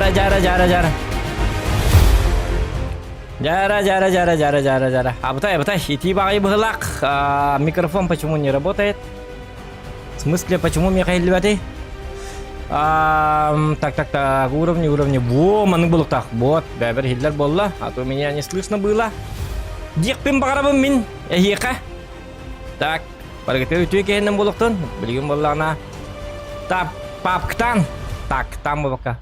Жара, жара, жара, жара. Жара, жара, жара, жара, жара, жара. Абытай, абытай, итии баҕайы быһылаах. А, микрофон почему не работает? В смысле, почему миэхэ иһиллибэтий? А, так, так, так, уровни, уровни. Во, маннык булуктаах. Вот, бэбэр иһиллэр буолла. А то меня не слышно было. Диэхпин баҕарабын мин эһиэхэ. Так, барыгытыгар үтүө киһинэн буолуохтун. Билигин буоллаҕына тап папктан так там буолбакка.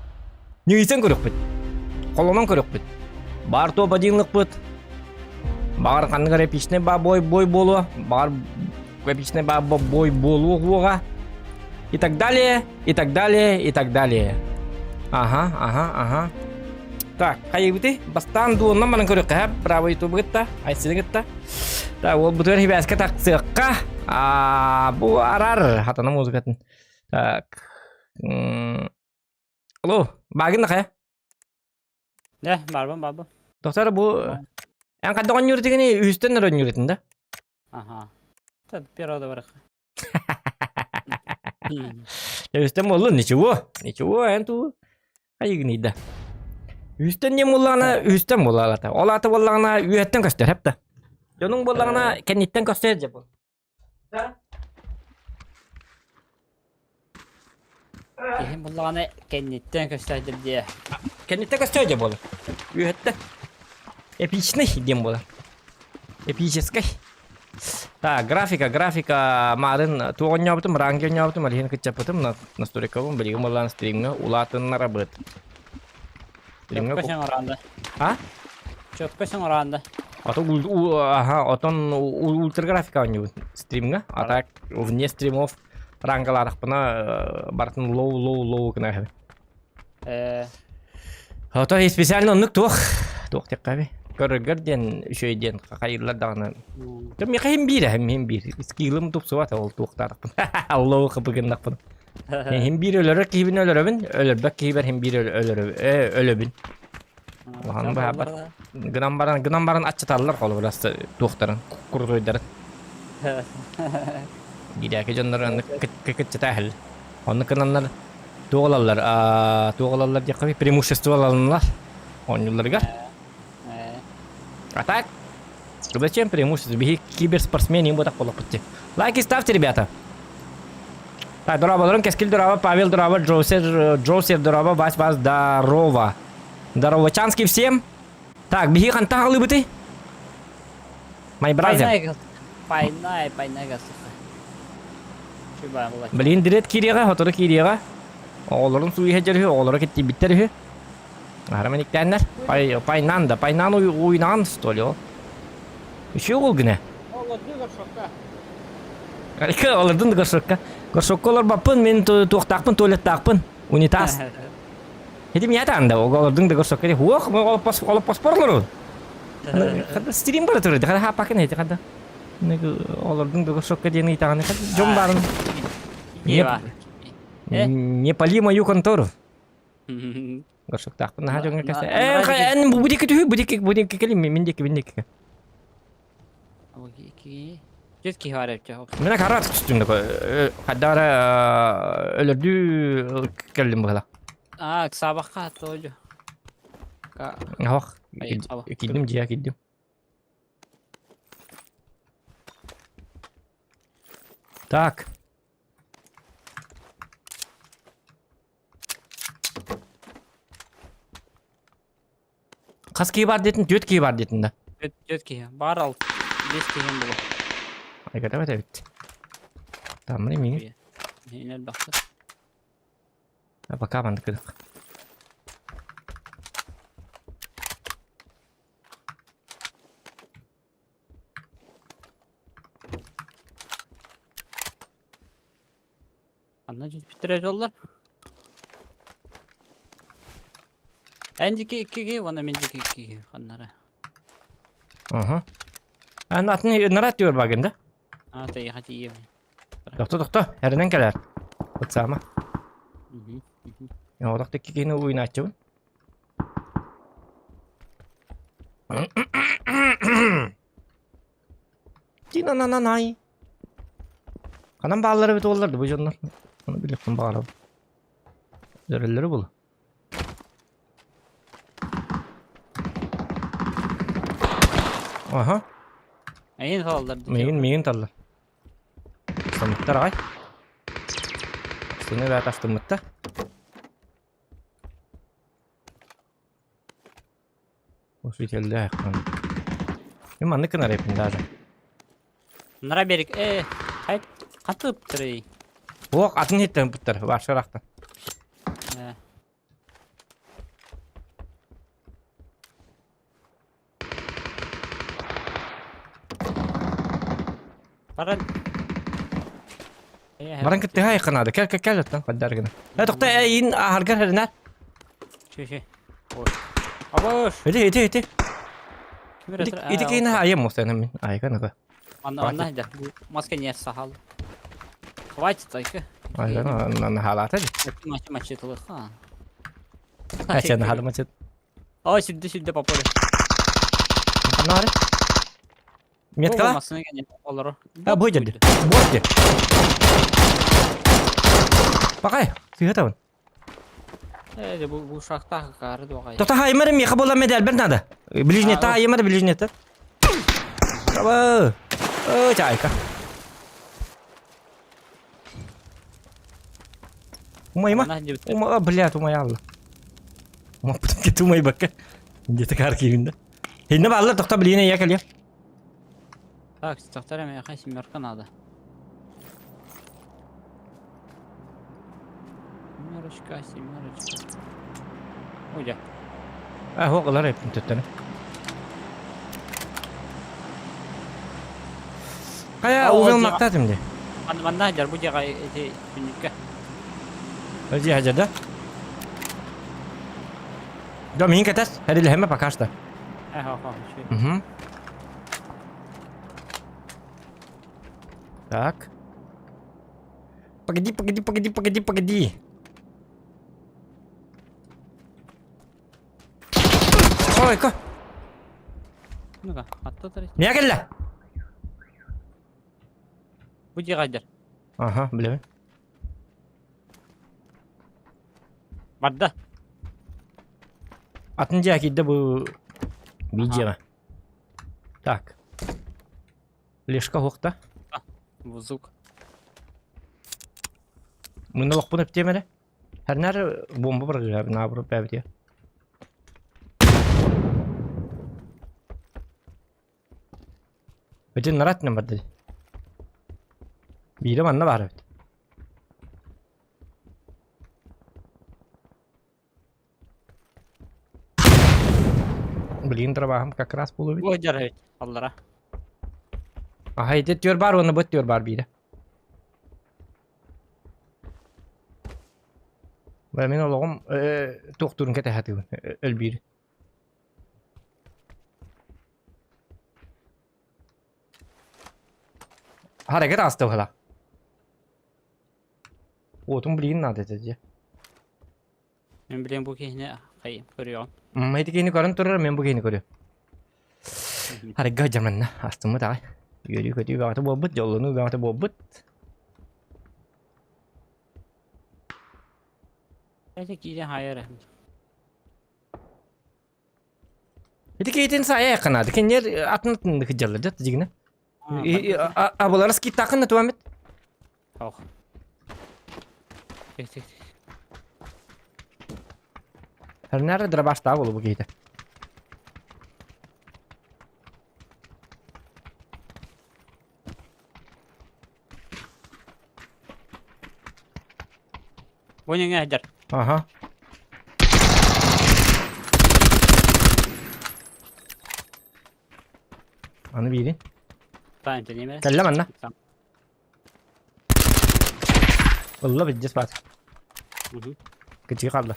Ньыйсан көрүөхпүт. Холонон көрүөхпүт. Баар туо бадьыынлыкпыт. Баҕар ханнык эрэ эпичнэй ба бой бой буолуо. Баҕар эпичнэй ба бой буолуо уоҕа. И так далее, и так далее, и так далее. Ага, ага, ага. Так, хайыбыты бастаан дуоннан баран көрүөххэ, браво ютубу кытта, айсыны кытта. Так, ол бутугар хибээскэ тахсыахха. А, бу арар хатана музыкатын. Так. Алло, багын нахая? Да, барбын, барбын. Доктор, бу эн хайдах оонньуур дигини үһүстэн эрэ оонньуур этин да? Ага. Это первого барах. Үстэн буоллун, ничего. Ничего, эн туу. Айыгыныйда. Үстэн диэн буоллаҕына, үстэн буолаалата. Ол аата буоллаҕына, үөһэттэн көстөр, хэп да. Дьонуҥ буоллаҕына, кэнниттэн көстөр дьэ бу. Киһим буллаҕына кэнниттэн көстөөдүр диэ. Кэнниттэн көстөр дьэ буолар. Үөһэттэн. Эпичный диэн буолар. Эпическэй. Так, графика, графика маарын туох оонньообутум, ранги оонньообутум, алиһин кыччаппытым, настройкабын билигин буоллаан стримҥа улаатыннарабыт. Стримҥа Четко саҥараанда. А? Четко саҥараанда. Ото аха, отон ультраграфика оонньуубут стримҥа, а так вне стримов рангалаатахпына барытын лоу лоу лоу гына Э Ото специально оннук туох туох диэххэ Көрөргөр диэн үчүгэй диэн хайыыллар даҕаны. Миэхэ иһин биир эһим иһин биир. Скиллым тупсубат ол туохтаахпын. Аллоо хапыгыннахпын. Иһин биир өлөрөр киһибин өлөрөбүн, өлөрбөт киһибэр иһин биир өлөрөбүн. Өлөбүн. Улахан баһаабат. Гынан баран, гынан баран аччаталлар холобура туохтарын, курутуйдарын. Гидээки дьоннор аны кыччата иһэллэр. Оннук гынаннар туох ылаллар, туох ылаллар диэххэ преимущество ылаллар оонньуулларыгар. А так, зачем преимущество? Биһи киберспортсмен им ботах болоппут. Лайки ставьте, ребята. Так, дорооболорун, Кэскил дорообо, Павел дорообо, Джосер, Джосер дорообо, Вась Вас здорово. Здоровочанский всем. Так, биһи хантан халыбыты? My brother. Пайнай, пайнай Блин, дирет киириэҕэ, сотору киириэҕэ. Оҕолорун сууйа сылдьар үһү, оҕолоро киттийбиттэр үһү. Аһара мэниктээннэр. Пай, пайнан да, пайнан уйнаан, что ли, ол? Үчүгэй уол гына. Олордун горшокка. Горшокка олорбаппын, мин туохтаахпын, туалеттаахпын. Унитаз. Ити миэхэ таанда, олордуҥ да горшокка. Уох, олоппоспор олорун. Стрим бара турар, хада хааппакын эти хада. Олордуҥ да горшокка диэн ыйтаҕын, дьон баарын. Не пали мою контору. Горшоктаахпын наһаа дьоҥҥо кэсэ. Э, эн бу диэки түһүү, бу диэки, бу диэки кэлин, мин диэки, мин диэки. Жүз киһи бар эбит. Мин карат түстүм да хайдара өлөрдүү кэллим быһыла. Аа, сабахха тоолю. Ох, киирдим дьиэ киирдим. Так. Хас киһи бар диэтин? Түөрт киһи бар диэтин да. Түөрт киһи. Бар ал. Бес киһи булу. Айгата эбит. Таммын эмиэ. Миинер бахсы. Пока маннык кыдык. Анна бүтүрэ жоллар. Эн дики иккиги, уонна мин дики иккиги ханнара. Ага. Ан атын нарат диyor багын да? А, тайха тиийем. Тохто, тохто, эринен кэлэр. Ытсаама. Олох тикки киһини уйнааччыбын. Тина-на-на-най. Ханан бааллар эбит уоллар да бу дьоннор. Ону билиэхпин баҕарабын. Өрөллөрү булу. Аха. Эйин талаллар дии. Миигин миигин таллар. Астыммыттар аҕай. Астыны бэт астыммыттар. Осветеллээх. Мин маннык гынар эппин даже. Нара берик э хайт хатыптырый. Ох, атын иһиттэн ыппыттар, вашарахтан. Э. Баран. Баран кыттыһа айханаады. Кэл, кэл, кэл оттон хаддар гына. Э, тохто, э, иин аһаргар хэринэр. Чү, чү. Ой. Абыш. Ити, ити, ити. Ити, ити кейіне айым мостайна мен. Айка нака. Анна, анна, да. Маска не сахал. Хватит, айка. Айка, на халата. Мачи, мачи, тылыха. Ача, на халата мачи. Ой, сюда, сюда попали. Нары. Метка? Массыына кэннэ олоро. А, бу деді. Бу Пакай, сыһытабын. Э, бу бу шахта кары дугай. Тота хаймар меха була медаль бер надо. Ближний та аймар ближний та. Браво! О, чайка. Умайма. Ума, блядь, умаялла. Умаппытым кет умайбакка. Где-то каркиюнда. Инна балла тохта блине я кэлиэ. Так, тохтор миэхэ семерка надо. Семерочка, семерочка. Уйдя. А, хоқылар эптин төттөнө. Кая увел мактатым де. Манна дьар бу дьаҕай ити түннүккэ. Ödü хажада. Да мин кэтес. Хәрилэһэмэ пока что. Угу. Так. Погоди, погоди, погоди, погоди, погоди. Ой, ко. Ну-ка, атта Мия кэллэ. Бу дьиҕайдар. Ага, билэбин. Барда. Атын дьиэ киирдэ бу видео. Так. Лешка уохта. Звук. Мына лохпун эптиэм эрэ. Хэрнэр бомба быргыга наабыр бэбитиэ. Бүтүн нарат нем барды. Биирэ манна баар эбит. Блин, дробаһым как раз буолуо эбит. Буодьар эбит аллара. Аха, ити түөр баар уонна бу түөр баар биирэ. Бля, мин олоҕум туохтуурун кэтэһэ өлбиир. Харакет ааста быһыылаах. Уотун билигин наада этэ дии. Мин билигин бу киһини хай көрүөҕүм. Ити киһини көрөн турар, мен бу киһини көрүөм. Харыгга дьаманна астыммыт аҕай. Үөрүү-көтүү бөҕөтө буолбут, дьоллонуу бөҕөтө буолбут. Эти киирэн хайар. Ити киһитин саайа канады. Кинилэр атын атын кыдьаллар дьэ дьигинэ. Абылары скиттаахын да туамит. Ох. Тик тик. Хернер дробаштаа болу бу киһитэ. Бу ньэҥэ сылдьар. Аха. Аны биирин. Таан тэниэмэ. Кэллэ манна. Ылла бүддьэс баат. Кычыы хаалла.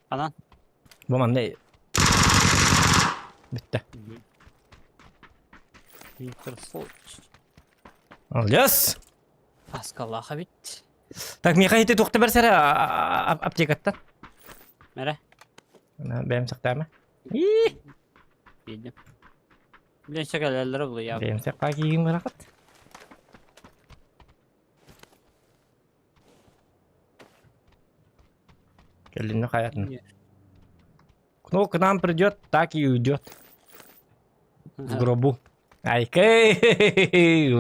Анан. Бу манна бүттэ. Молодец! Аскалаах эбит. Так, миэхэ ити туохта бэрсэрэ аптекаттан. Мэрэ. Бэйэм сахтаама. Билдим. Билен сөкөлөллөрө булуйа. Бэйэм сахпаа киигин барахат. Кэллинне хаятын. Ну, к нам придет, так и уйдет. В гробу. Айкэй!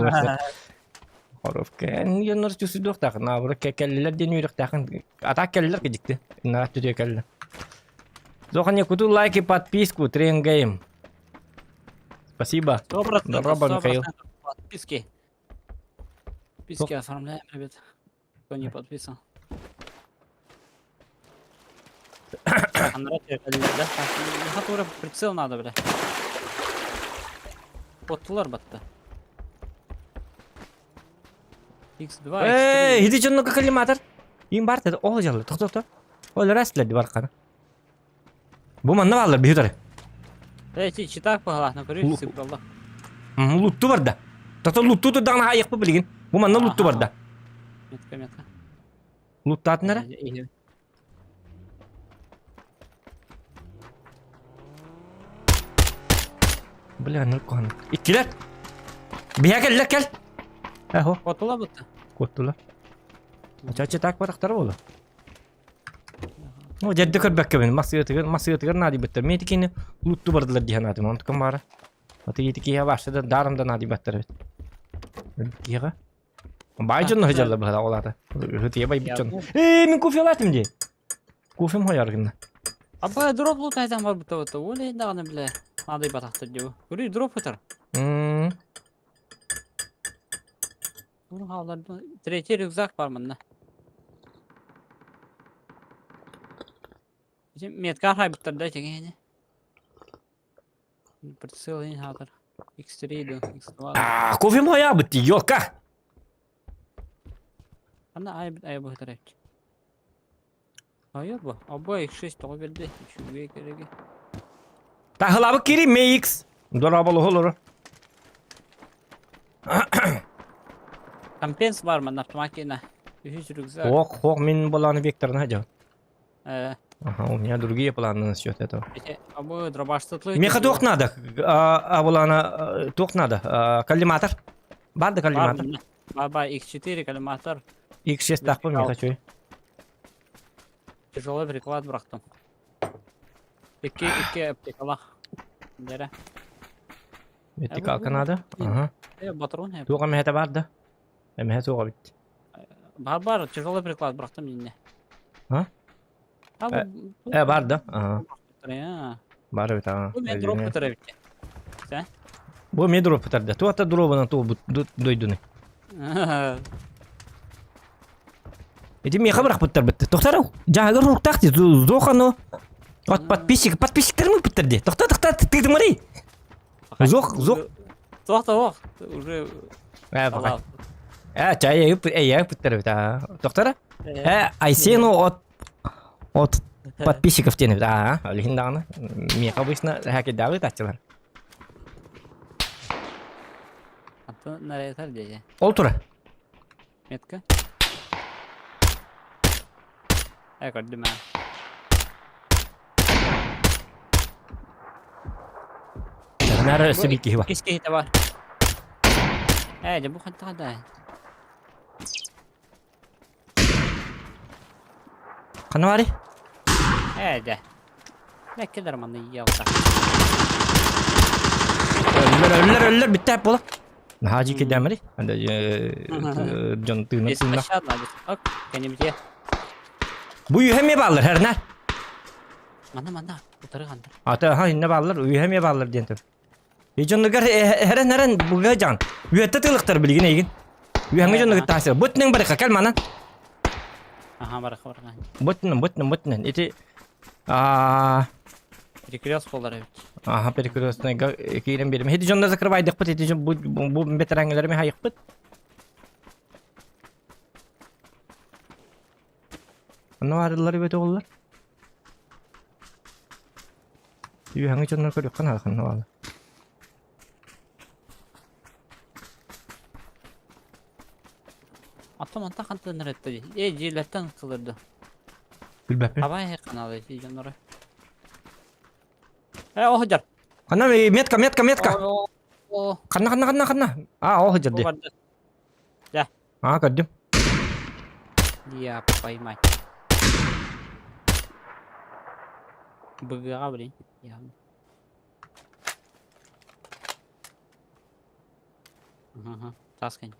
Хоровка. Эн чусуйдуохтаахын. Наоборот, кэллилэр диэн үөрэхтээхин. А так кэллилэр кидикти. Нарат түтүө кэллэ. Зохан куту лайк и подписку. Трен гейм. Спасибо. 100%, Здорово, Михаил. Подписки. Подписки оформляем, ребят. Кто не подписан. Да? Хатура прицел надо, бля. Оттулар батта. X2, Эй, иди дьонно коллиматор. Им бар деді, ол жалы, тоқта, тоқта. Ол рас бар қана. Бу манна бааллар биһи Эй, ти читак пагалах, на көрү сыпралла. Лутту барда. Тото лутту турдаҕына айықпы билигин. Бу манна лутту барда. Метка, метка. Луттаатын эрэ? Бля, ну кон. Иккилэр. Биһэ кэллэр кэл. Эхо. Куоттула бутта. Куоттула. Чачы так барахтар буолла. Ну, дьэрдэ көрбөккөбүн, массыытыгар, массыытыгар наадыйбыттар. Мен итикини лутту бардылар дии санаатым, онтукам баара. Аты итикиһэ барса да даром да наадыйбаттар эбит. Киһиэхэ. Баай дьонно сылдьаллар быһыылаах ол аата. Ытыйа байбыт дьон. Ээ, мин кофелаатым дии. Кофем хойор гынна. Аба дроп лутайдан барбыта быта. Ол иһин даҕаны бile наадыйбатахтар дии. Көрүй дроп ытар. Третий рюкзак бар манна. Метка хайбыттар да тегене. Прицел ингатор. X3 до X2. А, кофе моя быт, ёлка. Ана ай ай быһытар Айыр бу. Аба X6 тоҕо берди. Үчүгэй кереги. Тахылабы кири MX. Дорабалы олору. Компенс бар манна автоматина. Үһүс рюкзак. Ох, ох, мин баланы векторына жа. Ага, у меня другие планы насчет этого. Абы дробаштытлы. Меха туох надо, а булана туох надо, коллиматор. Бар да коллиматор. Баба X4 коллиматор. X6 тахпы меха чуй. Тяжелый приклад бырахтым. Икки икки аптекалах. Дере. Вертикалка надо. Ага. Э, патрон. Туга мехете бар да. Мехе туга бит. Бар бар, тяжелый приклад бырахтым инне. А? Э, бар да. Ага. Бар бит, ага. Бу мен дроп көтөрө бит. Бу мен дроп көтөрдө. Туата дробынан ту дойдуны. Эти меха бырахпыттар битти. Тохтар, жаагыр руктах ди, зохано. От подписчик, подписчиктерим ыппыттар ди. Тохта, тохта, тыгдымарый. Зох, зох. Тохта, ох, уже. Э, пока. Э, чай, э, ыппыттар бит, а. Тохтара? Э, Айсену от от подписчиков тенеп, а, олихин даҕаны. Меха обычно хакедагы тачылар. Аты наретар дии. Ол тура. Метка. Э, көрдүм аа. Нары өссө биир киһи бар. Иккис киһитэ бар. Ээ, дьэ бу хантаҕа да. Ханна баарый? Ээ, дьэ. Бэккэ манна ийэ-алта. Өллөр, өллөр, өллөр, бүттэ буола. Наһаа дьиикэйдээмэри. Дьон тыына тыына. Беспощадно, ок, кэнибитиэ. Бу үһэ эмиэ бааллар, хэрнэ. Манна, манна, утары хандар. Ата, ха, иннэ бааллар, үһэ эмиэ бааллар диэн тыл. И дьонугар хэрэн хэрэн буга дьаҥ. Үөттэ тылыктар билигин эйигин. Үһэҥҥэ дьонугар таасыр. Бутнең барыха кэл манан. Аха, барыха барыха. Бутнен, бутнен, бутнен. Ити а Перекрест болар эбит. Аха, перекрестныйга киирэн биэрим. Ити дьонно закрывайдыкпыт, ити дьон бу бу бэтэрэҥҥэлэрими хайыкпыт. Онно баарыллар эбит оҕолор. Үһэҥҥэ дьоннор көрүөххэ наада ханна бааллар. Аттан онтон хантан ырытта дии. Ээ дьиэлэртэн ытылырды. Билбэппин. Хабай каналы дии дьоннору. Ээ ол сылдьар. Ханна метка, метка, метка. О, Ханна, ханна, ханна, ханна. А, ол сылдьар бу дии. барда. Дьэ. А, көрдүм. Я поймать. БГА, блин. Я... Таас кэннэ.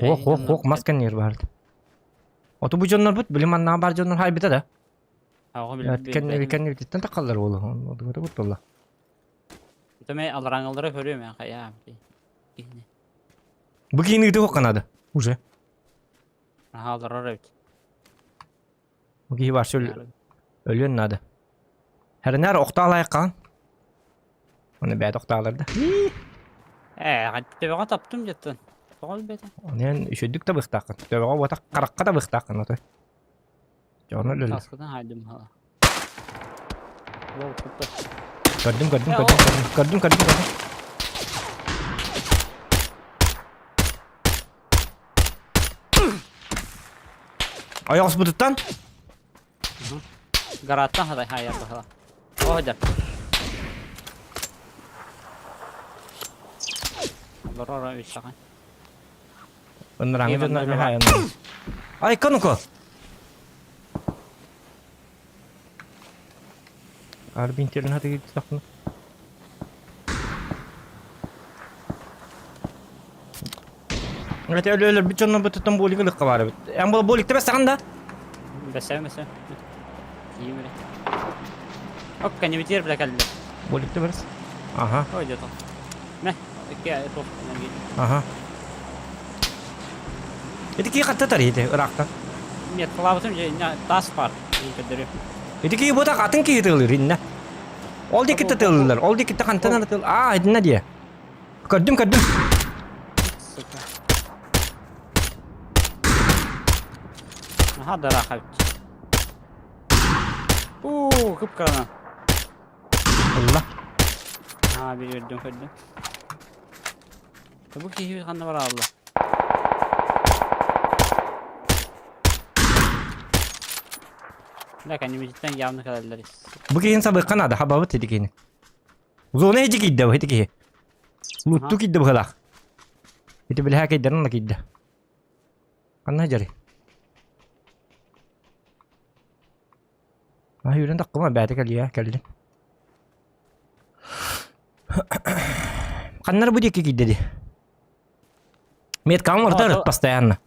Ох, ох, ох, мас кэннигэр баард. Оту бу дьоннорбут, били маннаҕа баар дьоннор хайбыта да. Кэннибититтэн таххаллар буолу. Одугата буттулла. Төмэй алараңылары көрүөм мен хайа. Бу киини ыты хокканады. Уже. Аха олорор эбит. Бу киһи бар өлүөн надо. Хэринэр охтаалайыққан. Оны бэт охтаалар да. Ээ, төбөҕө таптым дьеттен. Тоҕо өлбөтө? Онен үчүдүк да быхтааххын. Төбөҕө уота харахха да быхтааххын отой. Дьону өлөллөр. Таскытын хайдым hala. Лол кутта. Көрдүм, көрдүм, көрдүм, көрдүм, көрдүм, көрдүм, көрдүм. Ойоҕоспутуттан Гараттан хадай хайар баһала. Оһдер. Олорор үссахан. Ыныраңы дьоннор эмиэ хаайаннар. Айка ну-ка! Арбин терин хаты киирдихпин. Это өлө өлөр бүтчоннор бутуттан болик ылыкка бар эбит. Эн бол боликте бэсэҕин да? Бэсэ бэсэ. Тиийим эрэ. Оп, кэннибитигэр бile кэллэ. Боликте бэрс. Ага. Ой, дьэ Мэ, икки туох Ага. Ити кии хатта тар ити ыраахтан. Нет, кылаабытым дьэ таас баар. Көрдөрүө. Ити кии бутак атын киһи тылыр иннэ. Ол дикитте тыллар, ол дикитте хантан ары тыл. Аа, итиннэ диэ. Көрдүм, көрдүм. Сука. Аха, дараха. Уу, кып-кырана. Ылла. Аа, bir көрдүм, көрдүм. Бу киһи ханна бараалла? Да, кэннибититтэн явно кэлэллэр. Бу киһин сабыахха наада, хабабыт ити киһини. Зона ити киирдэ бу ити киһи. Лутту киирдэ быһыылаах. Ити билэһэ киирдэрин да киирдэ. Ханна дьари? А үүрэн таххыма бэйэтэ кэлиэ кэллин. Ханнар бу диэки киирдэ дии. Меткаҕын уларытар постоянно.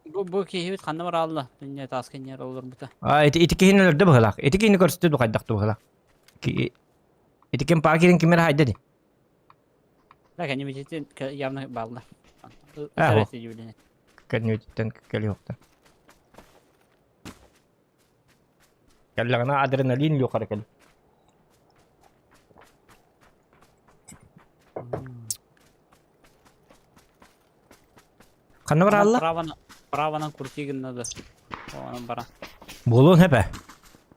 Бу бу киһибит ханна бараалла? Дүнньэ тааска инньэр олорбута. А ити ити киһини өлөрдө быһыылаах. Ити киһини көрсүтэ ду хайдах быһыылаах. Ити ким паа киирин кимэр хайда ди. Да, кэннибититтэн явно баалла. Э, Кэннибититтэн кэлиэхтэ. Кэллэҕинэ адреналин юхара кэл. Ханна бараалла? Праваны, праванан крути гынна да. Онон бара. Буолуон хэпэ.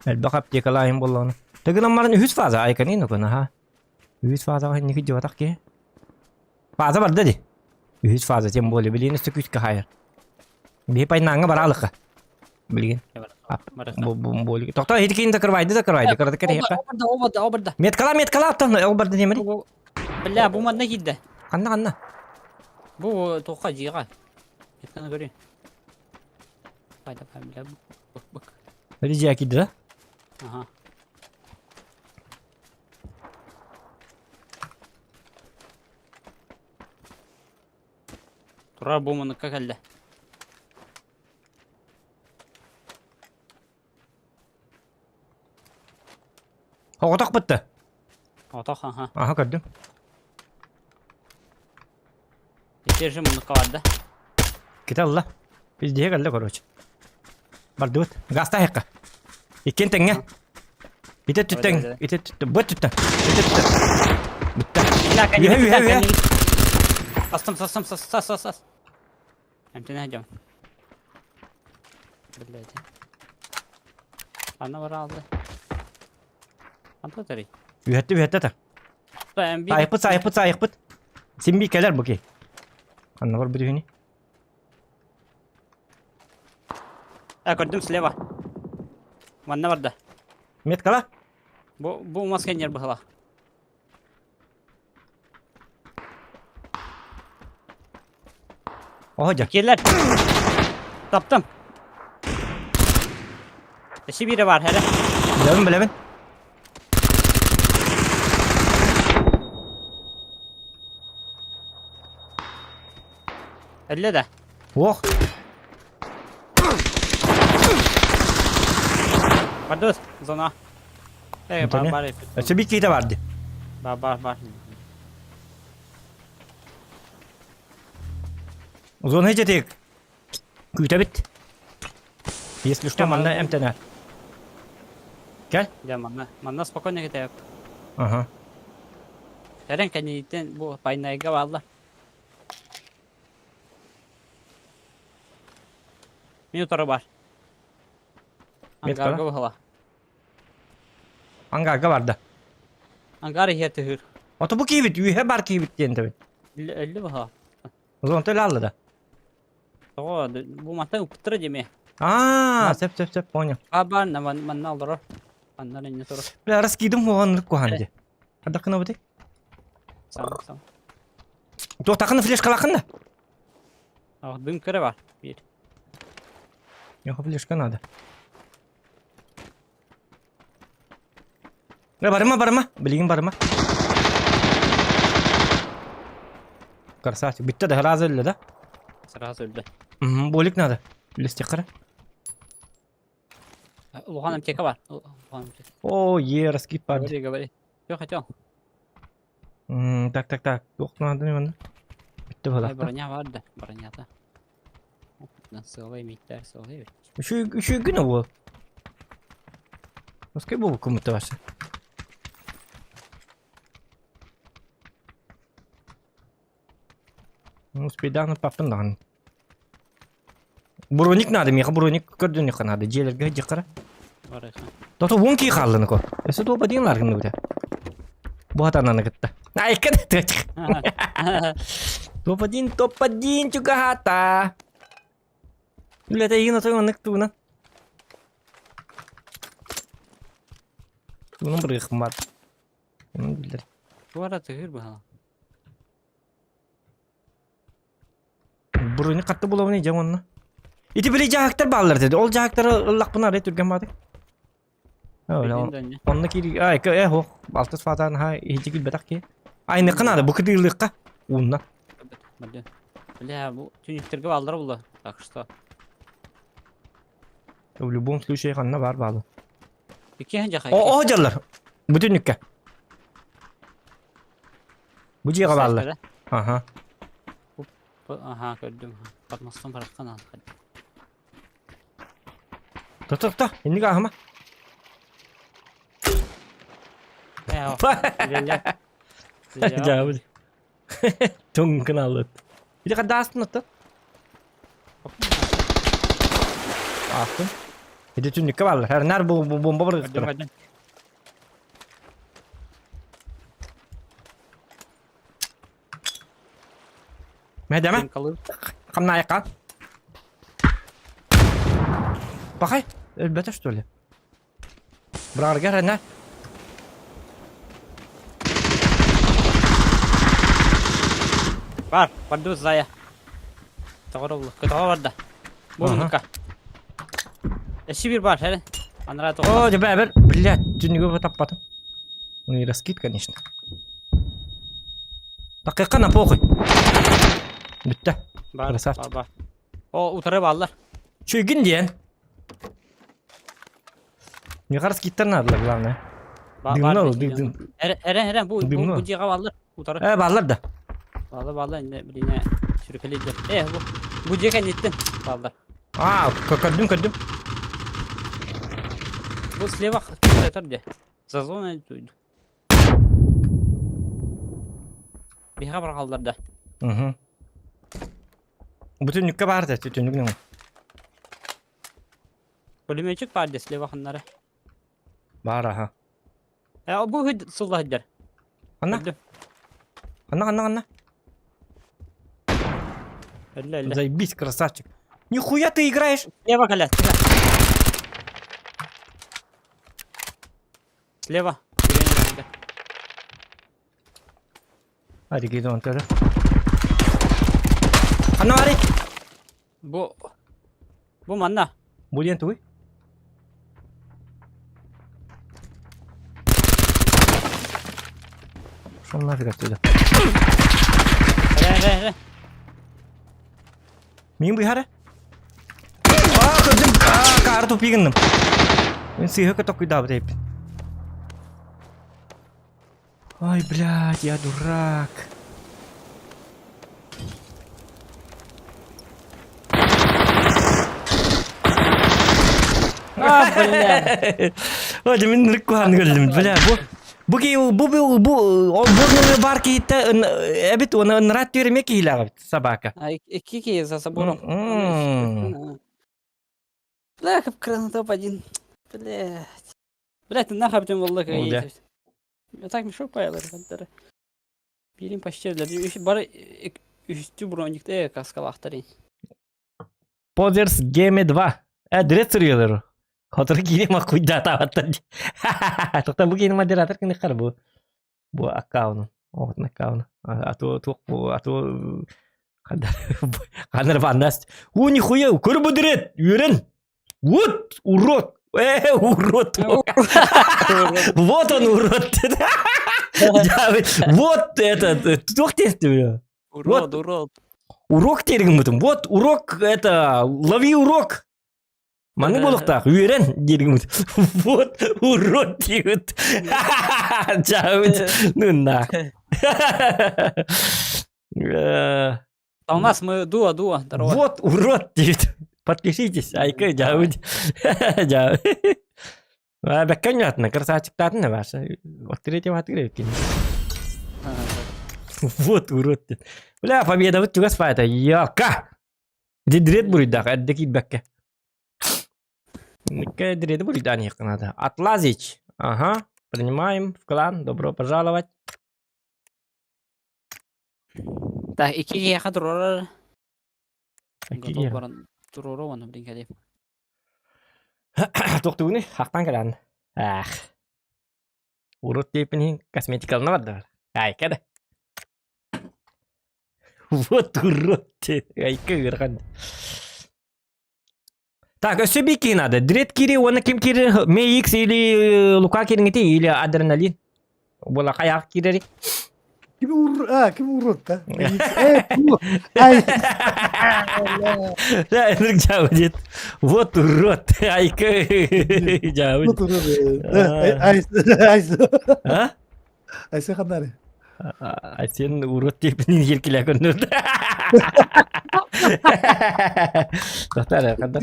Элбэх аптекалаахын буоллаҕына. Тыгынан баран үһүс фаза айканин окун аха. Үһүс фазаҕа инники дьыбатах киһи. Фаза барда ди. Үһүс фаза тем более билигин өссө күүскэ хаайар. Биһи пайнааҥҥа бараалыкка. Билигин. Бу Тохто итикин закрывайды, закрывайды. Кырады кэриэхэ. Обарда, обарда, обарда. Меткала, меткала, оттон обарда диэмэри. Бля, бу манна киирдэ. Ханна, ханна? Бу туохха дьиэҕэ. Метканы көрү. Пайда, бля, бык, бык. Били дьиэ киирдэ да? Ага. Турар бу муннукка кэллэ. Оҕотох бытты. Отох, аха. Аха көрдүм. Ити же муннукка барда. Ките алла. Пиздиһэ кэллэ короче. Бардыбыт. Гаста Иккин тэҥҥэ. Ити өттүттэн, ити өттүттэн, бу өттүттэн, ити өттүттэн. Бүттэ. Үһэ, үһэ, үһэ. Састым, састым, сас, сас, сас, сас. Эмтэнэ дьон. Блядь. Ханна бара алды? Ханта тарый? Үһэтти, үһэтти та. Сайыппыт, сайыппыт, сайыппыт. Син би кэлэр бу ки. Ханна бар бүтүһүнү? А, көрдүм слева. Манна барда. Меткала? Бу бу маска нер быһыла. Оһо дьэ. Киэллэр. Таптым. Эси биирэ бар эрэ. Билэбин, билэбин. Өллө да? Ох. Бардыбыт, зона. Э, бар, бар. Өссө биир киһитэ бар дии. Бар, бар, бар. Зона дьэтик. Күүтэбит. Если что, манна эмтэнэр. Кэл. Дьэ, манна, манна спокойно кэтэбит. Ага. Кэлэн кэнниттэн бу пайнайга бааллар. Мин утары бар. Ангарга быһыла. Ангарга барда. Ангар иһэ түһүр. Ото бу киһибит, үөһэ бар киһибит диэн тэбит. Өллү быһыла. Зонта өлө алла да. Тоҕо бу мантан укуттара дeme. Аа, сөп сөп сөп, понял. А бар манна олорор. Манна инне турар. Бля, раскидым хуаннык кухан ди. Хадакына бути? Сам сам. Туохтахына флешкалахын да? Ах, дым кыра бар. Бир. Меха флешка надо. Э, барыма, барыма. Билигин барыма. Красавчик. Бүтті да, сразу өлді да? Сразу өлді. Болик надо. Үлестек қара. Улахан аптека бар. Улахан аптека. О, е, раскид бар. Говори, говори. Что хотел? Так, так, так. Туох надо манна? Бүтті Ай, балақта. броня бар да, бронята. Сылай миттер, сылай. Үчүгэй күнэ буол. Оскай буолбут куммутта барса. Успейдааны паппын даҕаны. Броник надо, миэхэ броник көрдүнүөххэ наада, дьиэлэргэ дьиэххэ. Барыха. Тото уон кии хааллыны ко. Өссө туопа диэн лааргын бутэ. Бу хатананы кытта. Айка да Топ-один, топ-один чугаһаата. Үлэтэ игин отой маннык тугунан. Тугунан бырыахым бар. Онун биллэр. Туара тыгыр быһала. Брони хатты булабын дьэ онно. Ити били дьаһактар бааллар деді. Ол дьаһактары ыллахпына арай түргэн баады. Онно кири ай э хох алтыс фатан ха иһити килбэтэх ки. Айныкка надо бу кытыылыахха уунна. Бля, бу түнүктэргэ бааллар була. Так что. В любом случае ханна бар баалы. Икки жаха. О, о дьаллар. Бу түнүккэ. Бу дьиэҕэ бааллар. Аха. Аха, көрдүм. Батмастан бараххан ал. Тохто, тохто, инник ааһыма. Дьаабыл. Туҥкун алыт. Ити хадда аастын оттон? Аастын. Ити түннүккэ бааллар. Эрнар бу бомба быргыттара. Мэдэме? Хамнаайка. Пахай, өлбөтө что ли? Быраарга эрэнэ. Бар, барды зая. Тоҕор олла. Көтөҕө барда. Бу муннукка. Эши бир бар, хәре. Анара тоҕо. О, дебе бер, блядь, түнүгө таппатым. Ну и раскид, конечно. Такыйка на похуй. Бүттэ. Бар, Красавчик. бар, бар. О, утары баллар. Чүйгин диэн. Мне раскидтар надо, главное. Дымно, дым, дым. Эрэ, эрэ, бу, бу, бу дьиэҕэ баллар. Утары. Э, баллар да. Баллар, баллар, инде билине сүрүкэлийдер. Э, бу, бу дьиэ кэнниттэн баллар. А, көрдүм, көрдүм. Бу слева дьэ. За зоной Биһиэхэ барҕаллар да. Угу. Бу түннүккэ баар да, түннүк нөҥө. Пулеметчик баар дэ слева ханнары. Баар аха. Э, бу сылла сылдьар. Ханна? Ханна, ханна, ханна? Өллө, өллө. Заебись, красавчик. Нихуя ты играешь? Слева кэлэ. Слева. Hadi gidelim тоже. Ханна барый? Бу Бу манна. Бу диэн тугуй? Шел нафиг отсюда. Эрэ, эрэ, эрэ. Мин быһара. Аа, көрдүм. Аа, каары тупи гынным. Мин сыыһа көтөккүйдаабыт эбиппин. Ой, блядь, я дурак. А, бля. Ой, мин нырык куһааны көрдүм. Бля, бу бу ки бу бу бу ол бу бар киһитэ эбит уонна ынраат түөремэ киһилээх эбит собака. А, икки киһи за забором. Бля, как топ один. Блядь. Блядь, ты нахуй потом воллак едешь. Я так мешок поел, Бирин почти для бары үстү броникте каскалахтарын. Позерс Геме 2. Э, дрет сырыялар. Хотор кири макуйда таваттан. Тоқта бу кири модератор кини кар бу. Бу аккаунт. Оғытын аккаунт. А то туох бу, а то Ханар ваннаст. У нихуя, көр бу дрет, үйрен. Вот урод. Э, урод. Вот он урод. Вот этот. Туох тесті. Урод, урод. Урок дергім Вот урок, это, лови урок. Маны буолуохтаах үөрэн дииргим вот урод диэбит дьаабыт ну на А у нас мы дуа дуа здорово вот урод диэбит подпишитесь айка дьаабыт дьаабыт А, бэккэ красавчиктаатын ваша вот третьего открыли вот урод бля победа вот чугас файта яка Дидрет буруйдаах эрдэ киирбэккэ. Дреды буруйдаан иһиэххэ наада. Атлазич. Ага. Принимаем в клан. Добро пожаловать. Так, икки киһиэхэ турорар. Готов баран туруору уонна блин кэлиэм. Туохтуугуный? Хахтан кэлэн. Ах. Урут диэппин иһин косметикалана бардылар. Айка да. Вот урод ты. Айка ыарахан. Так, өссө биир киһи надо. Дред кири уонна ким кири Мейикс или Лука кириҥити или Адреналин. Була хайаах киирери. Ким ур а ким урод да? Э, ай. Да, дьаабыт. Вот урод. Айка. Дьаабыт. Вот урод. Ай, ай. А? Айсы ханнары. А сен урод диэппин еркеле көрнөрдө. Доктор, ханна.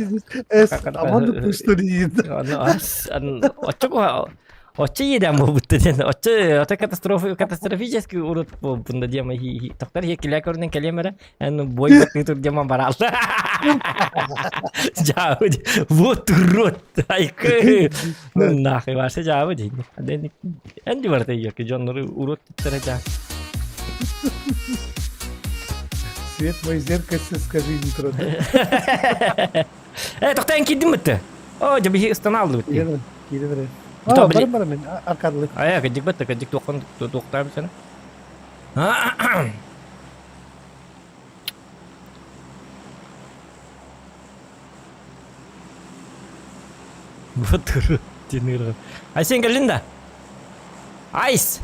Эс, аман пуштури. Оччо Оччо иэдээн буолбут диэн оччо ото катастрофа катастрофический урут буолбун да диэм тохтор иһэ көрүнэн кэлиэм эрэ эн бой баттыы диэм бараал дьаабы вот урод айкы ну нахуй ваше дьаабы диэн эн ди барта ийэки дьоннору урод туттара дьаа Свет мой зеркальце, скажи не трудно. Э, тохтоон киирдим бытты. О, дьэ биһи ыстанааллыбыт дии. Киирэн киирэн эрэ. А, баран баран мен аркадылы. Ая, кадик бытты, кадик туоххан туохтаабыт сана. Вот теныр. А сен кэллин да? Айс!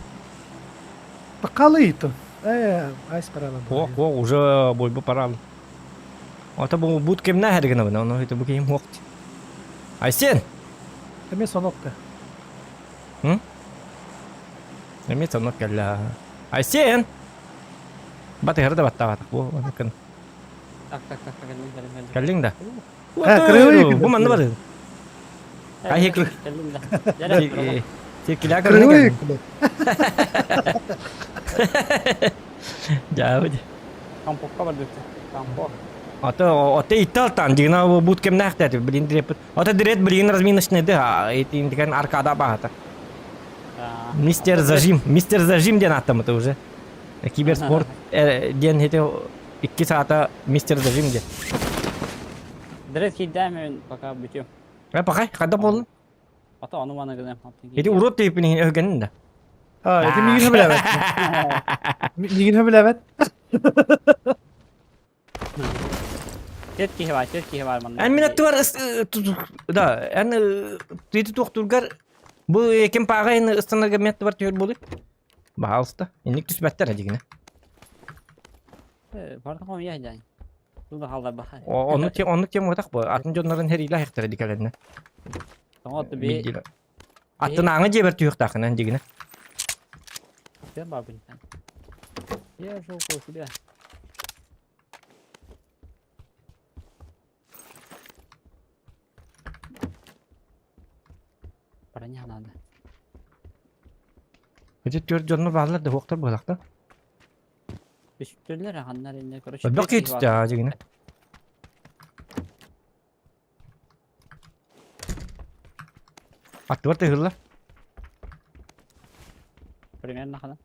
Бакалы то. Э, айс паралан. О, о, уже бойбу парал. Ата бу бут кемнә һәргенә бу, аны это бу кем вакыт. Айсен. Эме сонокта. М? Эме сонок кэллэ. Айсен. Бат херде баттаабатах бу онукын. Так, так, так, кэллиҥ, кэллиҥ, кэллиҥ. Кэллиҥ да. Кырылый. Бу манна бар. Ай кры. Кэллиҥ да. Дьэ, Текиля Кырылый. Дьаабыт. Кампокка барбыт. Кампок. Ата ата итталтан дигна бут кемнәхтәти билин дрепет. Ата дрет билин разминочный да, итин деген аркада баата. Мистер Зажим, мистер Зажим диэн аттамыта уже. Киберспорт диэн хете икки саата мистер Зажим диэн. Дрет кийдээм пока бүтүм. Э, пока, хада болдун? Ата ону маны гынам. Ити урут тейпин өһгенин да. А, ити мигин хөбүлэбэт. Мигин хөбүлэбэт. Тет киһи бар, тет киһи бар манна. Эн мин аттыбар да, эн тити туохтургар бу ким пааҕайын ыстанарга мен аттыбар түһэр буолуй. Баһаалыста. Инник түспэттэр дигинэ. Бардым я дьай. Туда хаалларбаха. Ону тем ону тем отах бу. Атын дьоннорун хэриилэ ахтара дикаленна. Тоҥот би Аттынааҥы дьиэбэр түһүөхтааххынан дигинэ. Я бабын. Я же около себя. Броня надо. Эти түөрт дьонно бааллар да хуохтар быһалахта. Үстүллэр аҕаннар инне короче. Элбэх киһи түстэ дьигинэ. Аттыбар тыһыллар. Примерно хана.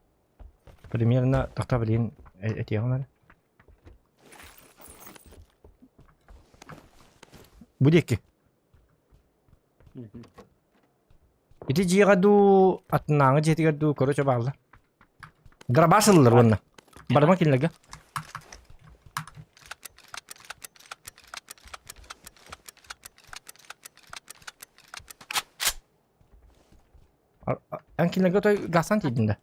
Примерно тохта билин этиэҕим эрэ. Бу диэки. Ити дьиэҕэ дуу, атынааҥы дьиэтигэр дуу, короче бааллар. Дробаш ыллар уонна. Барыма кинилэргэ. Эн кинилэргэ той гасан тиийдин да?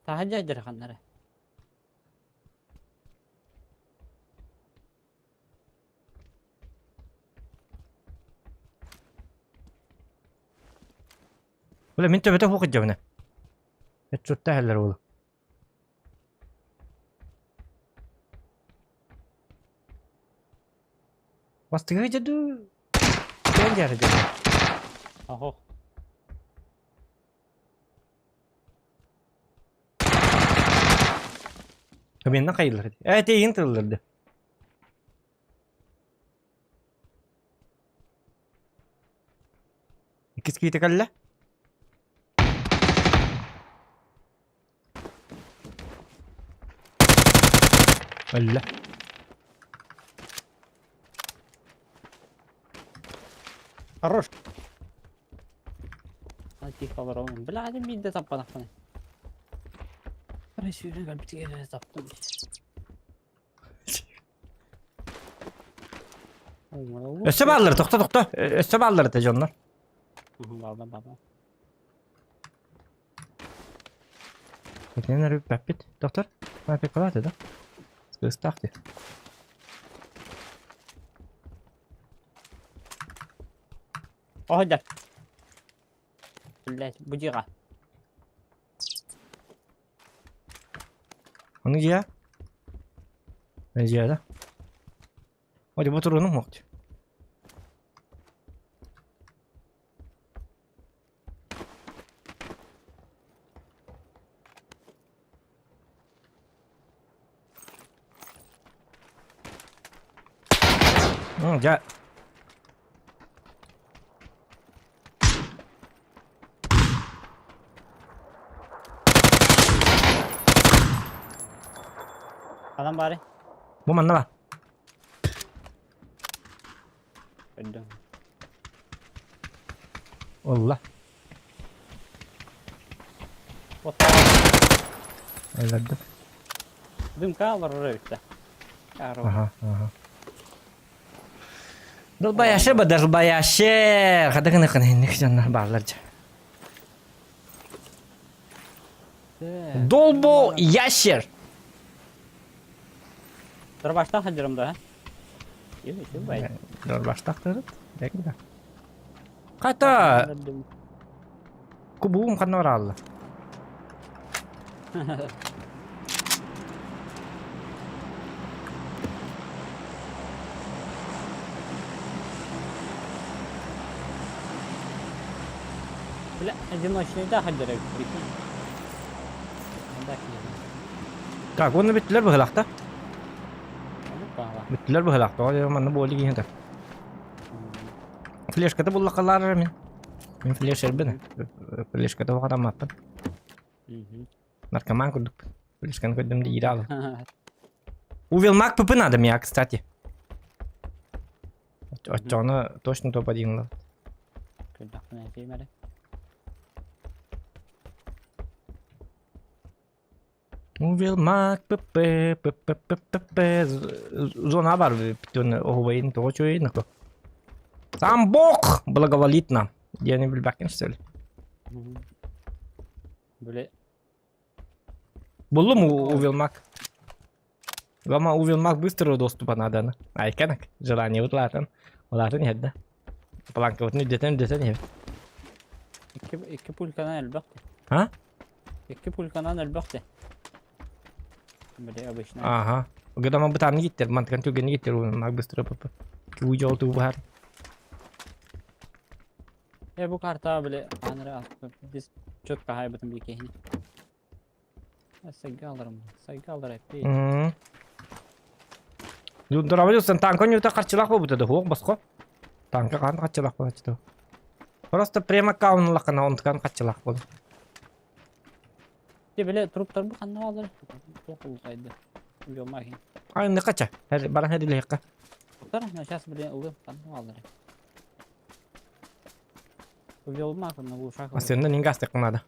Таһырдьа дьараханнара. Бля, мин төбөтө хуох дьабына. Эт чутта иһэллэр уолу. Бастыгы дьаду кэн дьары дьаду. Охо. Менен хайылар. Э, тейин тылларды. Иккис киһитэ кэллэ. Өллө. Хорош. Тихо олоробун. Бля, биирдэ таппатахпына. Сүүрэн кэлбитигэр таптым. Өссө бааллар, тохто, тохто. Өссө бааллар этэ дьоннор. Бааллар, бааллар. Итинэн эрэ бүппэппит. Доктор, пекалааты да? Кыыстаах дии. Оһойдар. Блять, будига. Ону дьиэ? Дьиэ да? Ой, бу туруну мохт. Дьэ. Адам баары. Бу манна ба. Көрдүм. Олла. Өлөрдүм. Дымка олорор эбит Ага, ага. Долбаяшы ба, долбаяшы. Хадыгын ыкын инник жаннар баалар жа. Долбо ящер. Дорбаштан хадырым да. Дорбаштах тырыт. Хата кубуум ханна бараалла. Бля, одиночный да хадырым, прикинь. Так, уонна бүттүлэр быһылахта. Бүттүлэр быһылахта. Ол манна буоли киһи да. Флешката буллахалар мин. Мин флеш эрбин. Флешката оҕатаммаппын. Наркоман курдук. Флешканы көрдүм да иирэ алым. Увелмак ПП надо мне, кстати. Оччоҕуна точно топ-1 Увелмак ПП, ПП, ПП, ПП. Зона бар, бүтүн оһубайын тоҕо чуйын Сам Бог благоволит нам. Я не билбэккин что ли? Бля. Буллум Увелмак. Рома увелмак быстрого доступа надо. Айканак, желание улаатан. Улаатан иһэр да. Планкабытын үрдэтэн үрдэтэн иһэбит. Икки, икки пульканан элбэх де. А? Икки пульканан элбэх де. Били обычно. Ага. Гыдама бытааны гиттер, мантыкан түргэнни гиттер, мак быстро пп. Күү туу баар. Э бу карта били аныры биз четко хайбытым бии киһини. Сайга аларым. Сайга алар эппи. Дурабылысан танка нюта харчылах буолбута да хуох босхо. Танка хаан харчылах буолаччы. Просто прямо каунлахана онтукан харчылах буол. Те биле труптар бу ханна алар. Туох улгайды. Билмахин. Ай не кача. Баран хедилехка. Труптар, но сейчас биле улы ханна алар. Билмахин на глушах. Асенна нингастык надо.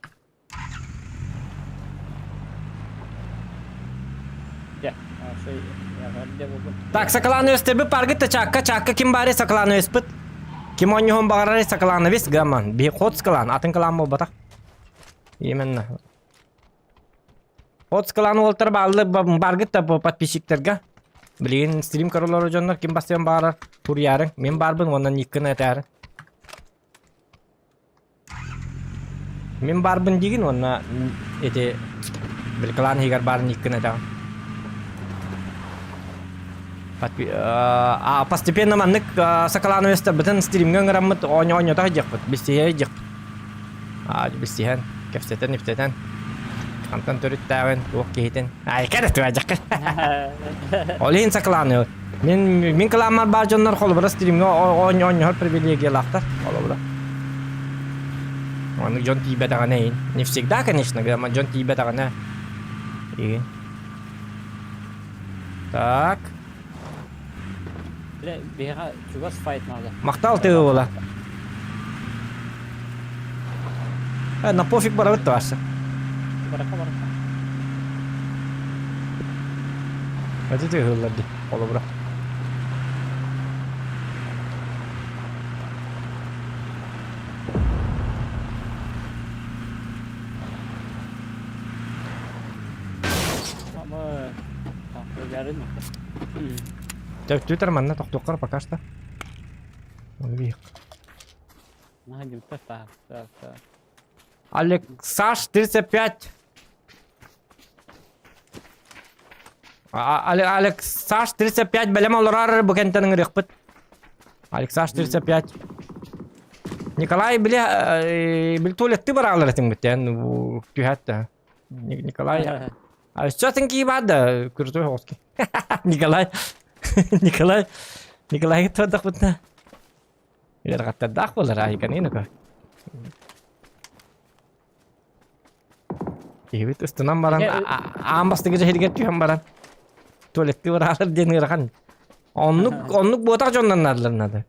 Так, сакаланы өстебі паргыт чакка, чакка ким бары сакаланы өспіт. Ким онюхун бағарары сакаланы вес гаман. Би ход скалан, атын калан болбатақ. Именно. Ход скалан олтар балды баргыт та подписчиктерге. Блин, стрим королору дьоннор ким бастыан баарар турьярың. Мен барбын, онан никкін этәрі. Мин баарбын диигин уонна ити били кылаан иһигэр баарын иккин этэҕин. А постепенно маннык сакалаан үөстэрбитин стримҥэ ыҥыраммыт оонньото сылдьыахпыт, билсиһэ сылдьыахпыт. Аа билсиһэн, кэпсэтэн, ипсэтэн хантан төрүттээҕин, туох киһитин. Айка да туһадьахха. Ол иһин сакалааны Мин мин кылааммар баар дьоннор холобура стримҥэ оонньоһор привилегиялаахтар холобура. Маннык дьон тиийбэтэҕинэ иһин. Не всегда, конечно, грамма дьон тиийбэтэҕинэ иһин. Так. Бля, биһиэхэ чугас файт надо. Махтал тыгы буола. Э, на пофиг барабыт товарища. Барака барака. Эти тыгыллар ди, холобура. Ama Твиттер манна тохтуоххар пока что. Алексаш 35. Алексаш 35 бэлэм олорор бу кэнтэн ыҥырыахпыт. Алексаш 35. Николай били бил туалетты бараалар этиҥбит түһэт да. Николай А что ты киба да крутой хоски. Николай Николай Николай туодахпытна. Илэрҕаттардаах буолар айканын Киһибит ыстынан баран аан бастакы дьэһиригэр түһэн баран туалеттыы бараалар диэн ыарахан. Оннук оннук буотах дьоннон наадалар надо.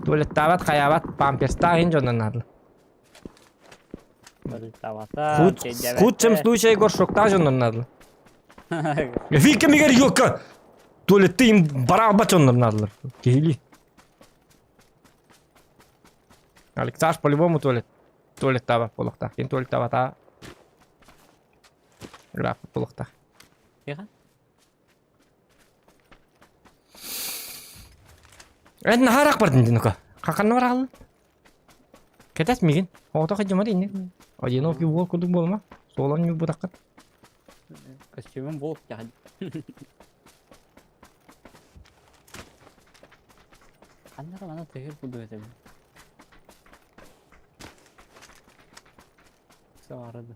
Туалеттаабат, хайаабат, памперстаах иһин дьоннон наадалар. В худшем случае горшоктаах дьоннон наадалар. Викамигер юкка туалетты им бараабат дьоннор наадалар. Киһилии. Алексаш по-любому туалет. Туалеттаабат буолуохтаах. Кини туалеттаабата. Ырааппыт буолуохтаах. Тихо. Эн наһаа бардын динука. Хаканна бараалын. Кэтэс мигин. Оҕото хадьымар инник. Одинокий волк курдук буолма. Суолан ньуурбутаххын. Костюмум волк тяхад. Ханна мана тыгыр курдук этэ. Саарады.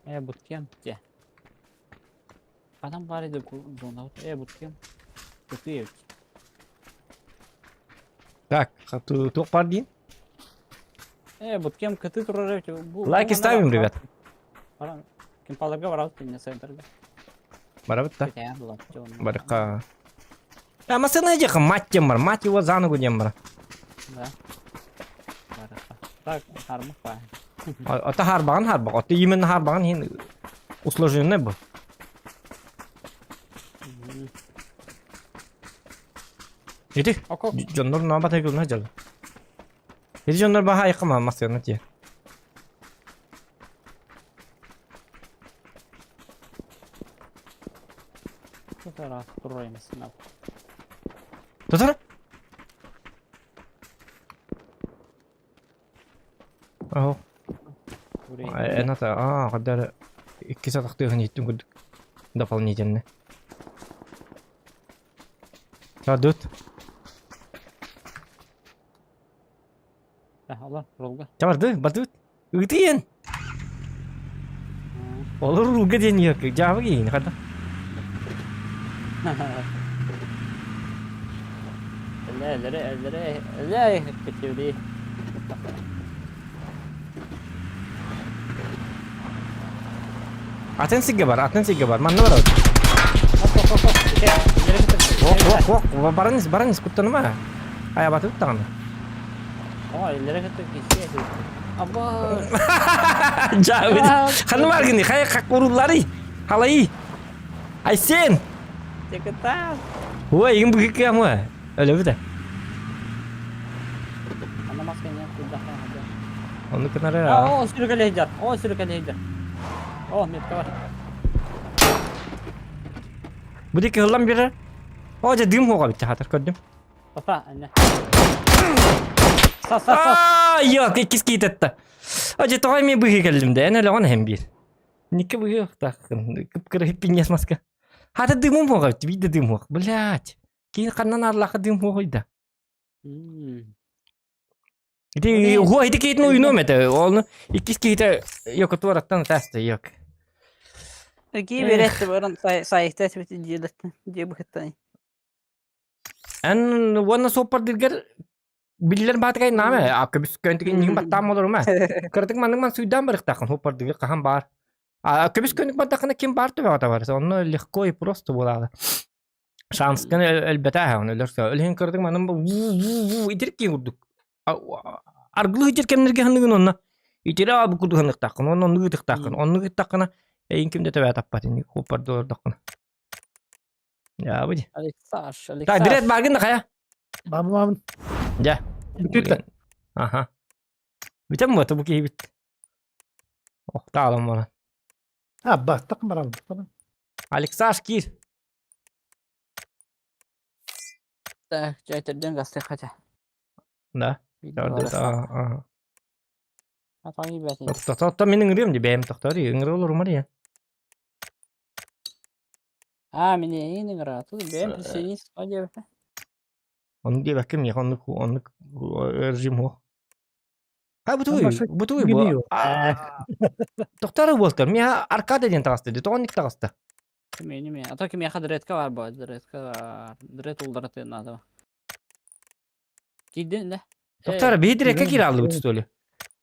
Э, буткем те. Адам бар edi зона. Э, буткем. Кытыев. Так, туох бар диин? Э, буткем кыты турар эбит. Лайки ставим, ребят. Баран. Кимпаларга барабыт инне центрга. Барабыт да. Барыкка. А масына дьиэхэ мать диэн бар. Мать его за ногу диэн бар. Да. Барыкка. Так, хармах баа. Ата харбаҕын харбах. Ото именно харбаҕын иһин усложненный был. Ити Око. дьоннор наабат айгылына дьал. Ити дьоннор баха айыкка массыына тиэ. Тутара тураймысына. Тутара. Аһо. Эната аа хаддар икки сатахтыаһын иһиттим курдук дополнительно. Садут. Алар, рулга. Чабарды, бардыбыт. Ыытыйын. Олор рулга диэн yok. Жабы кийин хата. Эллere, эллere, эллere кетеври. Атын сиргэ бар, атын сиргэ бар. Манна барабыт. Хоп, хоп, хоп, хоп. Ох, ох, ох. Баран ис, баран ис, куттаныма. Айабатыбыт даҕаны. О, эллere кытта кисе. Аба. Жабы. Ханна баргыны, хай как уруллары. Халайы. Айсен. Текета. Ой, игин бу кыамы. Өлөбүт. Ана маска не куда. Ону кынары. О, сүрүкэлэйдер. О, сүрүкэлэйдер. О, метка бар. Бу диэки ыллам биэрэр. О, дьэ дым хуоҕа битте хатар көрдүм. Папа, анна. Сас, сас, сас. Аа, yok, иккис киитетте. О, дьэ тоҕо эмиэ быһыы кэллим да, эн өлөҕүн эһэм биир. Никке быһыы охтааххын, кып-кыра хиппиньэс маска. Хата дымым хуоҕа битте, биир да дым хуох. Блядь. Киин ханнан аарлаахха дым хуоҕуй да. Ити уһуо ити киһитин уйунуом этэ. Оны иккис киһитэ йокотуораттан атаста йок. Кии беретти баран сайыхта этибит дьиэлэттэн дьиэ быһыттан. Эн уонна суоппардыргар биллэр баатыкай нааме а көбүс көнтүк иннигин баттаам олорума. Кырдык маннык ман суйдаан барыктаахын суоппардыргар хаһан баар. А көбүс көнүк бардахына ким баар төбөҕө бар. Онно легко и просто буолаалы. Шанскын өлбөтө оны өлөрсө. Өлүһүн кырдык манын итир кии курдук. Аргылы итир кэмнэргэ ханныгын онно. Итире абы курдук ханныктааххын, онно оннук ытыктааххын. Оннук ыттаххына эйин ким да төбө таппат ини хуппарды олордоххуна. Ябы. Алексаш, Так, Алексаш. дирет баргын да хая. Бам бам. Дьэ. Бүтүттэ. Аха. Бүтэн буота бу киһи бит. Охтаалам баран. А, бастак баран. Алексаш киир. Так, жайтерден гасты хотя. Да. Ага. Атаң Тоқтоо мин ыҥырыам дии бэйэм тохтоор ыҥыра олорумар я. А, меня и ыҥыра. Тут бэйэм присоединиться диэбитэ. Ону диэбэккэ миэхэ оннук оннук режим суох. Ха бутуй, бутуй бу. Тохтоор буолтар. Миэхэ Аркада диэн таҕыста дии. Тоҕо оннук таҕыста? Кимиэни миэ. А то кимиэхэ дредка баар буо. Дредка баар. Дред улларатыан наада. Киирдин да? Тохтоор, биһи дредка киирэ ааллыбыт что ли?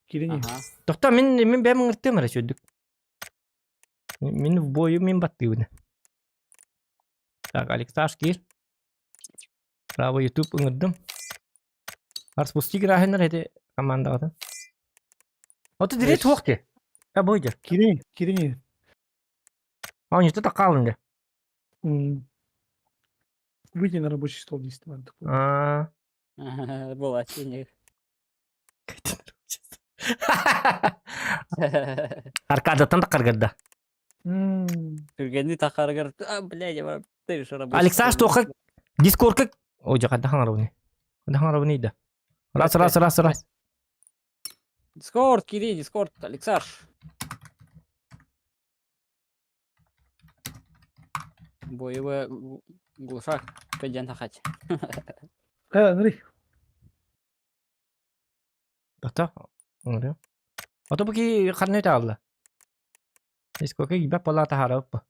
Киирин. Тохтоо, мин мин бэйэм ыҥыртыам эрэ сүрдүк. Мин в бою мин баттыыбын. Так, Алексаш киир. Право YouTube ыҥырдым. Арспусти граһыннар эти командаҕытын. Ото дирет суох дии. А бойдер. Киирин, киирин. Оонньуута такаалын дии. Выйди на рабочий стол, не снимай. А. Была синих. Аркадаттан тахаргар Түргэнни тахаргар, а, блядь, я ты же рабочий. Алексаш туохха Дискордка Ой, дьэ хайдах хаҥарабыный? Хайдах хаҥарабыный да? Раз, раз, раз, раз. Дискорд, кири, Дискорд, Алексаш. Боевая глушак, пойдем тахать. Андрей. Ата, оҥору. Ото бу ки ханна таалла. Дискордка киирбэт буоллаҕа таһаарабыт бу.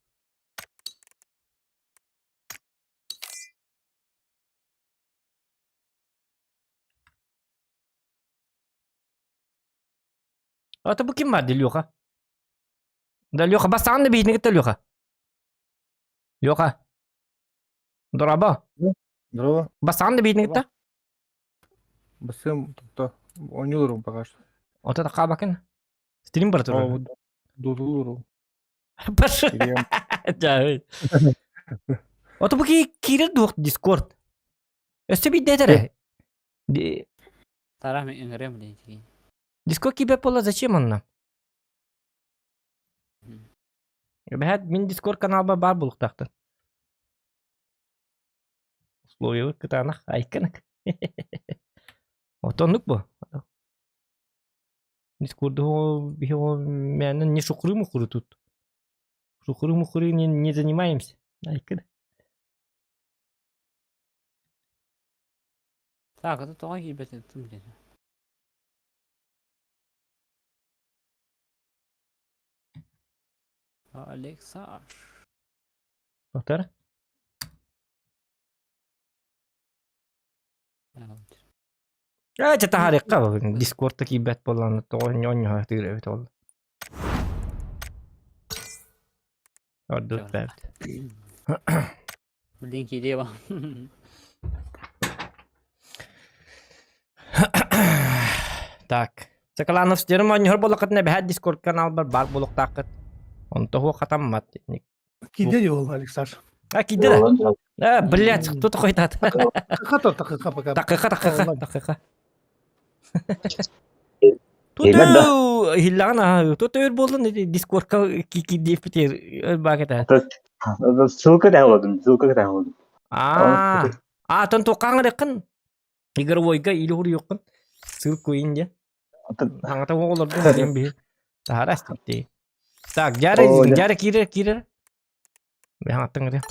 Ото бу ким баар дии Леха? Да Леха бастаан да биһитини кытта Леха. Леха. Дорообо. Здорово. Бастаан да биһитини кытта. Басым то оонньууларым пока что. Ото такаабакын. Стрим бара турар. О, дутулуру. Паша. Ото бу киирэр дуох Дискорд. Өссө биирдэ этэрэ. Тарам ыҥырыам диэн. Дискорд киирбэт буолла зачем онно? Эбэһээт мин Дискорд каналбар баар буолуохтаахтар. Условиябыт кытаанах айканык. Отоннук бу. Дискорду мээнэ не шухры-мухры тут. Шухры-мухры не, не занимаемся. Айкын. Так, это тоҕо киирбэтин тым диэн. Алекса. Повтор. Ээ, чэ таһаарыахха Дискордта киирбэт буоллаҕына тоҕо оонньоһо сатыыр эбит ол. Ордук бэрт. Блин, киириэ Так. Соколанов стерым оонньоһор буоллаххытына эбэһээт Дискорд каналбар баар буолуохтааххыт. Онто суох хатаммат. Киирдэ дии ол Александр. А, киирдэ да? А, блядь, кто такой тат? Такыха то такыха пока. Такыха, такыха, такыха. Тут иһиллэҕин аһа, тут өр буоллун дискордка киирдиэппит өр баак этэ. Ссылка таһылладым, ссылка таһылладым. Аа, а, тон туоххаҥ эреккин? Игровойга или хуруйуккун? Ссылку инде. Хаҥата оҕолордун диэн биһи таһара астыттыы. Так, дьара дьара киирэр киирэр. Бэһаҥаттан киирэр.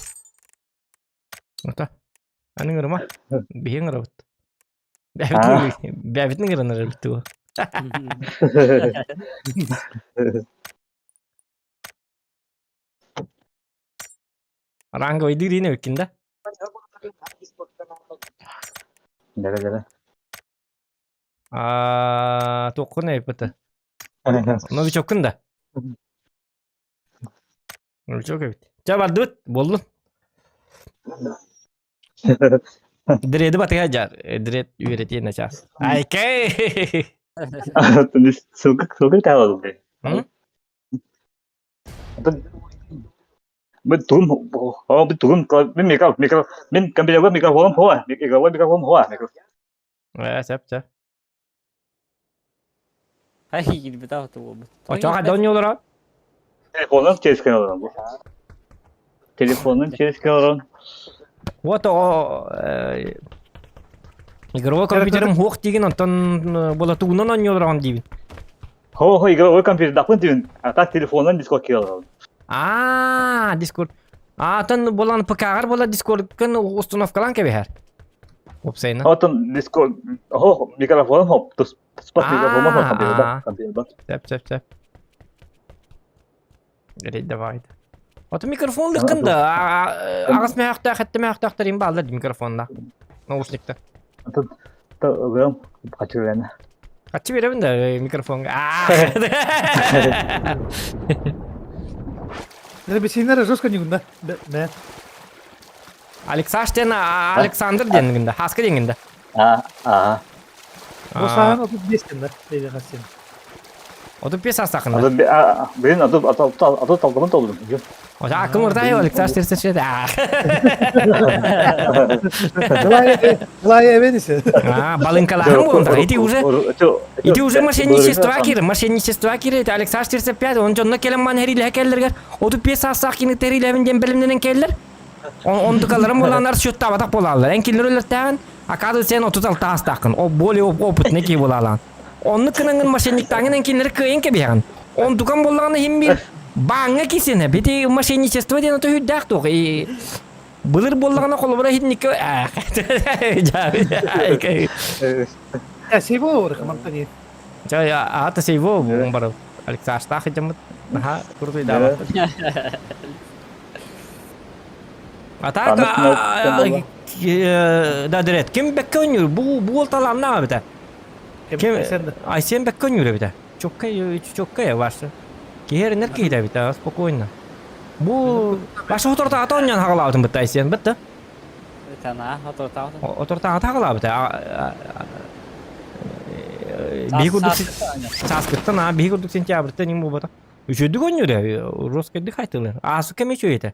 Ата. Аны ыҥырыма. Биһи ыҥырабыт. Бэбитин ыҥыранар эбит тугу. Ранговый дыыр эбиккин да? Да, да, да. Аа, туоххун эппитэ? Новичоккун да? Новичок эбит. Чэ бардыбыт, буоллун. Дреди батыга дьар. Дред үөрэтиэ начаас. Айкэй! Ссылка ссылка таалалды. Мин тугум о мин тугум мин микро микро мин компьютерга микрофоном хуа игровой микрофон хуа Ээ, сөп, сөп. Ай, киирбит буолбут. Очоҕо хайда оонньуулара? Телефонун через олорон. Телефонун через олорон. Вот о игровой компьютерым хуох диигин, онтон болотугунан оонньуулараҕын диибин. Хо хо игровой компьютер дапын диибин, а так телефонун Дискорд киирэн Аа, Дискорд. Аа, тон болан ПК-гар була Дискордкын установкалаан кэбиһэр. Уопсайынан. Отон Дискорд, хо микрофон хоп, туспат микрофон хоп компьютер, компьютер. Сөп, сөп, сөп. Рей давай. Ото микрофон лыкын да, аҕыс мөһөхтөөх, этте мөһөхтөөхтөрүн бааллар микрофонда. Наушникта. Атын ыгым хачырыана. Хачы беребин да микрофонга. Бесейнер жестко не гында. Мэ. Алексаш ден Александр ден гында. Хаска ден гында. А, а. Бу саҕан 35 гында. Дейде хасен. 35 саастаахын. Блин, аты талдымын толдум. Ота акым ыртай Александр терсеше. Глая эбенисе. А, балынкалаһын буолунта. Ити уже Ити уже мошенничество киир, мошенничество киир. Александр 35, он дьонно келен ман херилэһэ келлергер. 35 саастаах кини терилэбин диэн бэлэмнэнэн келлер. Онтукаларын буоланнар счеттаабатах буолаллар. Эн кинилэр өлөртээҕин, оказывается, сен 36 аастааххын. О, более опытный киһи буолаалаан. Оннук гынаҥҥын мошенниктааҥҥын эн кинилэри кыайан кэбиһэҕин. Онтукан буоллаҕына иһин биир бааҥҥа кисэнэ. Бити мошенничество диэн ото үрдээх туох. Былыр буоллаҕына холобура иһинникке Сейво рекомендание. Ча аата сейво бар Алексаштаах дьаммыт наһаа курдуйдаабат. А так да дирет ким бэккэ ойнуур бу бу талааннаах эбитэ. Ким Айсен бэккэ ойнуур эбитэ. Чокка чокка ваша. Киһи эрэнэр киһитэ эбитэ спокойно. Бу ваша отортаата оонньоон хагалаабытын бытта Айсен бытта. Тана отортаата. Отортаата хагалаабыта. Биһи курдук сааскыттан аа биһи курдук сентябрьтэн им буолбата. Үчүгдүк оонньуур Роскайдык хайтылы. Аасык кэми үчүгэй этэ.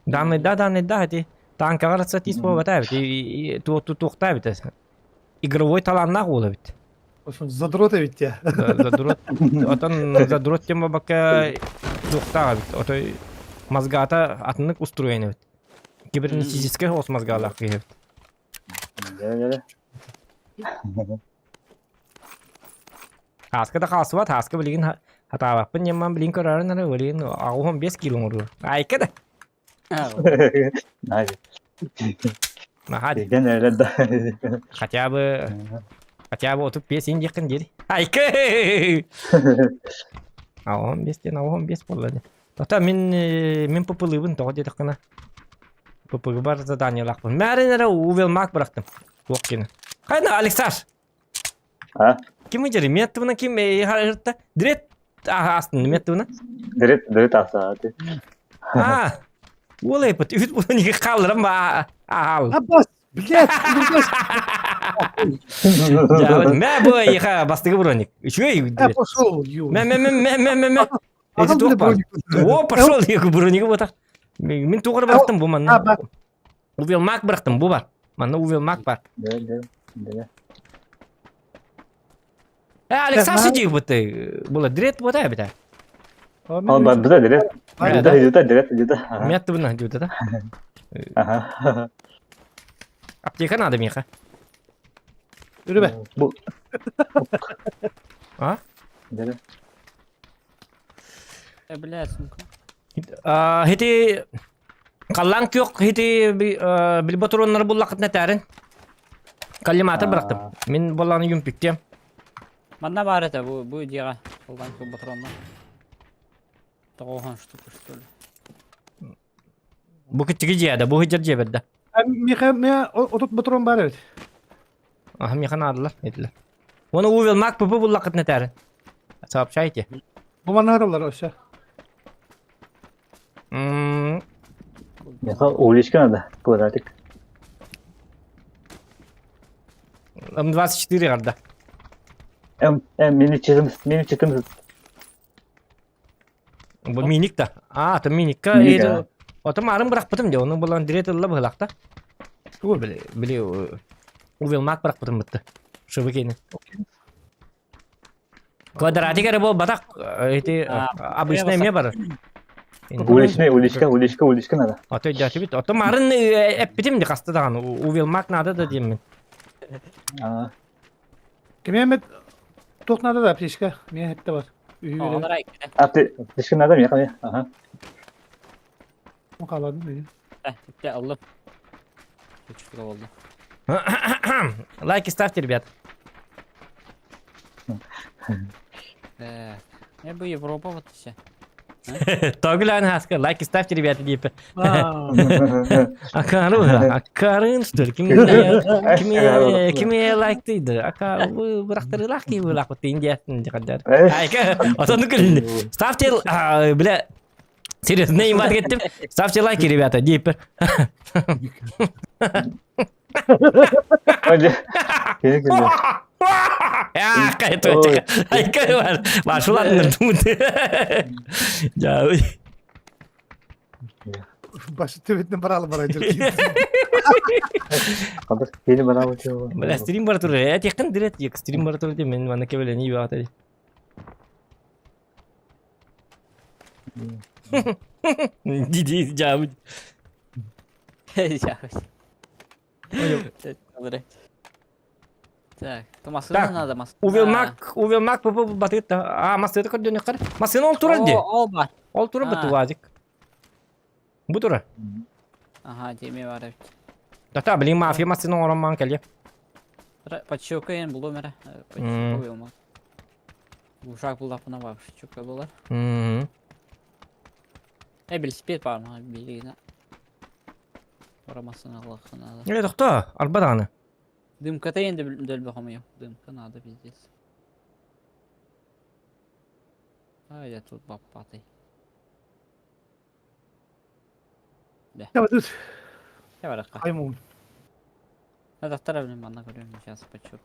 Данныйда, данныйда эти. Танкаҕа рацатист буолбата эбит, туохтаа эбит. Игровой талааннаах уол эбит. Задрот эбит дии. Задрот. Отон задрот тем бабакка туохтаах эбит. Отой мозгата атыннык устроен эбит. Кибернетическэй соҕус мозгалаах киһи эбит. Ааска да хаалсыбат, ааска билигин хатаабаппын диэн билигин көрөөрүн эрэ билигин 85 кило оҥоруо. Айка да. Наһаа Хотя бы хотя бы 35 ин диэххин диэри. Айка! 85 диэн 85 буолла дии. Тота мин мин пупылыыбын тоҕо диэтэххинэ ППГ-бар заданиелаахпын. Мээрин эрэ увелмак бырахтым. Туох кини. Хайна, Алексаш! А? Ким ыдьары? Меттыбына ким харырта? Дрет астын меттыбына? Дрет, дрет аса. А, уол эпит. Үт була неге қалдырам ба? Ал. Аббас, блядь, Мә бу иха бастыгы броник. Үчүгэй. Я пошел, ю. Мә мә мә мә мә мә. Эти туох бар. О, пошел, брониги ботах. Мин туғыр бырахтым бу манна. Увел мак бырахтым бу бар. Манна увел мак бар. Да, да, да. Э, Александр диих быты. Була дрет бота эбитэ. Ол бар быта дрет. Дюда, дюда, дрет, дюда. Мятты бына дюда да. Ага. Аптека надо миха. Үрүбэ. Бу. А? Да. Э, блядь, сумка. Хити Халлаан күөх ити билботуруоннары буллахытына этээрин. Коллиматор бырахтым. Мин буоллаҕына юмпиктиэм. Манна баар этэ бу бу дьиэҕэ халлаан күөх ботуруоннар. Тоҕуоһун штука что ли. Бу киччиги дьиэ да, бу сылдьар дьиэ бэрдэ. Миэхэ мэ отут ботурон баар эбит. Аха миэхэ наадалар этилэр. Уонна увел мак ПП буллахытына этээрин. Сообщайте. Бу манна ыраллар өссө. Миэхэ уличка надо, квадратик. М24 гарда. М, М, мини 14, мини 14. Бу миник да. А, то миникка Миник, а. Ото марын бырахпытым дии, ону булан дирет ылла быһылахта. Тугу? Били, били увелмак бырахпытым бытты. Шыбыкени. Квадратик эрэ буолбатах, эти обычный эмиэ барар. Уличный, уличка, уличка, уличка надо. А то өйдөөтүбүт. Ото марын эппитим ди хаста даҕаны. Увелмак надо да диэммин. Кими эмит туох надо да аптечка? Миэ хетте бар. Үһү А ты аптечка надо мне, мне. Ага. Халадым мени. Bitti aldım. Üç lira oldu. Лайки ставьте, ребят. Не бу Европа вот все. Тогулян хаска, лайки ставьте, ребята, дип. Акарын, акарын, что ли? Ким ким ким лайктыйды? Ака бырахтырылах ки булах вот индиясын дигәндәр. Айка, отону күлүн. Ставьте, бля, серьезно, имат кеттим. Ставьте лайки, ребята, дип. Башы төбетинен баралы барай Бля, стрим бар турар. Э, тиэххин дирет, стрим бар турар мен манна кэбэлэни баҕата. Диди дьаабыт. Так, то массыына надо, массыына. Увелмак, увелмак батыт. А, массыына көрдөнү кар. Массыына ол турар ди. Ол бар. Ол турар бу УАЗик. Бу турар. Ага, деме бар эбит. Тата, блин, мафия массыына оҥорон кэлиэ. Подчёка ен булуом эрэ. Подчёка уйулма. Ушак буллахпына вообще чөкө буолар. Э, велосипед баар маҕа билигин. Барамасын аллахха надо. Э, тохтоо, арба даҕаны. Дымката енді дөлбө хомуйум. Дымка надо пиздец. Ай, я тут баппатый. Тут Я баракка. Аймун. Надо второй манна көрөм, сейчас почерпаю.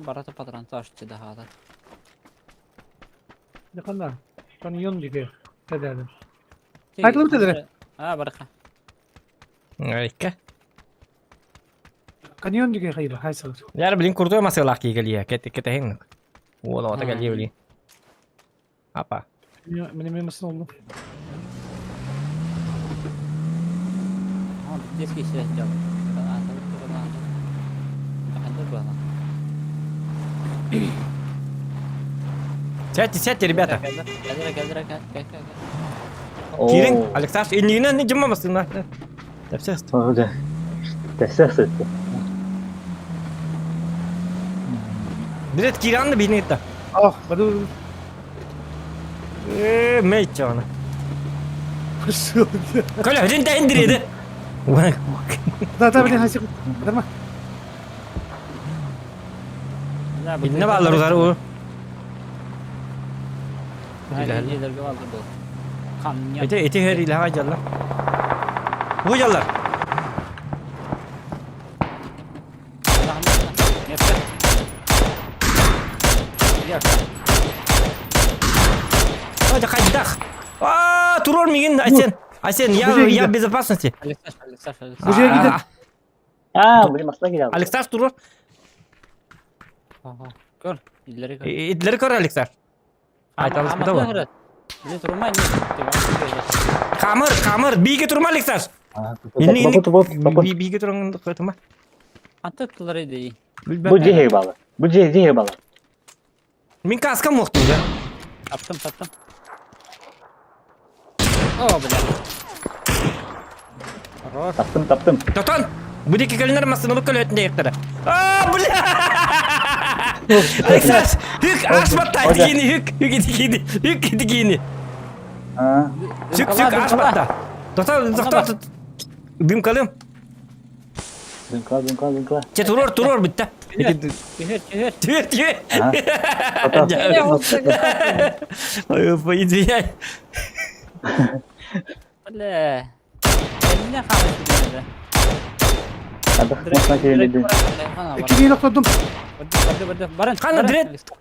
Барата патронтаж да Yakında. Kanyon gibi. Ederdim. Айтылы бителere. А, бараха. Айка. Каньон диге хайыр, хайсылар. Яр блин крутой масылах кигелия. Кет кетехин. Уол ота кэлиэ блин. Апа. Мен мен масын oldu. Он детский связь делал. Сядьте, сядьте, ребята. О. Кириҥ, Александр, иннигинэн дьымма масына. Тэпсэ. Тэсэ сытты. Билет кииран да биһини кытта. Ах, баду. Э, мэйчана. Пошел. Коля, один да индиреди. Да, да, блин, хайсы. Дарма. Инне баалар утары у. Эти эти хер илаха жаллар. Бу жаллар. Ой, хайдах. А, турор мигин, Айсен. Айсен, я в безопасности. Бу жерге gider. А, блин, масла киде. Александр турор. Көр, идлери көр. Идлери көр, Александр. Айталыс бу да. Биле турмай не. Камыр, камыр, биге турма, Александр. Инни инни биге турган кытыма. Аты тылар иди. Бу жеhe бала. Бу жеhe жеhe бала. Мин каскам моктум да. Таптым, таптым. О, бля. Хорош. Таптым, таптым. Тотон! Бу дики көлүнөр масыны бу көлөтүндө ектара. А, бля! Александр, хүк ашматта дигини, хүк, хүк дигини, хүк дигини. А. Сүк, сүк ашматта. Тотон, токтот. Дымкалым. Дымкала, дымкала, дымкала. Че турор, турор битте. Түһөр, түһөр. Түһөр, түһөр. Ага. Ой, извиняй. Бля. Эмне хамы Адах масла киде. Икки токтодум. Барды, барды, барын. Кана дрет.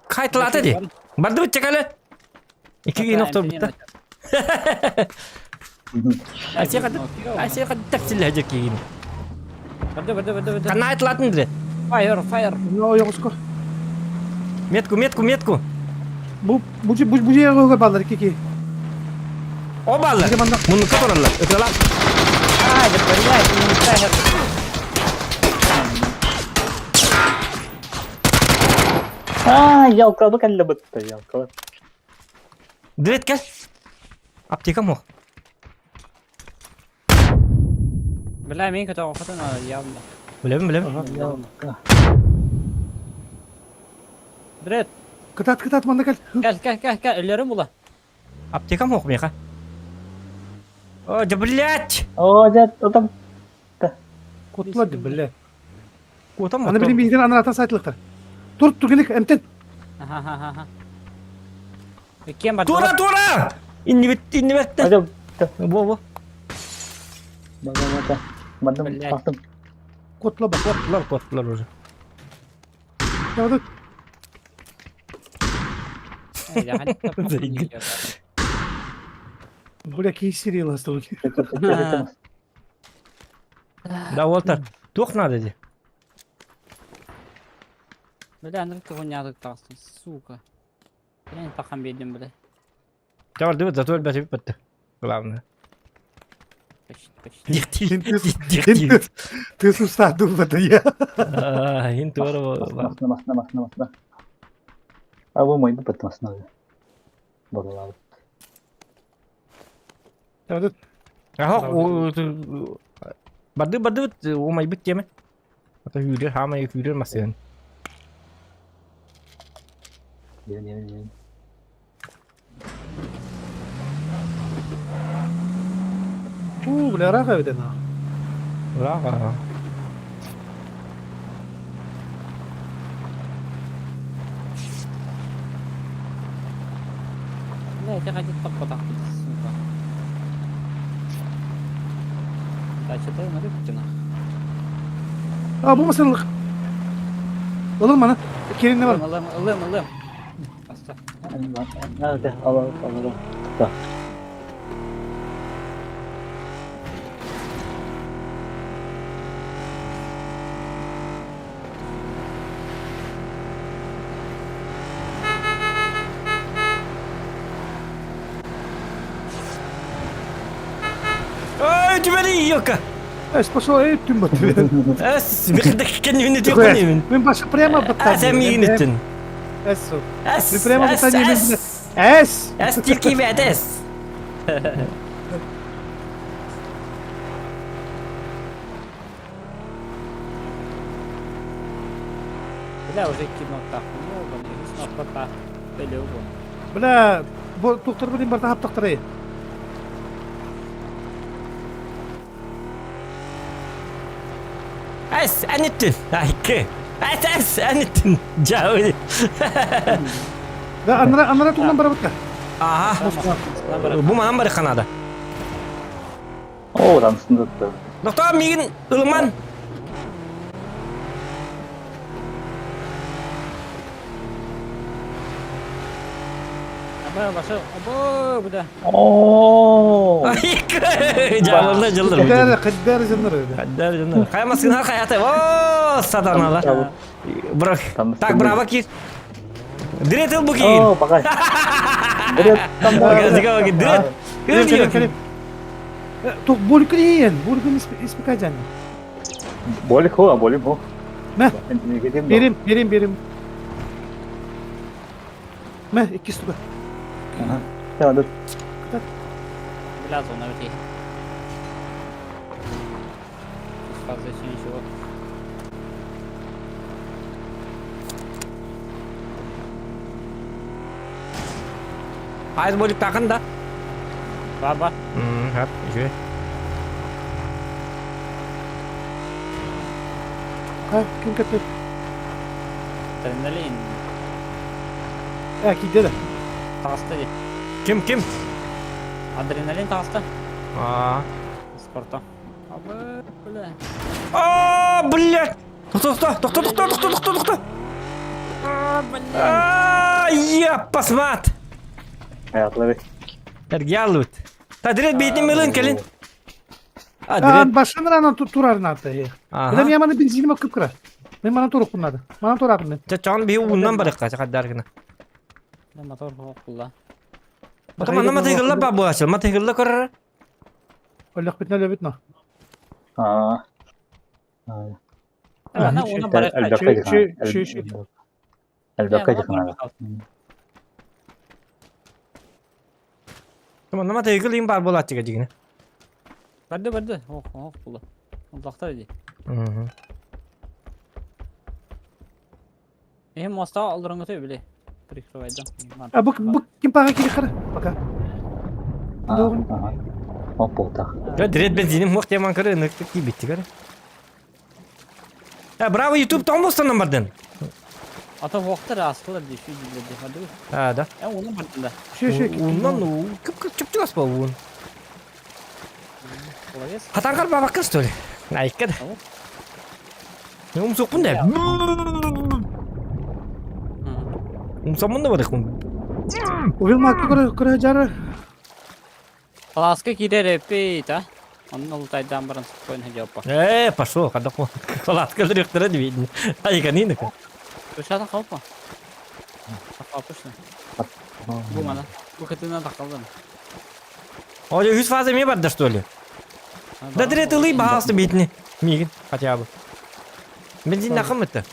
Кайтылаты ди. Барды бит чекале. Икки ноктор битте. Айсе кады. Айсе кады тапсил хажы кийин. Барды, барды, барды, барды. Кана айтылатын дрет. Фаер, фаер. Но йогуско. Метку, метку, метку. Бу бу бу бу жерге балдар икки. О баллар. Муну которалар. Өтөлар. А, да блядь, не мешай. А, ялкалы кәлле битте, ялкалы. Дрет кел. Аптека мох. Бля, мен көтө окутун явно. Билем, билем. Ялка. Дрет, Кытат, кытат, манда кел. кел, кел, кел, кел, өлөрүм була. Аптека мох меха. О, да блять! О, дед, там. Кутлады, бля. Кутам. Аны билим бийден аны ата сайтылыктар. Тур, тур келик, эмтен. Аха, аха, аха. Кем бар? Тура, тура! Инни бит, инни бит. Ажа, Бо, бо. бага, бага. Бардым, Блядь. бактым. Кутла бак. Коттулар, коттулар уже. Явды. Бля, кейсири ластылы. Да, Уолтер. Тух надо ди. Бля, аны тугунядык тагыстым, сука. Бля, такан бердим, бля. Тавар дыбыт, зато бәтеп битте. Главное. Почти, почти. Дихти. Дихти. Ты сустаду бата я. А, ин тура. Масна, масна, масна, масна. А бу мой бит масна. Балалар. Явды. Ага, барды барды умай бит теме. Ата хүрер, хамай хүрер масын. Не, не, не. У, бля, рага ведена. Ура. Бля, я хотел таппа сука. Да, что-то на рыбке А, бу масынлык. Олар мана. Келин не бар? Ылым, ылым, ылым. Аста. Надо, ал, ал, ал. түбэри ёка. Эс пошел эй түн бат. Эс бихдек кеннини тиққунибин. Мен башы прямо баттан. Эс эмигиниттин. Эс. Эс. Прямо Эс. баттан. Эс. Эс тилки эс. Бля, уже кино так, ну, пока. Бля, бу доктор билин барда хаптактары. Эс аниттин. Айкы. Эс эс аниттин. Жауи. Да, анара анара тугунан барабытка. Ага. Бу манан бары канада. О, там сындырды. Доктор мигин ылман. Аба, башы, аба, буда. О! Айкы. Жабылды жылдыр. Каддары, каддары жыннары. Каддар жындар. Каймасын каяты. О, сатаналар. Бро. Так, браво кир. Дрет ыл бу кийин. О, пока. Дрет там. Дрет. Кэлин, кэлин. Тук болик диэн, болик испекажан. Болик хо, болик хо. Мә. Берим, берим, берим. Мә, икки штука. Ага. Tamam, Бля, зона өте. Фаза еще ничего. Айыз болик тақын да. Баба. Хап, еще. Ха, ким кетти? Адреналин. Ә, кийде да. Тағысты де. Ким, ким? Адреналин тағысты. А. Спорта. Аба, бля. А, блядь! Тоқта, тоқта, тоқта, тоқта, тоқта, тоқта, тоқта. А, я посмат. Аятлары. Эргялут. Та дрет бейтин мелын келин. А, А, дрет. башын рана турарын аты. Бля, мен мана бензиним акып кыра. Мен мана турук кунады. Мана турабын мен. Чачан би уннан барыкка чакадаргына. Бля, мотор хоққулла. Потом ана матыгылла ба буачыл, матыгылла көрөр. Оллах битне, оллах битне. А. Ана, оны барыққа. Әлбәккә дихана. Тамам, матыгыл им бар булат дигене. Барды, барды. Ох, ох, була. Уллахтар иди. Эм моста алдырыңы төй биле. Прикрывайда. А бу бу ким пага кири кара? Пока. Оп, болта. Я дрет бензиним мох теман көрө, ныкты ки битти көрө. Э, браво YouTube там болсын бардын. Ата вақтар астылар ди, şu дилер ди. А, да. Э, оны бардын да. Шө шө. Уннан кып кып чып чыгас бол ун. Молодец. Хатангар баба кыз что ли? Айка да. Умсукпун да. Умсамын да бар экун. Увил макты көрө көрө жары. Паласка кирер эпейт, а? Onun ултайдан барын спокойно жапа. Э, пошел, когда палатка директора не видно. Айка не нака. Көшата қалпа. Қалпышны. Бу мана. Бу кытына да қалдым. О, үс фаза ме бар да что ли? Да дрет ылый баасты битни. Мигин, хотя бы. Бензин нахам это.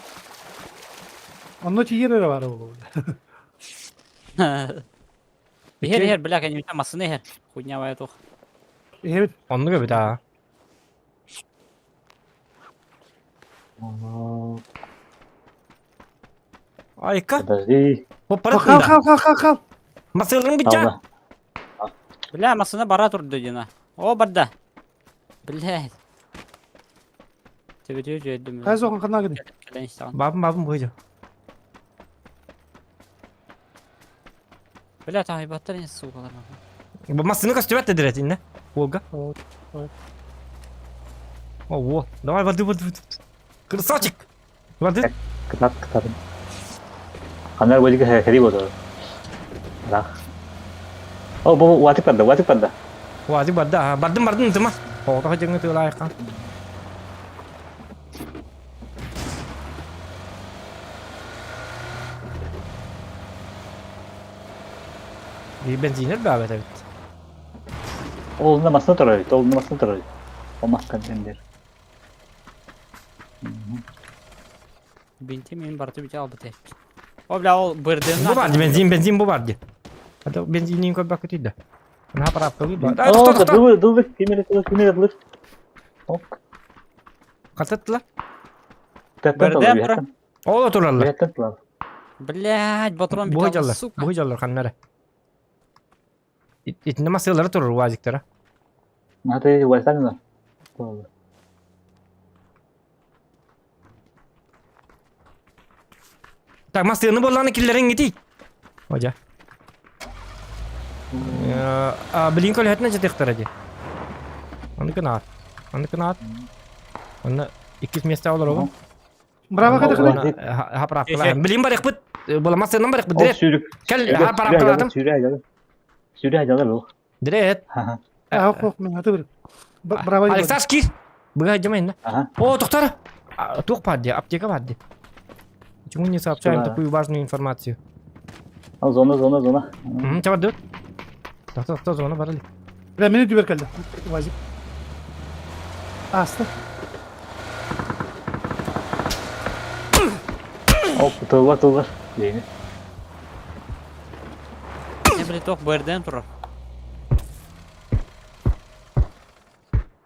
Онно тиер бар ол. Бихер хер бля, конечно, масыны хер. Хуйня вая тух. Evet. Онну көбүт а. Айка. Подожди. Попарат Хал хал хал хал хал. Масылың битча. Бля, масыны бара турды дина. О, барда. Блядь. Тебе тебе жөйдүм. Кайсы оған кана гыды. Келен иштаган. Бабым бабым бойду. Бля, тайбаттар не сугалар. Масыны костюмет дедирет инне. Волга. О, о, давай воды, воды, воды. Красавчик. Воды. Кытат, кытат. Анар бодиге хери болду. Рах. О, бу ватик барда, ватик барда. Вади барда, бардым бардым тыма. О, тага жеңе тылайка. И бензинер бабет бит. Ол намасына турар, ол намасына турар. Омакка дендер. Бинти мин барыта бүтэ албыт эппит. О бля ол бырдыын Бу бар бензин, бензин бу бар ди. Ата бензинин көрбөккө тийдэ. Наха парапкалыы ба. О, дылы, дылы, кимер дылы, кимер дылы. Ок. Кататтылар. Бырдыын тура. Ол тураллар. Блядь, патрон Бу бүтэ жаллар. сука. Бу жаллар ханнары. Итинне масылары турар уазиктара. Аты уазтан Так, масыны болланы киллерин гити. Ожа. Блин, көлөһөтүнэ дьытыахтара дии. Аны кынаат. Аны кынаат. Онно иккис месте олоробун. Браво ката Хаправкалаһын. Билин барыхпыт. Була масынан барыхпыт. Дирет. Кел хаправкалатым. Сүүрэ дьалар ол. Дирет. Аа, хох, мен аты бір. Браво. Алексаш кир. Быга жамайын да. О, тоқтар. Туох бар дии, аптека бар дии. Почему не сообщаем такую важную информацию? Зона, зона, зона. Чабар дут. Тоқта, тоқта, зона бар или. Бля, мени түбер келді. Вазик. Аста. Оп, тылла, тылла. Дейни. Не блин, тох БРДМ турар.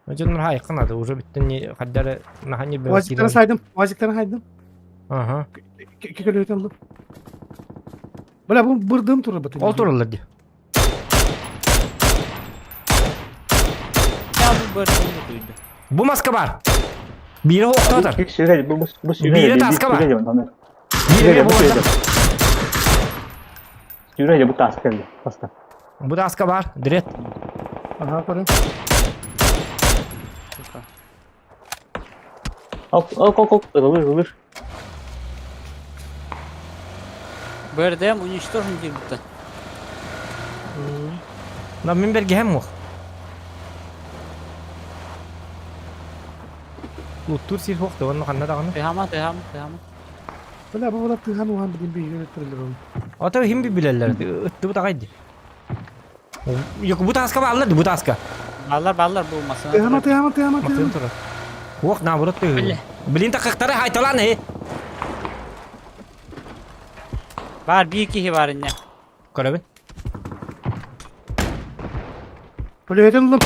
Дьоннор хайыккын ады, уже бүттен не хаддары наха не Вазиктарын сайдым. Вазиктарын хайдым. Ага. Кекелі өтен Бля, бұл бұрдым туры бітін. Ол туралар ди. Я бу БРДМ туйду. Бу маска бар. Бири хоқтатар. Сүүрэ, бу бу сүүрэ. Бири таска бар. Бири бу. Сүүрэ бу таска келди. Таска. Бу таска бар. Дирет. Ага, көрем. Оп, оп, оп, оп, ылыр, ылыр. БРДМ уничтожен диир будто. На мин бергеһем мух. Луттур сир хоқты, онны ханна даҕаны. Тыһама, тыһама, тыһама. Бля, бу була тыхан ухан билин бейгер өттірілер оны. Ата хим би билеллер, ыттыбыт аҕай ди. Yok бу таска бааллар бу таска. Баллар, баллар бу масына. Тыхама, тыхама, тыхама, Матын тыхама. турар. Уох наоборот ты. Бля. Блин такактары хайталан э. Бар биир киһи бар инне. Көрөбүн. Бля, ылым.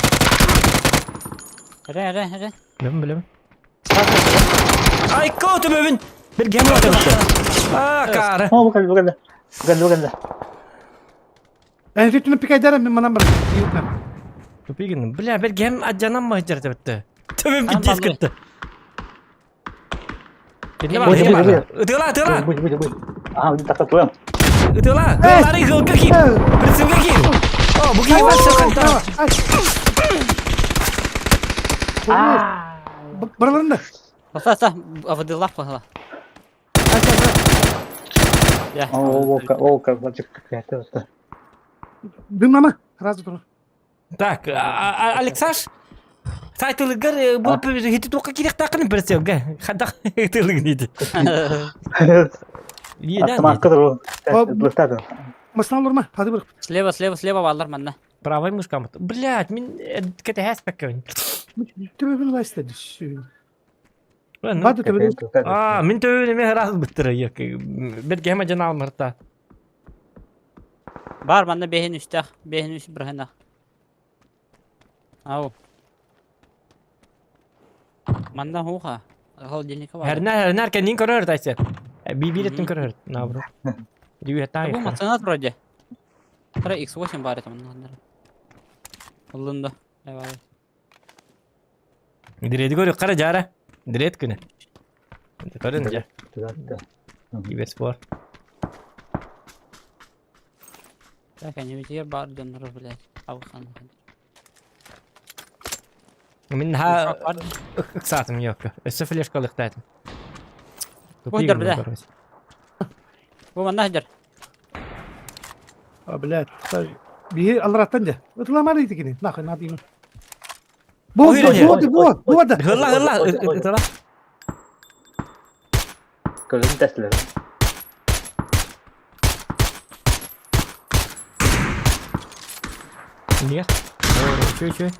Эре, эре, эре. Билем билем. Ай көтүмөбүн. Бир гем отыр. А кары. О, бу келди, бу келди. Бу келди, бу келди. Ән түтіні пикайдарым, мен манан бар. Тупигин. Бля, бир гем аджанан ма жерде битти. Төбөм Анан битти банды. кетти. Кенне бар, Бу, кенне бу, бар. бу. Ытыла, ытыла. Бу, бу, бу. Ага, бу такка Ытыла. Гыллары гылка кир. Прицелге кир. О, бу киһи бар сырканта. Бараларында. Та, та, авадылап кала. Я. О, волка, волка, значит, какая-то. Дымнама. Разы тұр. Так, Алексаш, сайтылыгар бу хити туққа керек тақын прицелге. Хадақ ытылыгын дейді. Автоматка туру. Блыстады. Масынан олар ма? Хады бір. Слева, слева, слева баллар манна. Правый мышка. Блядь, мен кете хэспек. Төбе лайста. Бады төбе. А, мен төбе раз быттыры. Бер гема жана алмырта. Бар манна бехин үстәх, бехин үс бирхана. Ау. Манна хуха. Холодильника бар. Herner herner kendin көрөр тайсы. Бибиреттин көрөр. Наоборот. Дүйе тай. Бу мацанат вроде. Тара X8 бар это манна. Улында. Давай. Диреди көрү кара жара. Дирет күнү. Көрүн жа. Киберспорт. Так, они ведь ер бар дөнөр, блядь. Аухан. Мин ха ыксатым yok. Өссө флешкалыктайтым. Ой, бля. Бу манна хәдер. А, блядь. Бихи алраттан да. Ытыламар дейді кені. Нахуй, надо. Бу, Ой, бу, бу, бу, бу. Гылла гылла ытыла. Көрүн тәслер. Нет. Чуй чуй.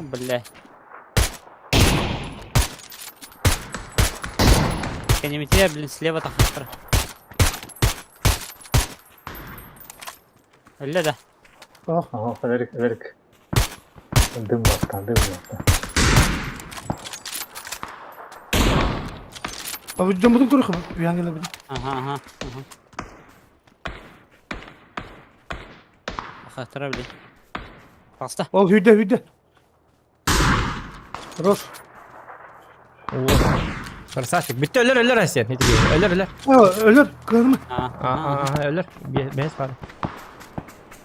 Бля. Кэннибитигэр, блин, слева тахсар. Өллө да. Ох. Ага, өлөрүк, өлөрүк. Дым баста, дым баста. Abi дьоммутун көрүөх үйән келе Ага, ага, ага. Хатыра, блин. Таҕыста. Ол сүүрдэ, сүүрдэ. Хорош. Красавчик. Бүттэ өлөр өлөр Асен. Өлөр өлөр. Өлөр, кыһынма. Аа, өлөр. Бэс бар.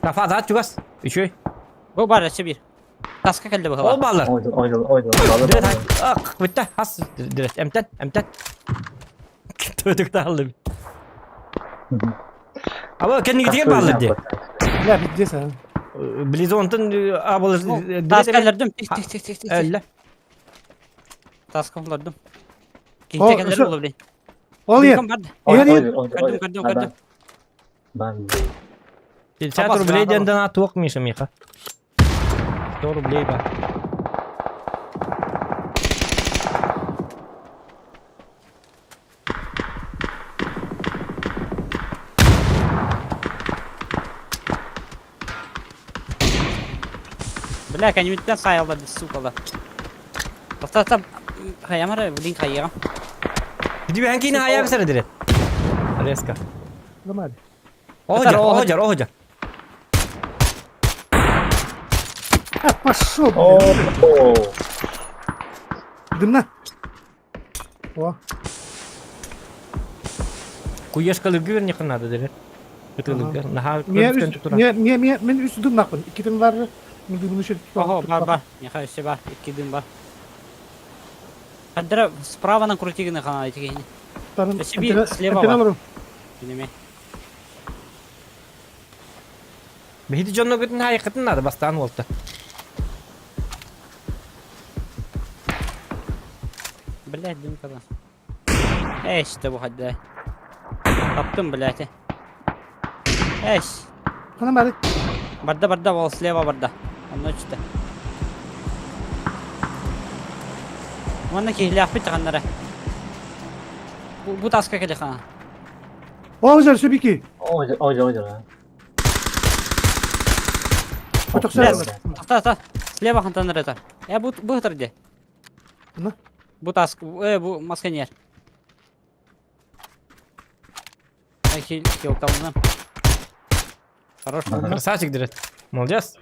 Тафа да чугас. Үчүгэй. Бу бар өссө биир. Таска кэллэ быһыла. Ол баллар. Ойду, ойду, ойду. Баллар. Ах, бүттэ. Хас дирет. Эмтэн, эмтэн. Төтүк тааллым. Аба кэннигитигэр бааллар дии. Бля, пиздец, а. Близонтон абыл Таска өлөрдүм. Тих тих тих тих тих. Өллө. Таска өлөрдүм. Киһитэ кэллэр буолла блин. Ол е. Көрдүм, көрдүм, көрдүм. Бан. 50 рублей диэн дана туох Миша Миха. 100 рублей ба. Бля, кэннибиттэн саайаллар сука Тохтоо, хайамар, блин, хайыаҕым. Дибэһэн киинэ хайаа бисэр дире. Резко. Нормально. Оһодьар, оһодьар, оһодьар. А, пошел, блин. Дымна. О. Куешкалыргы вернеха надо дире. Ытылыргы. Наха Не, не, не, мен үс дымнақпын. Икки дым бар. Мен дымны үшет. Ого, бар, бар. Меха өссө бар. Икки дым бар. Хаддара справа на крути гына хана ити Өссө биир слева бар. Кинеме. Биһиги дьонно гытын хайыккытын надо бастаан уолта. Блядь, дым когда. Эш, ты бу хадда. Таптым, блядь. Эш. Хана бары. Барда, барда, ол слева барда. Онно түстэ. Уонна киһилээхпит ханнара. Бу, бу таска кэлэ хана. Ол жер сөбики. Ой, ой, ой, ой. Тохтоо, тохтоо. Слева хантан эрэ Э, бу бу ытар дии. Бу тас, э, бу маска нер. Хил, хил Хорош. Красавчик, Дред. Молодец.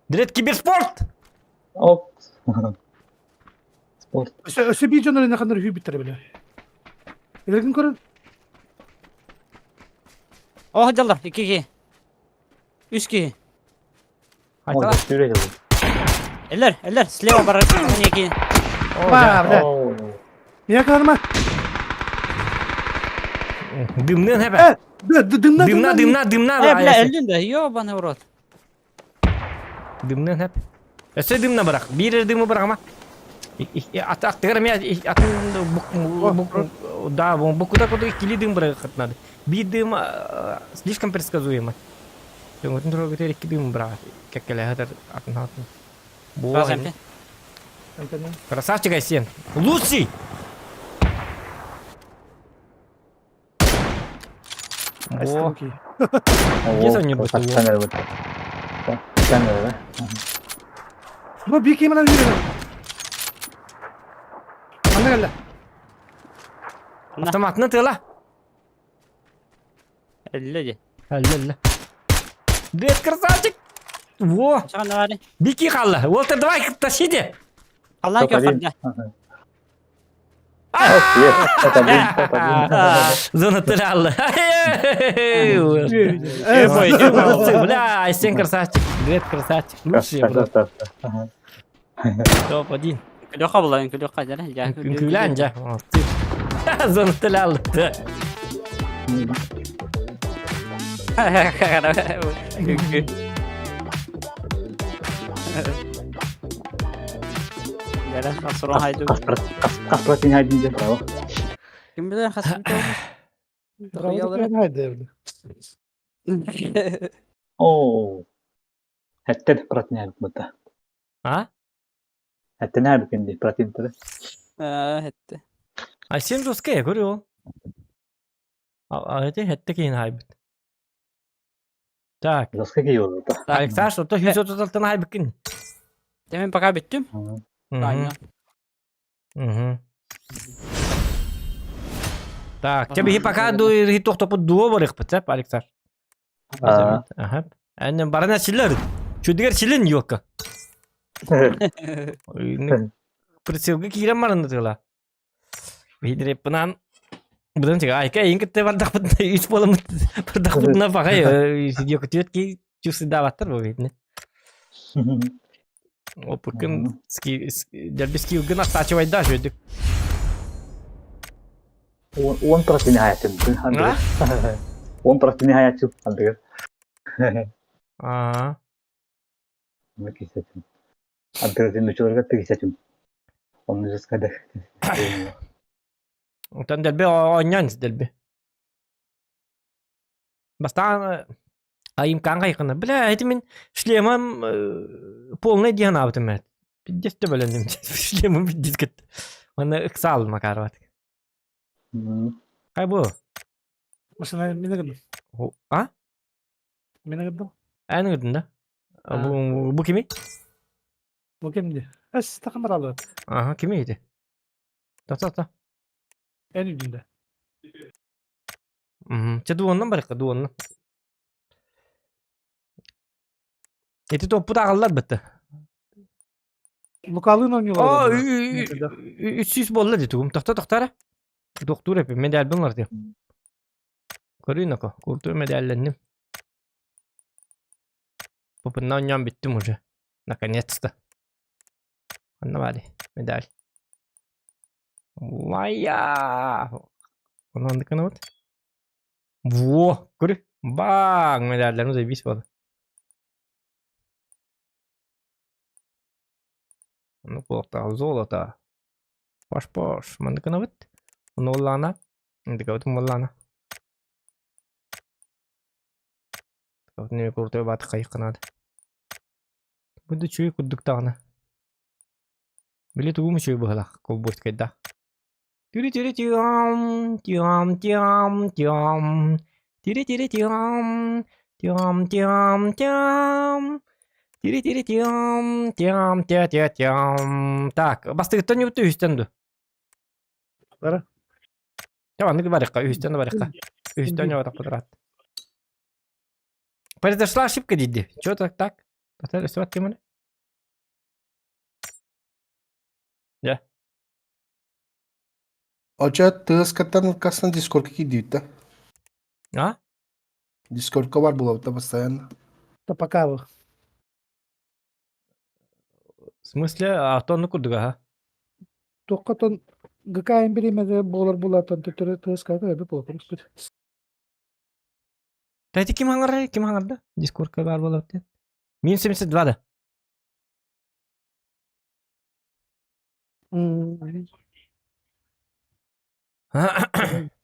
Дред киберспорт! Оп. Спорт. Өссө биир дьон эрэ ханнар үһү бүттэрэ бile. Элэргин көрөн. О, дьаллар, икки киһи. Үс киһи. Айтала. Эллер, эллер, слева бар некий. Ба, бля. Меня каларма. Дымнын хэбэ. Э, дымна, дымна, дымна, дымна. Э, бля, өллүн да, ёбаный в рот. Дымнын хэп. Өссө дымна бырах. Биир дымы бырахма. Аттыгар эмиэ атын да, бу куда куда иккили дым бырахат надо. Биир дым слишком предсказуемо. Өҥөтүн туругутер икки дым бырахат. Кэккэлэһэтэр атын атын. Красавчик Айсен. Лучший! О, Где за небо? Бу биир киһи манан үөрэнэр. Манна кэллэ. Автоматына тыла. Өллө дии. Өллө, өллө. Бэт красавчик! Во! Бики хаалла. Уолтер, давай, тащите! Аллах көрдө. Зона тыралла. Бля, Айсен красавчик. Дуэт красавчик. Лучший, брат. Топ-1. Күлүөххэ буолла, күлүөххэ дьэ. Күлэн дьэ. Зона тыралла. Дьэ, хасырон хайду. Каспратин хайдын дьэ, браво. Ким билэр хасырон Оо. Хэттэн пратин хайдын быта. А? Эттэнэ эбикин дии, протинтары. Аа, этте. Айсен жесткая, я говорю. А эти это киин хайбыт. Так. Жесткий киһи буолбута. Александр, что-то 136 хайбыккын. Дьэ мин пока бүттүм. Аня. Угу. Так, тебе пока тохтопут дуо барыхпыт, сеп, Александр. Ага. Әне барана чилер. Чүдгер чилин юкка. Прицелга киирэн баран тыла. Видреппынан Бұдан тек айка ең кітте бардақпытына үс боламыт бардақпытына бағай күтүөт ки чувствуйдаабаттар бу видне. Опыкын дәрбис киилгин аттаачыбайда жөдүк. 10 процент хаятым. 10 процент хаятым. Андыгыр. Аа. Кисетим. Андыгыр мүчөлөргө тигисетим. Онну жескада. Оттон дэлби оонньоон дэлби. Бастаан айым каан Бля, эти мин шлемом полный диэн аабытым эт. Пиздец төбөлөннүм. Шлемым пиздец кетти. Оны ыксаал Макарова. Кай бу? Машина мин ыгырдым. А? Мин ыгырдым. Эн ыгырдың да? Бу, бу кими? Бу кимди? Эс такымар алып. Ага, кими ити? Та-та-та. Эн үйдүндө. Чэ дуоннан барыкка, дуоннан. Ити топпут аҕаллар бытты. Лукалыын О, ойнуулар. 300 буолла дии тугум. Тохто тохтара. Тохтуур эпи, медальбын ылар дии. Көрүү ноко, куртуу медальленним. Попынна оонньоон бүттүм уже. Наконец-то. Онно баали, медаль. Лая! Онно вот. Во, көрү. Баң, медальлерим заебись болды. Ну, кулактагы золото. Паш-паш. Мандыкына бит. Ону уллаана. Индикабытын буллаана. Неме куртуя бааты хайыкканаады. Бу чүй курдуктаҕына. Били тугум үчүгэй быһыылаах колбуйскайдаах. Тири-тири-тиам, тиам-тиам-тиам, тири-тири-тиам, тиам-тиам-тиам, тири-тири-тиам, тиам-тя-тя-тиам. Так, бастыгыттан ньубуту үһүстэн ду. Бара. Табаннык барыкка, үһүстэн барыкка. Үһүстэн ньубатах Произошла ошибка диди. Чё так так? Татар өсөбат кемene? Я. Оча ТСК-тан кассан Дискордка киирдибит да? А? Дискордка бар буолабыт да постоянно. Да пока вы. В смысле, а то ну курдуга, ха? Туохха ГК бириэмэтэ буолар булаатан төттөрү ТСК-та эбит буолар испит. Да это ким хаҥарар, ким хаҥарда? Дискордка баар буолабыт диэн. Минус 72 да.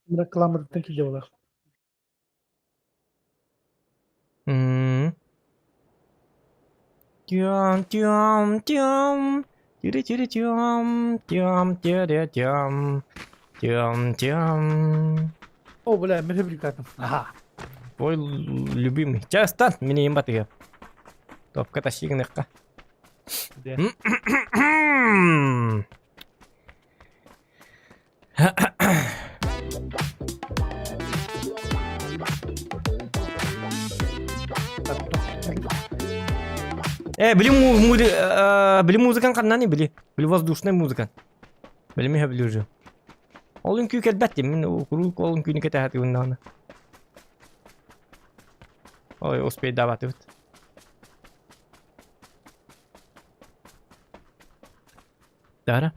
Рекламаттан киирдэ буолар. Тям тям тям тири тири тям тям тя тям тям тям. О, бля, мен репликатым. Ага. Твой любимый. Часто меня им батыга. Топка тащигныкка. Де. Били били музыкан ханнани били. Били воздушная музыка. Били миха били уже. Ол үҥкүү кэлбэт дии, мин куруук ол үҥкүүнү кэтэһэ даҕаны. Ой, успейдаабатыбыт. Дара.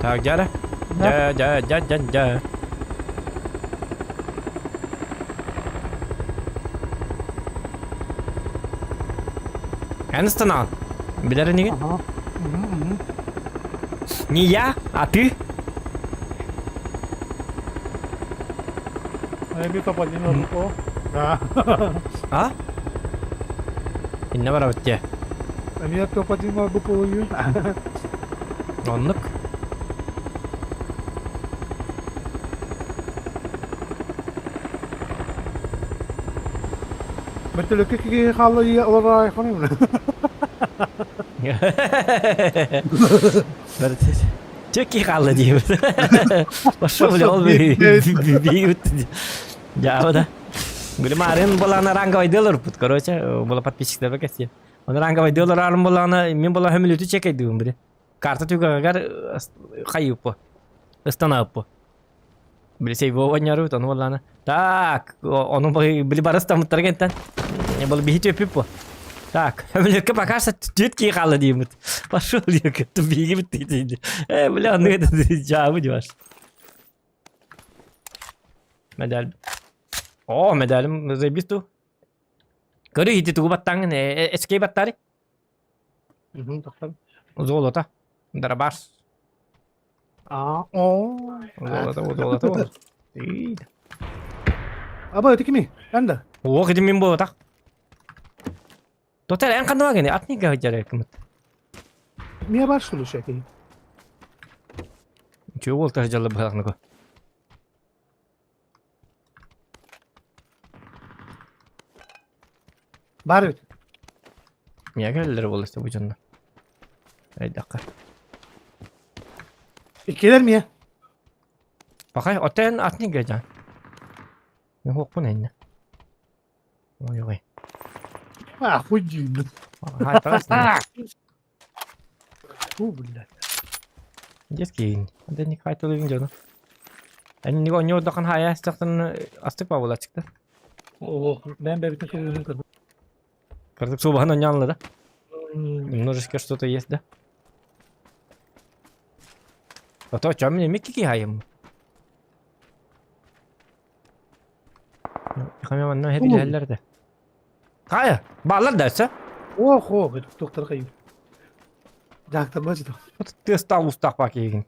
Так, дядя. Дя, дя, дя, дя, дя. Эн ыстанаҕын? Билэр инигин? Ага. Мгм, мгм. Не я, а ты? Эми топ-1 ордук. Да. А? Инне барабыт дии. Эмиэ топ-1 ордук буолуйун. Оннук. Бөртөлөккө киһи хаалла олорор айфон Чеки хаалла диибит. Пошел, бля, ол бийбит. Дьаабы да. Гүлүмаарын булана ранговайдыылар короче, була подписчиктер кэсиэ. Оны ранговайдыылар арын булана, мен була хөмүлүтү чекейдүүм били. Карта түгэгэр хайыппы. Ыстанааппы. Били сейбо оонньоорубут, ону буоллаана. Так, ону били барыстаммыттар кентэн. Бұл биһи төпүп бу. Так, өмүлөккө пока что түт кии хаалла диибит. Пошел диэки, биһиги бүттү. Э, бля, аны жаабы диваш. Медаль. О, медалим заебись ту. Көрү ити тугу баттаҥын, эскей баттари. Золото. Дарабас. А, о. Золото, золото. И. Аба, это кими? Анда. О, кити мин буолбатах. Тотал эн ханна гени атни гажара кымыт. Мия бар шулу шеки. Чего бол тажалла бахнага. Бар бит. Мия кэллэр буолла бу дьонно. Айдакка. Иккилэр мия. Пахай отен атни гажан. Мен хуоппун энне. Ой ой. А, хуй дин. Хай, пожалуйста. Фу, блядь. Детский. Да не хай тулугин дьоно. Они не не отдахан хая астактан астык ба буолачыкта. О, мен бэбитин кылыгын көрдүм. Кырдык субаһын онньоонла да. Немножечко что-то есть, да? А то чем мне микки хайым? Хамя манна хеп илэллэр да. Хайа, баалар да өссө. Ох, ох, это доктор кайым. Доктор бачы. Вот ты стал устах пакегин.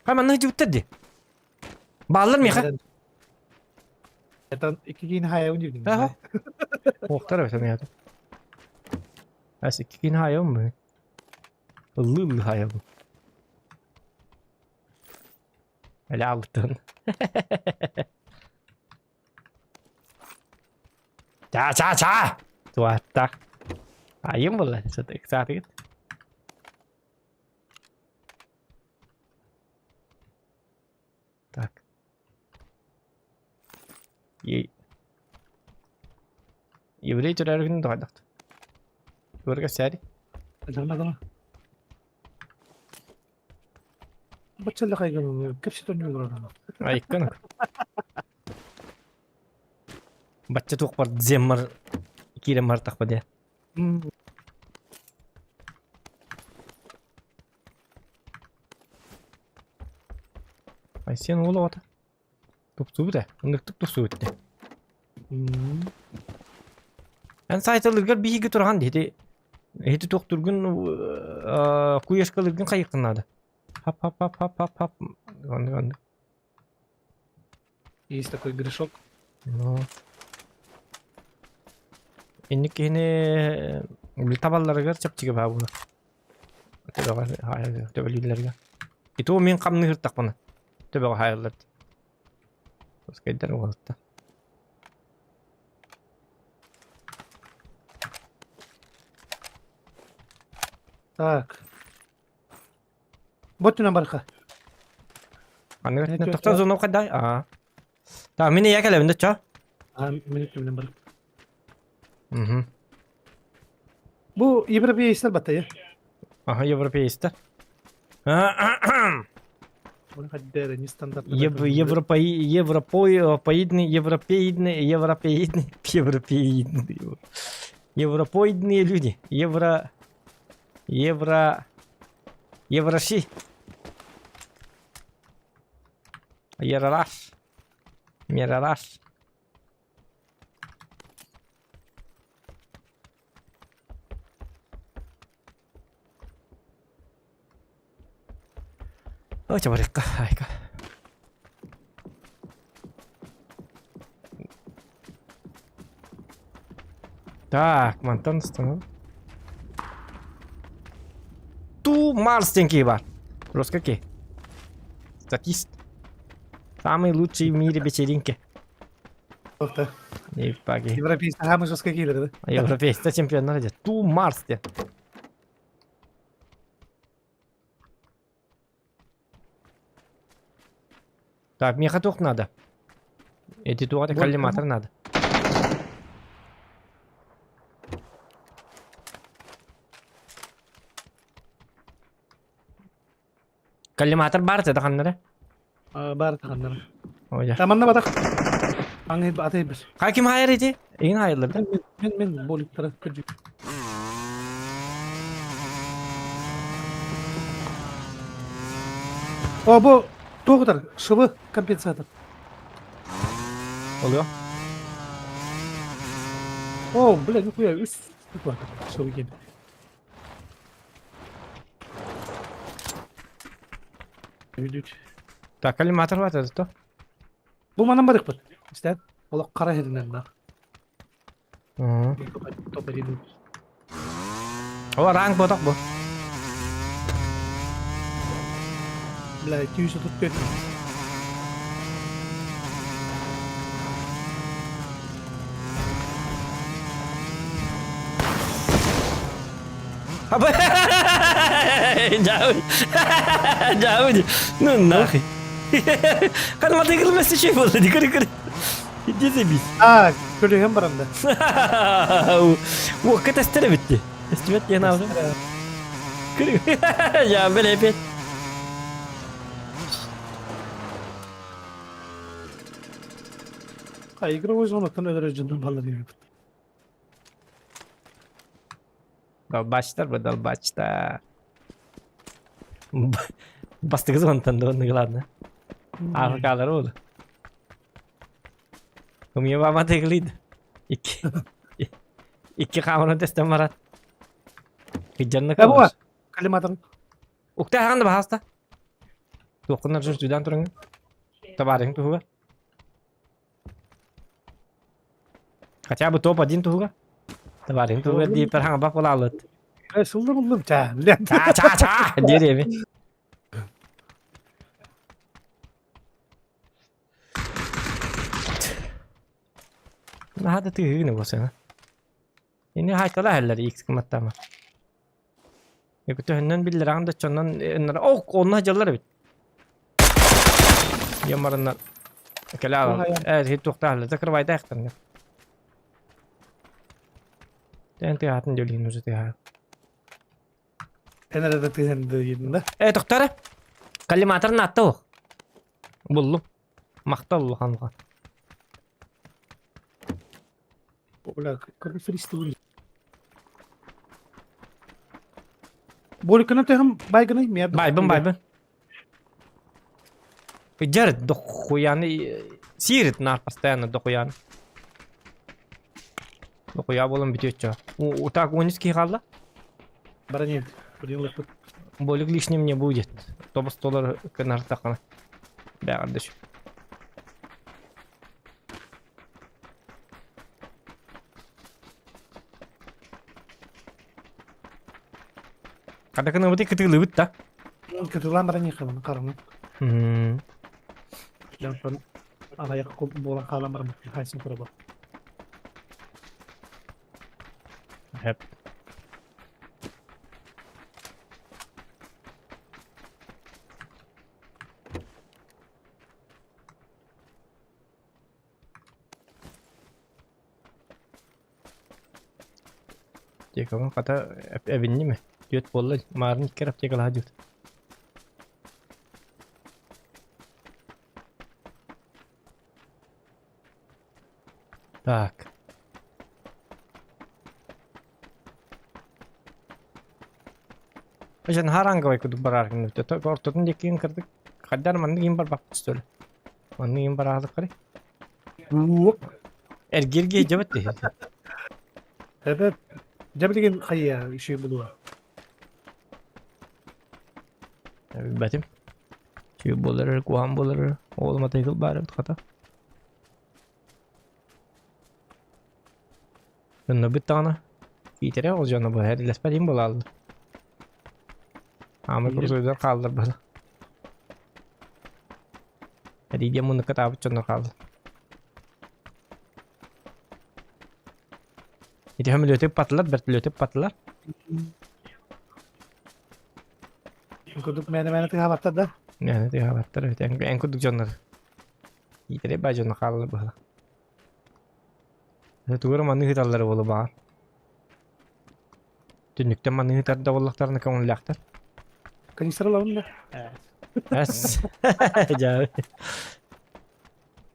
Хай манна жибиттер ди. Баалар миха. Это икки хайа ундибин. Аха. Охтар өтө миха. Ас икки хайа мы. Лыл хайа. Әлі алтын. Ча ча ча! Туатта. Айым буолла. Саатыгыт. Так. Еврей төрәргін дойдақт. Көрге сәри. Дама дама. Баччалла кайган кепсет ойнуулар. Айыккан. Бачча туох бар земмар киирэн бартахпа дии. Айсен уол оҕото. Тупсубут ээ. Ынныктык тупсубут дии. Эн сайталыыргар биһиги тураҕын дии. Ити ити туохтуургун куешкалыыргын хайыаххын наада. Хап хап хап хап хап хап оннук оннук. Есть такой грешок. Ну. Инник киһини табалларыгар чэпчэки баа буолар. Төбөҕө төбөлүүллэргэ. И то мин хамныыртахпына төбөҕө хаайаллар. Пускайдар уолатта. Так. Вот түнэн барха. Аны тохтон зону кайдай? Аа. Так, мин я кэлэбин да чо? А, мин түнэн бар. Угу. Бу европейцтер батайы. Ага, европейцтер. Нестандартный. Европои, европоидный, европеидный, европеидный, европеидный, европоидные люди, евро, евро, евроши, ералаш. Мираж. Ой, чабарыкка, айка. Так, мантан остановим. Ту Марс диэн бар. Роскаки. Статист. Самый лучший в мире вечеринки. Охта. Епаги. Европейцы самые жесткие киллеры, да? Европейцы чемпионнар дьэ. Ту Марс диэн. Так, миэхэ туох надо? Эти туох это коллиматор надо. Коллиматор баар этэ ханнара? Баар ханнара. Ой, Таманна батах. Аңы аты бир. Хаким хайыр ити? Эгин хайырлар да? Мен мен боликтара күрдүк. О, бу тоғытар, шыбы компенсатор. Oluyor. О, бля, нихуя, үс бар, шыбы келdi. Үдүт. Так, коллиматор бар это то. Бу манан барык бит. Истән. Олар кара херинен да. Топ один. О, ранг боток бу. Бля, 234. Дауди, ну нахуй. Kan мата кылмасы şey болду, дикори кори. Иди забись. А, көлөһөн баранда. О, катастрофа битти. Эстимет я навзы. Я бля опять. А, игровой зонаттан өлөрө жындын балдар gibi. Долбачтар бу, долбачтар. Бастыгы зонтан да онны ладно. Аркалар ол. Умия баба теглид. Икки. Икки камера тестен барат. Кыджанны Ә, бу бар. Коллиматор. Укта хаганда бахаста. Туохкуннар жүр түдән турыңы. Табарың туһуга. Хотя бы топ-1 туһуга. Табарың туһуга дип бер хаңа бак була алыт. Э, сылдыр булдым. Ча, бля. Ча ча ча диир эми. Наһаа да тыһыгыны болсана. Ини хайтала хәлләр X кыматтама. Көтөһүннэн биллэр аҕын да чоннон ок онно дьаллар эбит. Ямарыннар кэлэ э хит туохтаахлар закрывайдаахтар. Тэн тыаатын дьөлүһүн уже тыаһа. Эн эрэ тыһын дыйын да. Э тохтара. Коллиматор наатта ох. Буллум. Махтал улахан. Бля, какой фристайл. Боликына тыһым байгыны мия. Байбын байбын. Дьэр дохуяны сиирит наар постоянно дохуяны. Дохуя буолан бүтүөччө. Так он киһи хаалла. Баранет. Блин, Болик лишним не будет. Тобус доллар кынартакана. Бәгәрдеш. Кадаканы бути кытылыбыт да. Кытылан баранет хабан караны. Лямпан аяк буолан хаалан баран хайсын кураба. Хеп. Аптекабын хата эбинним Түөт буолла маарын иккэр аптекалаһа дьут. Так. Жан харанговай кудук барар ортотун деккин кырдык. Хаддар манны ким бар бак түстөлө. Манны ким бар азык карай. Уоп. Эргирги дьэбит дии. Это дьэ билигин хайа үчүгэй булуо. Билбэтим. Үчүгэй буолар, куһаҕан буолар, ол матайгыл баар эбит хата. Онно даҕаны киитэрэ ол дьоно бу эрэлэспэт иһин буолааллар. Аамай курсуйдар хааллар быһа. Эриидиэн муннукка таабыт дьоннор хаалла. Ити хөмүлүөтү ыппатылар, бөртөлүөтү ыппатылар. Курдук мээнэ-мээнэ тыаһаабаттар да? Мээнэ тыаһаабаттар эбит. Эн курдук дьоннор. Иитэрэй баа дьоно хааллар быһыла. Тугу эрэ маныы ыыталлара буолуо баҕар. Түннүктэн маныы ыытар да буоллахтарына көҥүллээхтэр. Канистра ылабын да? Эс. Дьэ.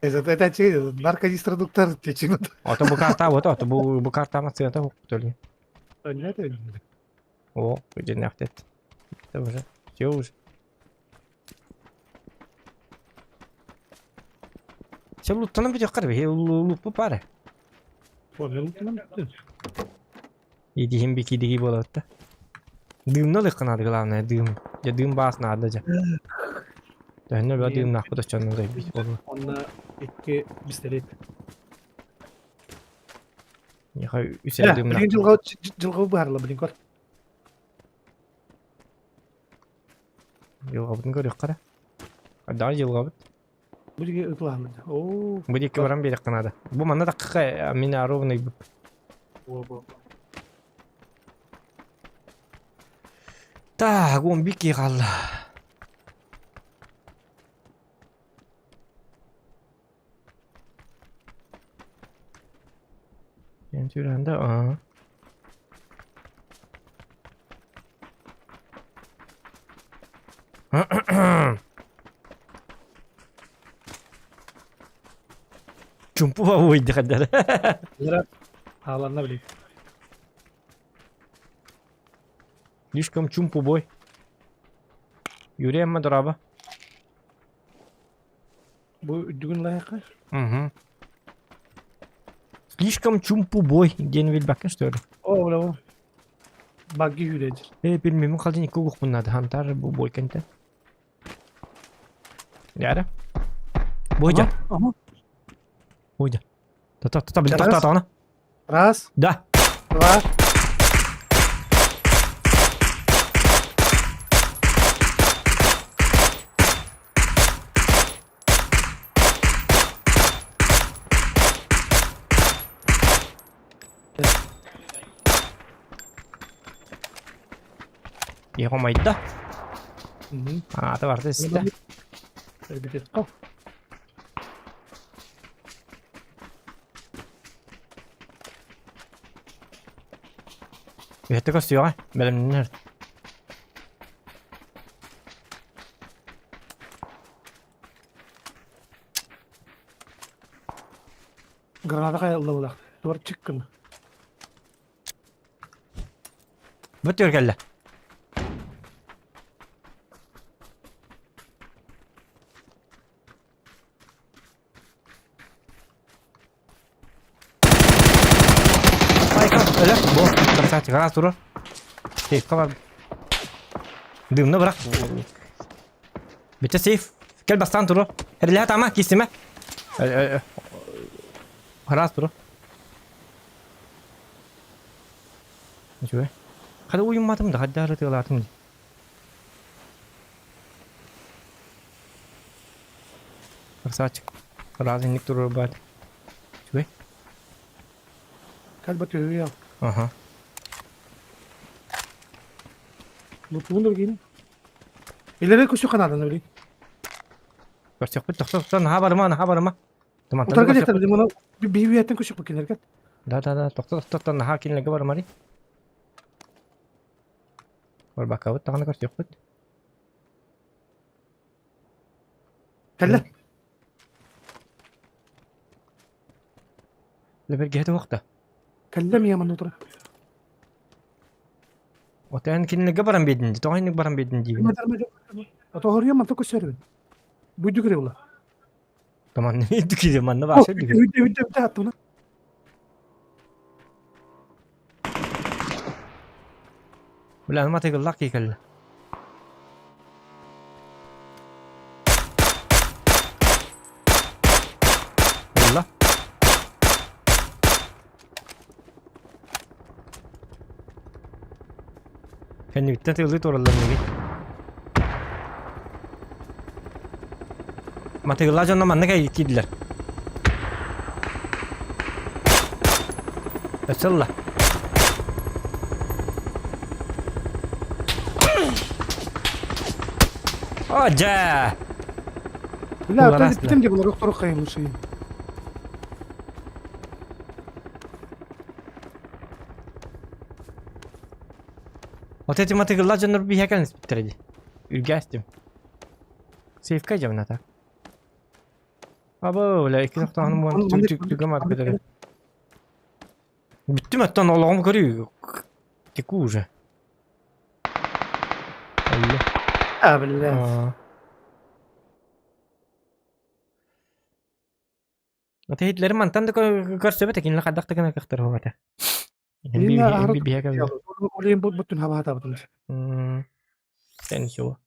Это это наркодистродуктор течиҥ. Ото бу карта вот ото бу бу картама сыата төлү. О, дьиннэхтет. Это уже. Все уже. Сен луттанан бүтүөххэ эрэ, луппу пара. Идиһин бикидиги буолабыт да. Дыымна ылыахха наада главное дыым. Дьэ дыым баас наада дьэ. Төһөннө баа дыымнаахпыт оччонно дойбут буолла. Онно икки пистолет. Миэхэ үс эрэ дыымнаах. Билигин дьылҕа дьылҕа быһаарла билин көр. Дьылҕабытын көрүөххэ эрэ. Хайдаҕый дьылҕабыт? Бу диги ытылаһаллар. Оо. Бу диэки баран биэриэххэ наада. Бу манна тахха мин ровно Во-во. Так, он бики хаалла. Диэн сүрэхэнде аа. Чумпу бабуйды хаддар. Хааланна билик. Слишком чумпу бой. Юрий Амма дораба. Бу үрдүгүн лайака? Угу. Слишком чумпу бой диэн билбэккин что ли? О, браво. Багги хүрээдир. Э, билмеймин халдын икки угукпун надо. Хантар бу бой кенте. Яра. Бойдя. Ага. Бойдя. Та-та, та-та, блин, та-та, Раз. Да. Два. Ехомайда. Аата барда истэ. Үһэтэ көстүөҕэ, бэлэмнэнэр. Граната хайаллабылах. Туар чыккын. Бу түөр кэллэ. Майка, өлө, бу, красавчик, раз турар. Сейфка бар. Дымны бырах. Бүтэ сейф. Кел бастаан турар. Эрилэһэ тама, киссимэ. Раз турар. Үчүгэй. Хада уйумматым да, хадда ырытыалаатым дии. Красавчик. Разынник турар баар. Үчүгэй. Калба төһүйэ. Аха. Лутуун да билин. Илэрэ көсү канаданы билин. Көрсөхпүт тохто тохто наһаа барыма наһаа барыма. Тумантан Утарга дехтер билин мұны бийүйәттен көсүк бу Да да да тохто тохто наһаа кинилерге барымари. Барбаккабыт даҕаны көрсүөхпүт. Кэллэ. Лэбэргэһэ туох да. Кэллэ мия манна утара. Отон кинилэргэ баран биэрдин дии. Тоҕо инник баран биэрдин диибин. Отоһоруйа манта көсөрүн. Буйду кире була. Манна үрдүк манна бааса үрдүк. Үрдүк үрдүк үрдүк аттыбына. Бля, матыгыллах кии кэллэ. Ылла. Кэннибиттэн тыылыы тураллар миги. Матыгыллаах дьонно манна киирдилэр. Өссө ылла. О, дьэ! Бля, бүтүм де булар охтору хайын Вот эти матыгыллар дьоннор биһиэхэ кэлэн испиттэрэ дии. Үргээстим. Сейфка дьабына так. Абы, бля, икки тохтооһунум уон түгөм аргыдары. Бүттүм оттон олоҕум көрүү. Теку уже. Алла. А, бля. Ата мантан да көрсөбөт кинилэр хайдах да гына кыахтар суох этэ. Олен буттун хабаатабытын. Sen чего?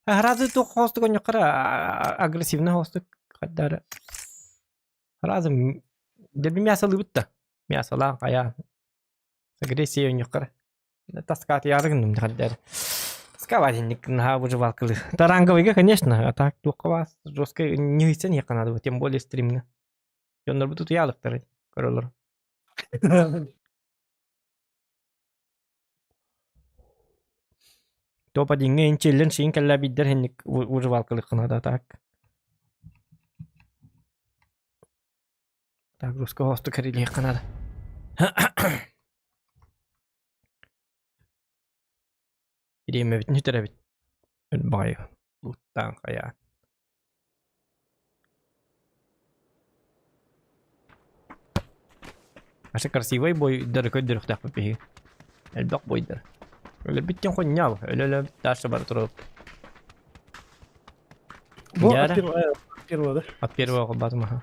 Разы туох хоостук онньоххор агрессивный хоостук хаддара. Разы дерби мясолыбыт да. Мясолаан хайа. Агрессия онньоххор. Таскаатыйаары гынным хаддара. Таскаабат инник наһаа выживалкалыы. Таранговыйга, конечно, а так туохха баас жестко не ыйсан иһиэххэ наада, тем более стримҥа. Дьоннорбут утуйаалыктар көрөлөр. Топ одиҥҥа инчиллэн сиин кэллэ биирдэр инник выживалкалыаххына да так. Так русского хосту кэрилиэххэ наада. Бириэмэбитин сүтэрэбит. Баҕайы луттаан хайаан. Аша красивай бойдары көрдөрүөхтээхпит биһиги. Элбэх бойдар. Өлөрбүт диэн хонньообу. Өлө-өлө дальше бара турабыт. Бу от первого, от первого, да? От первого холбатым аха.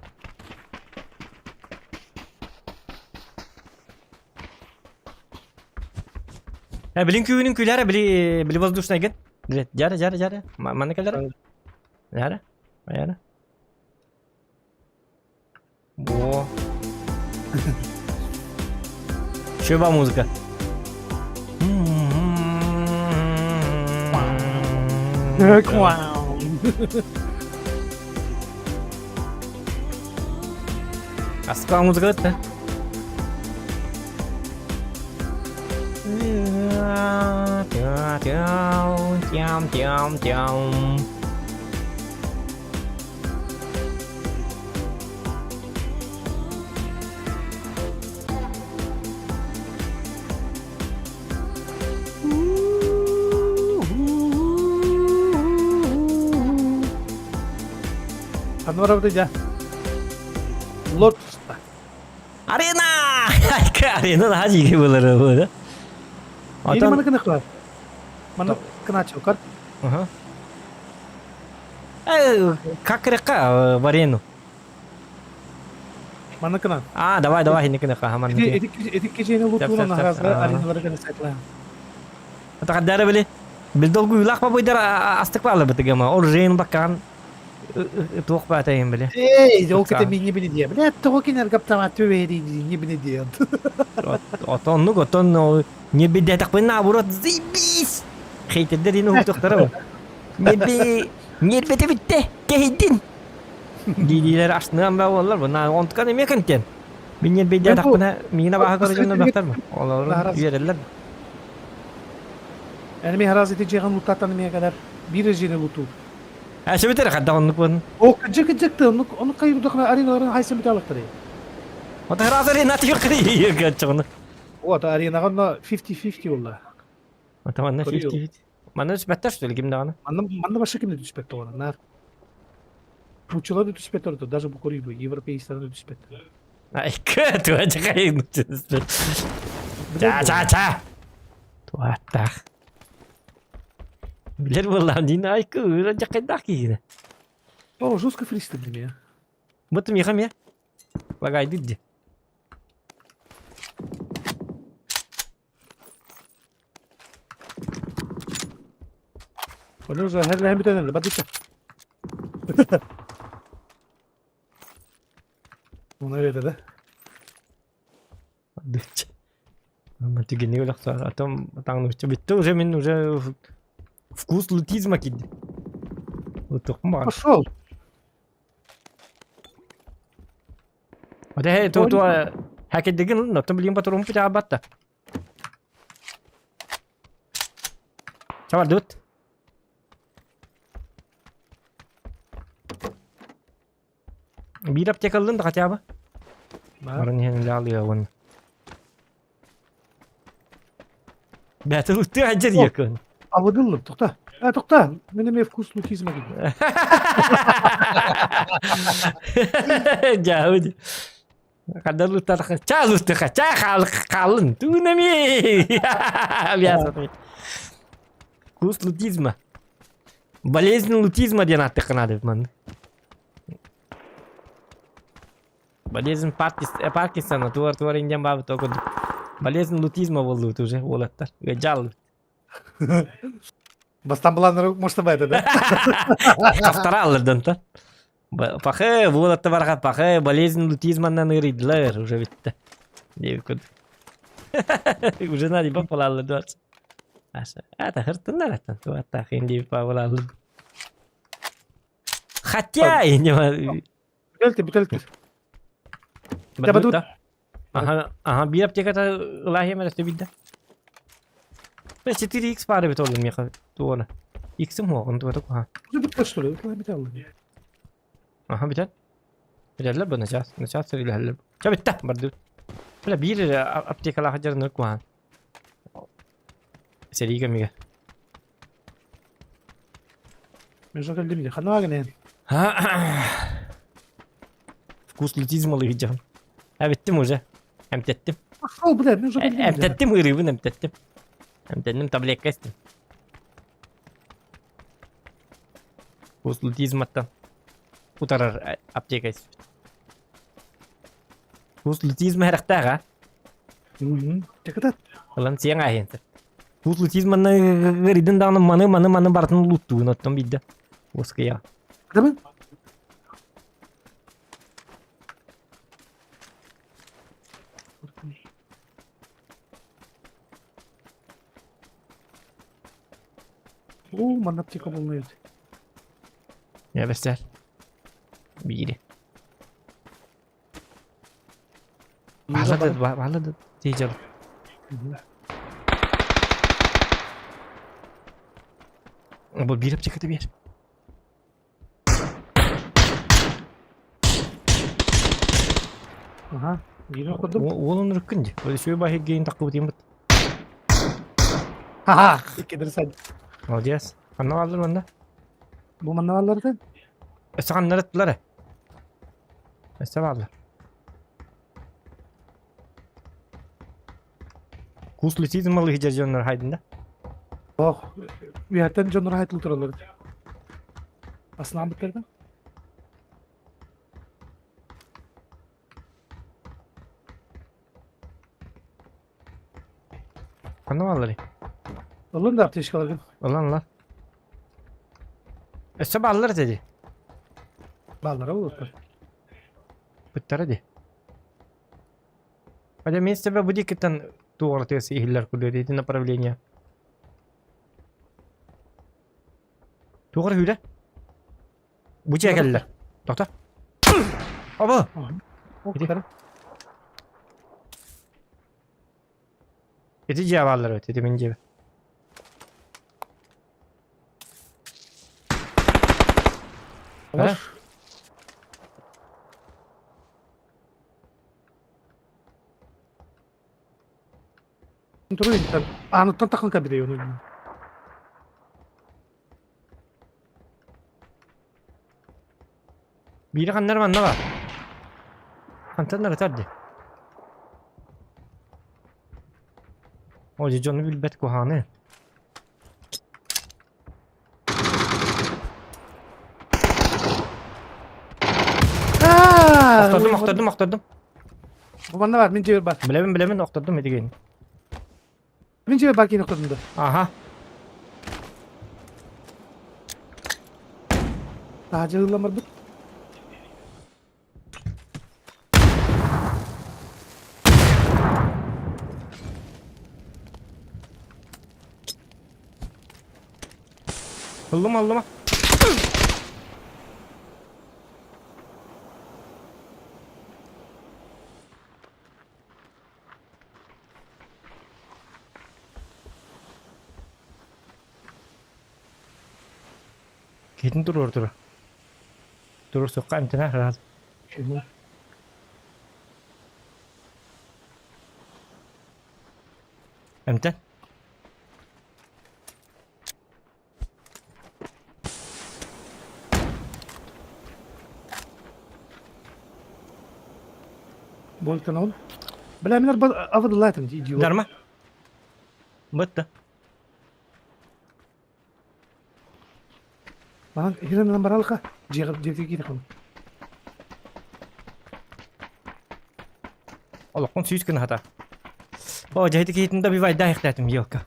Э, билин күүнүн күләрэ, били, били воздушный ген. Жара, жара, жара. Маны кэлэр. Жара. Жара. Во. Шеба музыка. Аска музыка да? Ханна барабыт дьэ? Лорд туста. Арена! Арена наһаа дьиикэй буолар буолар. Или маны кыныкла. Маны кыначылкар. Ага. Как река в арену? Манна кынан. А, давай, давай, хинникин хааман. Эти эти кечени лутулан харазга ареналарга сайтлаан. Атакадара били. Бил долгуйлах бабыйдар астык баалы бытыгама. Ол жейн баккан туох баатайын били. Эй, ол кете минни били дие. Бля, того кинер гаптама төбери не били дие. Отоннук, отон не бидетак наоборот, заебись. Хейтердер ини уктуктара. Нерби нербете битте, кehидин. Диилэр астыныан баа буоллар, бу онтукан эмиэ контент. Мин нербейдээтэхпинэ, миигин абааһы көрө дьоннор бахтар Олору үөрэллэр. Энеми хараас ити дьиэҕин лутааттан эмиэ кэлэр. Биир дьиэни лутуур. Ә, сөбүтэр хадда оннук буолун. О, кыдьык кыдьыкты, оннук оннук хайырдахына ареналарын хайсан бүтэ алыктары. Ота хараас арена тиһик кырыйыгаччыгыны. Вот, аренаҕа онно 50-50 буолла. Ота манна 50-50. Манна түспэттэр что ли ким даҕаны? Манна манна баша ким да түспэт тоҕо наар. Нууччалар да түспэттэр то даже бу көрүү европейцтар да түспэттэр. Айка туа чакайын түспэт. Ча ча ча. Туаттах. Билэр буоллаам дин айка ыра жакайдаах киһини. О, жестко фристы для меня. Бу миха ме. Лагайды ди. Оны уже херлэһэн бүтэн эрэ, бардычча. Оны эрэ да. Бардычча. Түгенник өлөхтөр. А том таҥныбычча бүттэ уже мин уже вкус лутизма киирди. Лутуохпун баҕар. Пошел. Оте хэ ту ту хакеддигин оттон билигин патрон путаабатта. Чабардыбыт. Биир аптека ыллын да хотя бы. Баран иһэн илэ Бэти лутты ажыр якын. Абыдыллым, тохта. Э, тохта. Мен эме вкус лутизма киирдим. Дьаабыт. Ханна луттарха чаа луттаха чаа хаал хаалын туунами. Вкус лутизма. Болезнь лутизма диэн ааттыахха наада манна. Болезнь Паркинсона туор туор индиан баабыт ол курдук. Болезнь лутизма буоллубут уже уолаттар. Ыалдьааллыбыт. Бастан былааннары может это, да? Хафтара аллардан Пахы, уолатта барха пахы, болезнь лутизманнан ыырыйдылар уже бүттэ. Диэбит курдук. Уже надо бапалааллар дуас. Ата хыртыннар аттан туаттаах диэбит паабалааллар. Хотя, не Бүтэлти, бүтэлти. Бадут. Ага, ага, биир аптеката ылаахиам эрэ бидда. 4x баар эбит олум миэхэ туона. X-им хуоҕун туота куһаан. Бүтэ что ли? Металл. Аха бүтэн. Билэллэр бу начаас, начаас сэрилэһэллэр. Чэ бүттэ, бардыбыт. Бля биир эрэ аптекалаах дьарынар куһаан. Сэрии кэмигэр. Между кэллим ханаа гэнэн. Вкус лутизма лыгыдьаҕын. Эбиттим уже. Эмтэттим. Пошел, бля, между Эмтэттим ырыыбын эмтэттим. Эмтэнним таблетка истим. Вкус лутизматтан утарар аптека испит. Вкус лутизма хэрэхтээх а? Чекатат. Ылан сиэҥ ааһыан сөп. Вкус лутизманна ыарыйдын даҕаны маны маны маны барытын луттугун оттон биирдэ. Уоскуйа. Кытабын? Оо, манна аптека болмайт. Я бэстэр. Биири. Баалады, баалады. Тиижал. Бу биир аптеката биэр. Аха, биир курдук. Уолун ырыккын дии. Үчүгэй баһыйгейин таххыбыт диэн Ха-ха, иккидер сад. Молодец. Ханна бааллар манна? Бу манна бааллар Өссө ханнар ыттылар Өссө бааллар. Кус летит малых дьоннор хайдын да? Ох, үһәттен дьоннор хайтыл тураллар. Асынан биттерді. Ханна бааллар? Ылын да аптечкаларгын. Ылан ылан. Өссө бааллар dedi. Бааллара болуттар. Бүттара ди. Хотя мен тебе бу диккеттен туоратыас иһиллэр курдук ити направление. Туора хүлэ. Бу дьиэ кэллэр. Тоқта. Оба! Ити. Ити дьиэ бааллар эбит, ити мин дьиэбит. Ара? Туруй, Аныттан таххан кабиде оны. Биири ханнар манна бар. Хантан ырытар дии. О, дьэ дьону билбэт куһаҕаны. Охтордум, охтордум, охтордум. Бу манна бар, мин дьиэбэр бар. Билэбин, билэбин, охтордум этигин. Мин дьиэбэр бар киин охтордум да. Аха. Таһырдьа ыыллан барбыт. Ыллым, ыллым. Киһитин туруор тура. Туруорсуохха эмтэнэ араас. Эмтэн. Буолтан ол. Бля, мин авадылаатым идиот. Дарма. Бытта. Манан иһирэн баралха дьиэҕэ дьиэтигэр киириэххин. Олоххун сүүс гына хата. О, дьэһити киһитин да бивайда ихтээтим елка.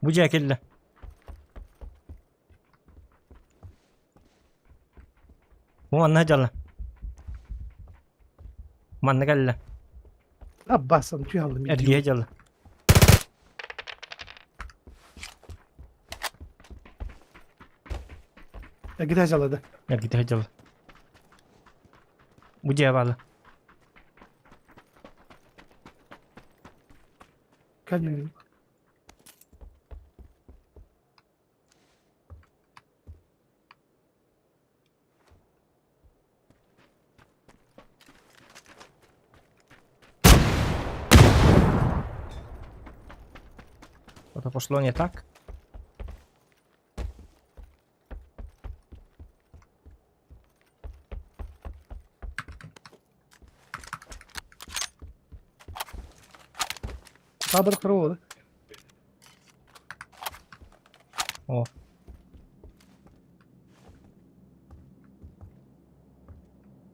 Бу дьиэ кэллэ. Бу манна дьалла. Манна кэллэ. Аббасан түһаллым. Эргийэ дьалла. Эргитэ дьаллада. Эргитэ дьалла. Бу дьиэ баала. Кэлин. Что-то пошло не так. Саабар второго, да? О.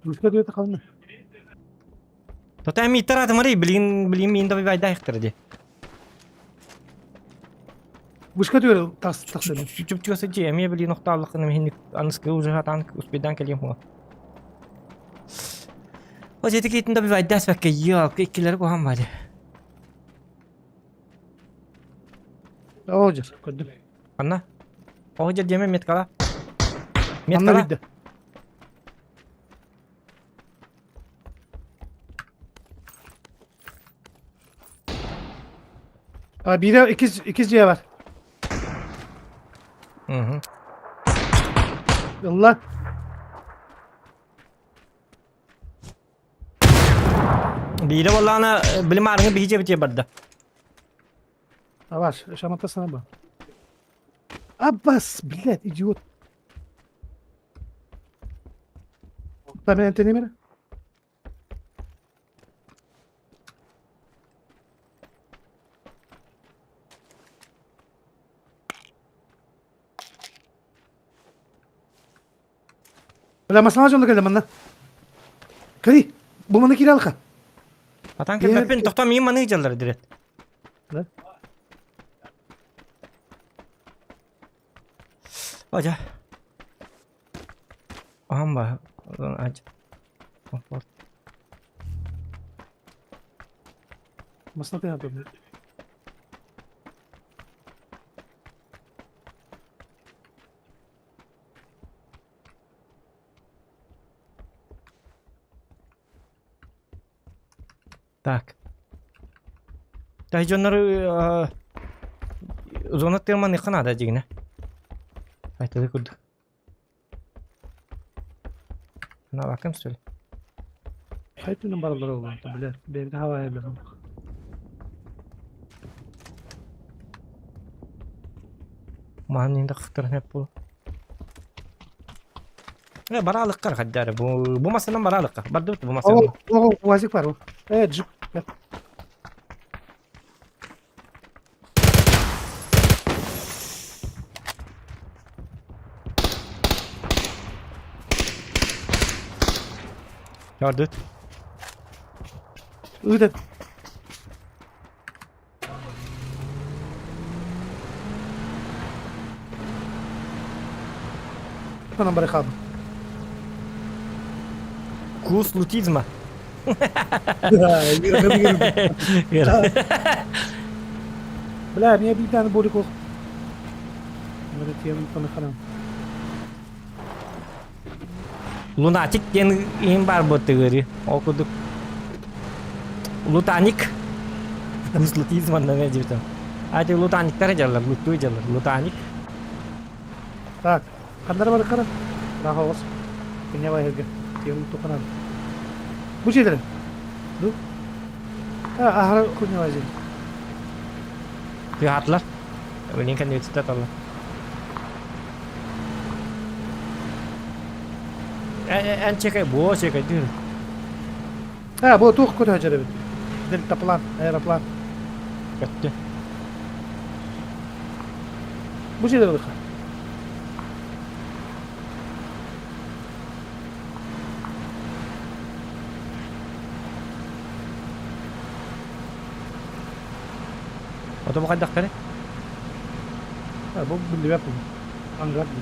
Ручка диэти халны. Тота мииттер атымарый, билигин билигин миин да байдайхтар ди. Вышка түгэр тас тахсыны. Чүп-чүп сыдьы, эмиэ билигин охтааллаххына миһин аныскы уже хатаан успейдаан кэлиэм хуа. О, дьэ киитин да бивайдаас бэккэ ёлка иккилэри куһан баали. Оо, дьэ, көрдүм. Анна? О, дьэ диэмэ меткала. Манна Меткала. билдэ. А, биирэ иккис иккис дьиэ бар. Мгм. Ылла. Биирэ буоллаҕына билим аарыҥы биһи дьиэбитигэр барда. Аваш, шамата санаба. Аббас, блядь, идиот. Там мен Бля, масана дьонно кэллэ манна. Кэри, бу маны киирэ алха. Атан кэлбэппин, тохтоо миин маныы дьаллар дирет. Да? Ожа. Amba. Аж. Комфорт. Масна ты надо. Так. Та дьоннору зона тырманыхха наада дьигинэ. Айтылы курдук. Навакам что ли? Хайтынан баралар ол, блядь. Бэйбит хавая блядь. Маһын инде кыктырын хеп бул. Э, бараалыккар хаддары. Бу, бу масынан бараалыкка. Бардыбыт бу масынан. О, УАЗик бар. Э, джип. Gördük. Ыытат. Ханан бары хаалбыт. Курс лутизма. Бля, меня биитааны болик ол. Лунатик диэн иһин баар буоттыгыри. Ол курдук Лутаник. Вкус лутизма на дебитом. А эти лутаниктары дьаллар, луттуу дьаллар. Лутаник. Так, ханнара бар кара? Раха ос. Киня байырга. Тем туханан. Бу жерден. Ду. А, ахара хуйня вазин. Тыатлар. Блин, кәнне талла. Эн чекай, бу чекай, дүр. А, бу тух көтө жеребит. Дельтаплан, аэроплан. Көттү. Бу жерде барыха. Ото бу хайдах кere? А, бу билбэп бу. Ангар бу.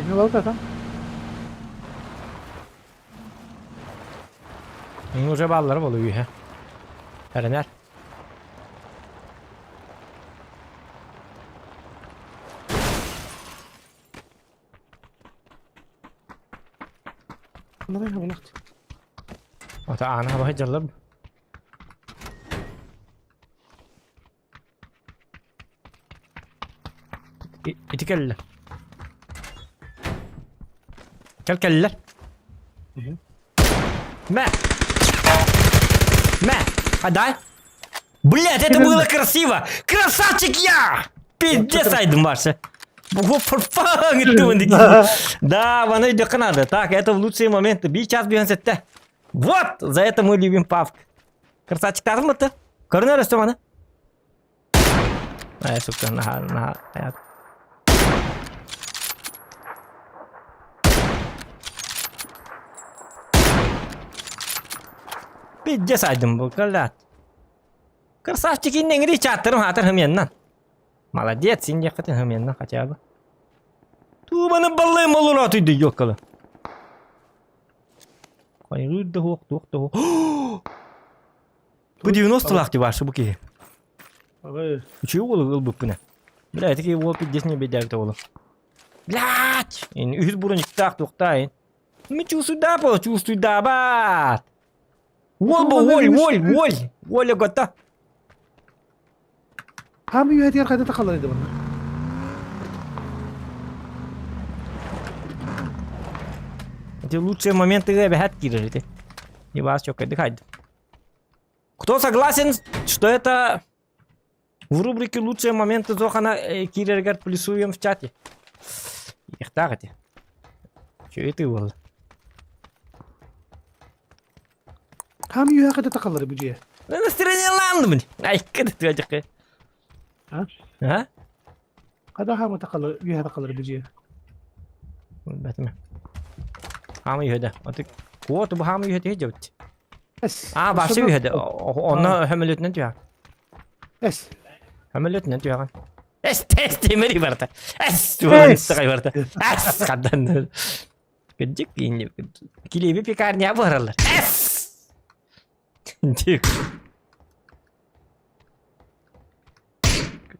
Эми балта там. Уже баллар болу үйе. Эренер. Мына булакты. Ото ана баһы жаллар. Ити кэллэ. Кэл кэллэр. Мэ! Мэ! Отдай! Блять, это было красиво! Красавчик я! Пиздец, айдым Маша. Да, вон идет надо. Так, это в лучшие моменты. Би час би Вот, за это мы любим Павк. Красавчик тартым ты. Көрүнөр өстө маны. Ай, сука, на, на, на. Пиздец айдым бу, калат. Красавчик иннеңри чаттырым хатыр хымяннан. Молодец, син якытын хымяннан хотя бы. Тубаны баллым олур атыйды ёккалы. Хайры да хуак туак да Бу 90 лах ваши буки. Үчү ол ыл буппуна. Бля, такие ол пиздец не бедяк ол. Блять! Ин үз бурун иктак туктайын. Мы чувствую да, по чувствую да, бат. Ол бу, оль, оль, оль. Оля гота. Хам үйәтер қайда тақалар еді бұны? Эти лучшие моменты ребят кидали. Не вас чё, отдыхать. Кто согласен, что это в рубрике лучшие моменты Зохана Кирергар плюсуем в чате? Ихтагате. Че это было? Хам үйә қайда тақалар бұл жер? Настроение ланды, блин. Ай, кыды ты одяхе. А? А? Қайда хам тақалар үйә тақалар бұл жер? Бәтіме. Хам үйәді. Аты кот бу хам үйәді жөт. Эс. А, башы үйәді. Оны хөмөлөтүнөн түйә. Эс. Хөмөлөтүнөн түйәгән. Эс тес темири барда. Эс туган барда. Эс кадан. Кыдык инде. Килеби пекарня баралар. Эс. Дик.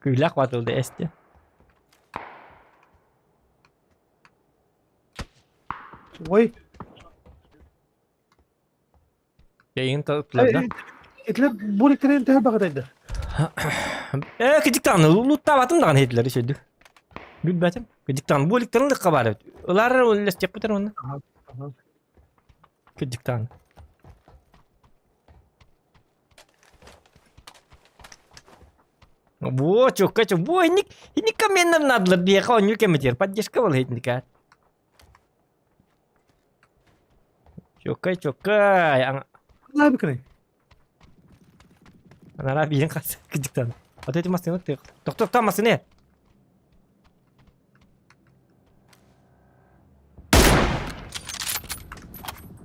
Күләк ватылды эсте. Ой. Бейин тытлар да. Этлер бөліктерін тәһәр бағытайды. Э, кыдыктан луттабатым даган хетлер сөйдү. Билбәтим. Кыдыктан бөліктерин лыкка бар. Улар үлләстек битер оны. Кыдыктан. Во, чё, качу, во, ник, ник каменным надо, беха, он нюкем поддержка был хейтника. Чоккай, чоккай. Наабыкыный. Анара биирин хас кыдьыктан. Вот эти массыны ты. Токток там массыны.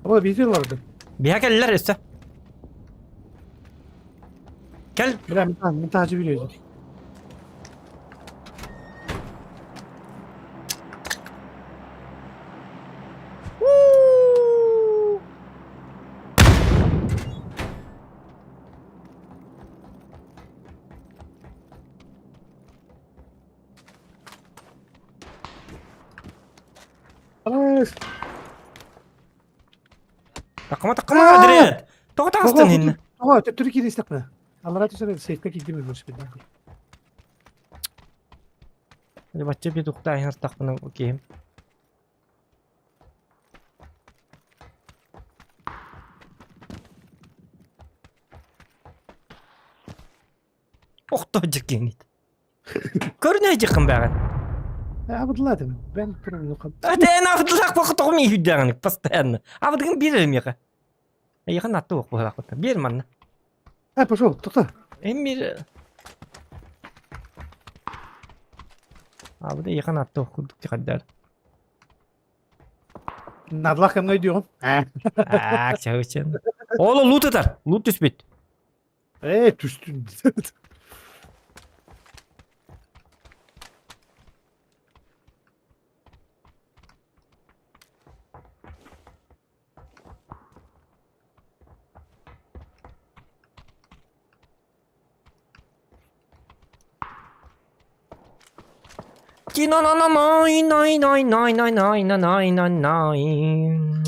Ола биир олорду. Биһа кэллэр өссө. Кэл. Бля, мен таһычы билиэжи. Такыма такыма адрет. Тоҕо таҕыстын иннэ? Тоҕо төттөрү кииристэхпинэ. Аллара түсэр сейфка киирдим велосипедынан. Бачча би тухта айһартахпына киһим. Охто дьиккиҥит. Көрүнэ дьиккин бэҕин. Абыдылаатым. Бен туран Ата эн абыдылаах бохотоҕум иһүйдэҕин постоянно. Абыдыгын биэр миэхэ. Эйиэхэ натты уох быһалаахпыт. Биэр манна. Э, пошел, тоқта. Эн биир Абыда эйиэхэ натты уох курдук тихаддар. Надлах кэмҥэ өйдүөҕүм. Аа, чаһычын. Ола лут ытар. Лут түспүт. Ээ, түстүн.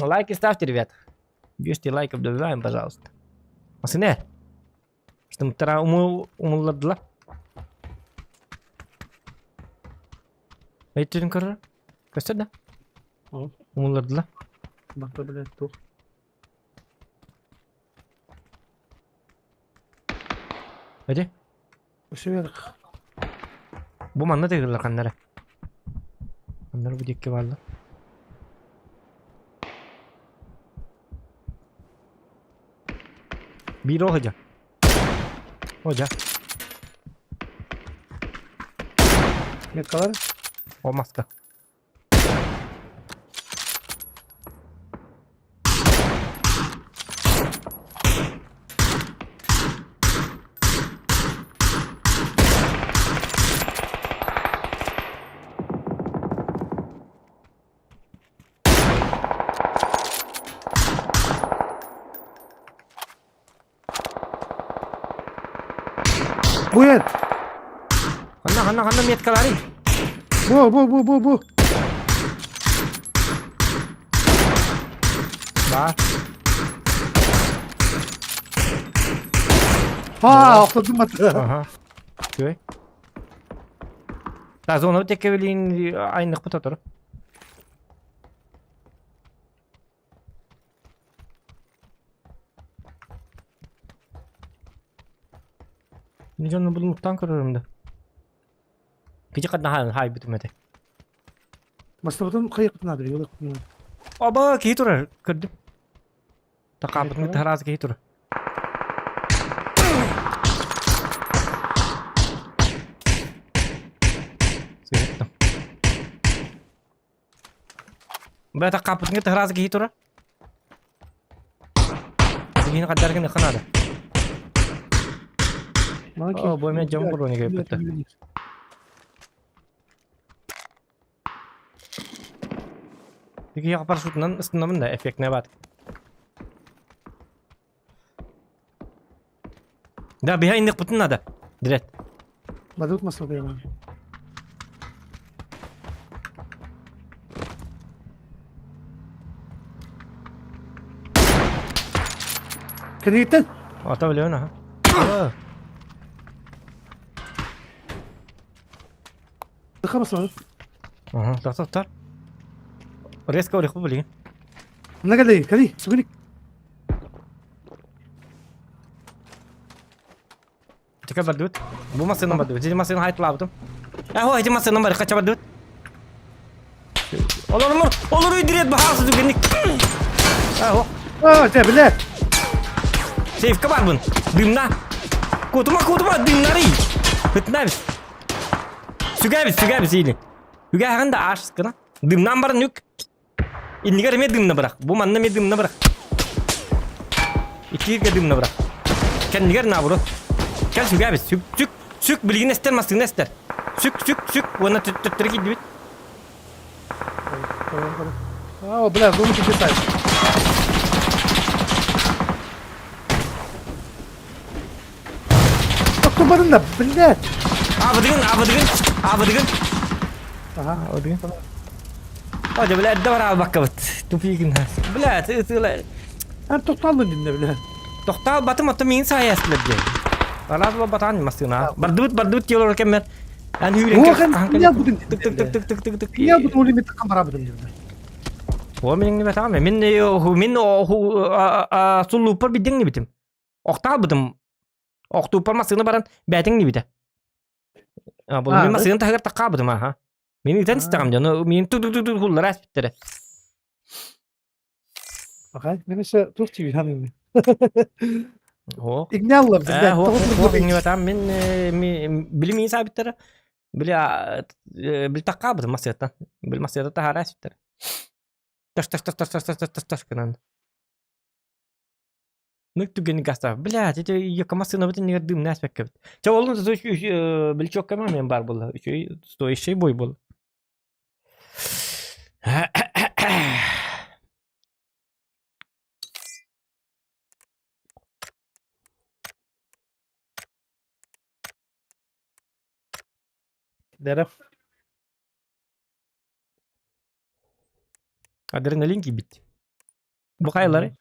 Лайки ставьте, ребят. 200 лайков добиваем, пожалуйста. Масыне. Что умулладыла. Өйттүн көрөр. Көстөр да? Умуллардыла. Бакта, блядь, тух. Hadi. Өсөбөр. Бу манна тыгыллар ханнара. Ханнара бу диэкки бааллар. Биир оһодьа. Ожа. Меткалар. О маска. Бу эр. Ханна ханна ханна меткаларый? Бу бу бу бу бу. Бар. Ha, охтодум аты. Ага. Үчүгэй. Та зона теккебилин айнык бутатыр. Дьону булуктан көрөрүм да. Кичи хадна хай бүтүм эте. Мастабытын хайыктын адыр, yolu. Оба киһи турар көрдүм. Такаабытын тараас киһи турар. Сыһыттым. Бля, такаабытын тараас киһи турар. Киһини хаддаргын ыханаада. О, бу эмиэ дьон буруону кэппиттэр. Киһиэхэ парашютунан ыстынабын да, эффектнэй баат. Да, биһа инникпытын надо. Дирет. Бадут масло Кэнниттэн. Ата билэбин аха. Тыха масло. Ага, тахса тар. Резко ореху билигин. Мына кэлэй, кэлий, сугуник. Чека бардыбыт. Бу массыынан бардыбыт. Ити массыына хайтлаабытым. Ахо, ити массыынан бар, хача бардыбыт. Олор, олор, олор өйдүрет баһаасы түгенник. Ахо. А, дьэ, бля! Сейфка барбын. Дымна. Кутума, кутума, дымнарый. Хытнабит. Сүгэбит, сүгэбит или. Үгэһин да аш гына. Дымнан баран үк. Иннигэр эмиэ дымна бырах. Бу манна эмиэ дымна бырах. Иккигэ дымна бырах. Кэннигэр наоборот. Кэл сүгэбит. Сүк, сүк, сүк билигин эстер, массыына эстер. Сүк, сүк, сүк. Уонна төттөрү киирдибит. А, бля, зону подлетает. Тубарында, блядь! Абыдыгын, абыдыгын, абыдыгын. Ага. Абыдыгын. Ой, блядь, давай албаккабыт. Тупигин. Блядь, ытыла. Эн тоқталдың динне, блядь. Тоқтал батым ото миин саайаслар диэн. Араас батаан массыына. Бардыбыт, бардыбыт диэлор кэммэр. Эн хүүрен Ох, эн киньял бутын Тык тык тык тык тык тык тык. Киньял бутын олимит тыккан барабытын динне. О мен бетам. Мен мен суллуппар биддиң нибитим. Охтаалбытым. Охтууппар массыына баран бээтиҥ нибитэ. Бу мин массыына таһыгар таккаабытым аха. Мин итен истэҕим дьону мин тук тук тук хуллара эспиттэрэ. Аха, немесе туох тиби ханыймын. О. Игняллар Э, хо, иҥнибатам мин били мин саабиттара. Били били таккаабытым массыынаттан. Били массыына таһаара эспиттэрэ. Таш таш таш таш таш таш таш таш гынан. Нык түгэни гастаах. Блядь, эти якка массыынабыт иннигэр дымны ааспаккабыт. Чэ, ол билчокка мен бар буолла. Үчүгэй стоящий бой буолла. Дәрә. Адреналин киирбит. Бу хайалары?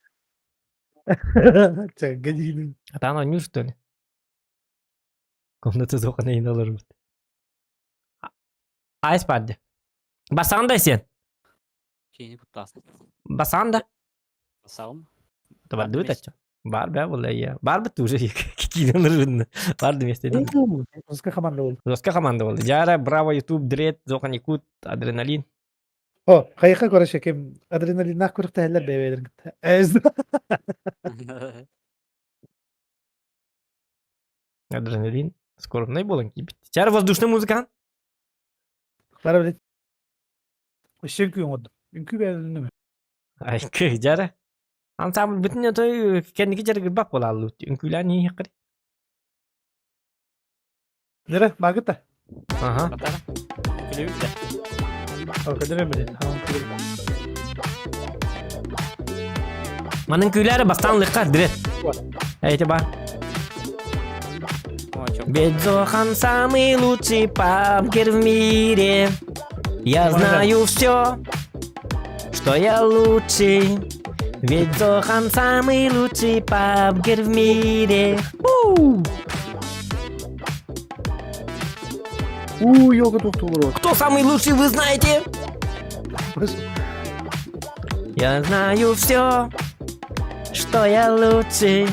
Чэ, Атаан оонньуур что ли? Комната суохана иһин олорбут. Айс барды. Басаан да сен. Киини куттаасың. Басаан да. Басаҕым. Бардыбыт ачча. Бар бә була я. Барбыт уже киинен ырынны. Барды месте. Русская команда был. Русская команда болды. Жара, браво, YouTube, дред, Зохан Якут, адреналин. О, хайыха көрөшө ким адреналиннаах күрэхтэһэллэр бэйбэлэрин кытта. Эз. Адреналин. Скоро болан кийбит. Чара воздушный музыкант. Бара билет. Өссө үҥкүү оҥордум. Үҥкүү бэйэлэрин Ай, жара. Ансамбль бүтүн той кэнники дьарыгырбат буолааллыбыт. Үҥкүүлээн иһиэххэ. Нера, магыта. Ага. Батара. Күлүбүт да. Көдөрө билет. Манын күйләре бастан лыкка дирет. Эти бар. Ведь Зохан самый лучший пабгер в мире. Я знаю все, что я лучший. Ведь Зохан самый лучший пабгер в мире. У! Уу, елка туохтуулар Кто самый лучший, вы знаете? Я знаю все, что я лучший.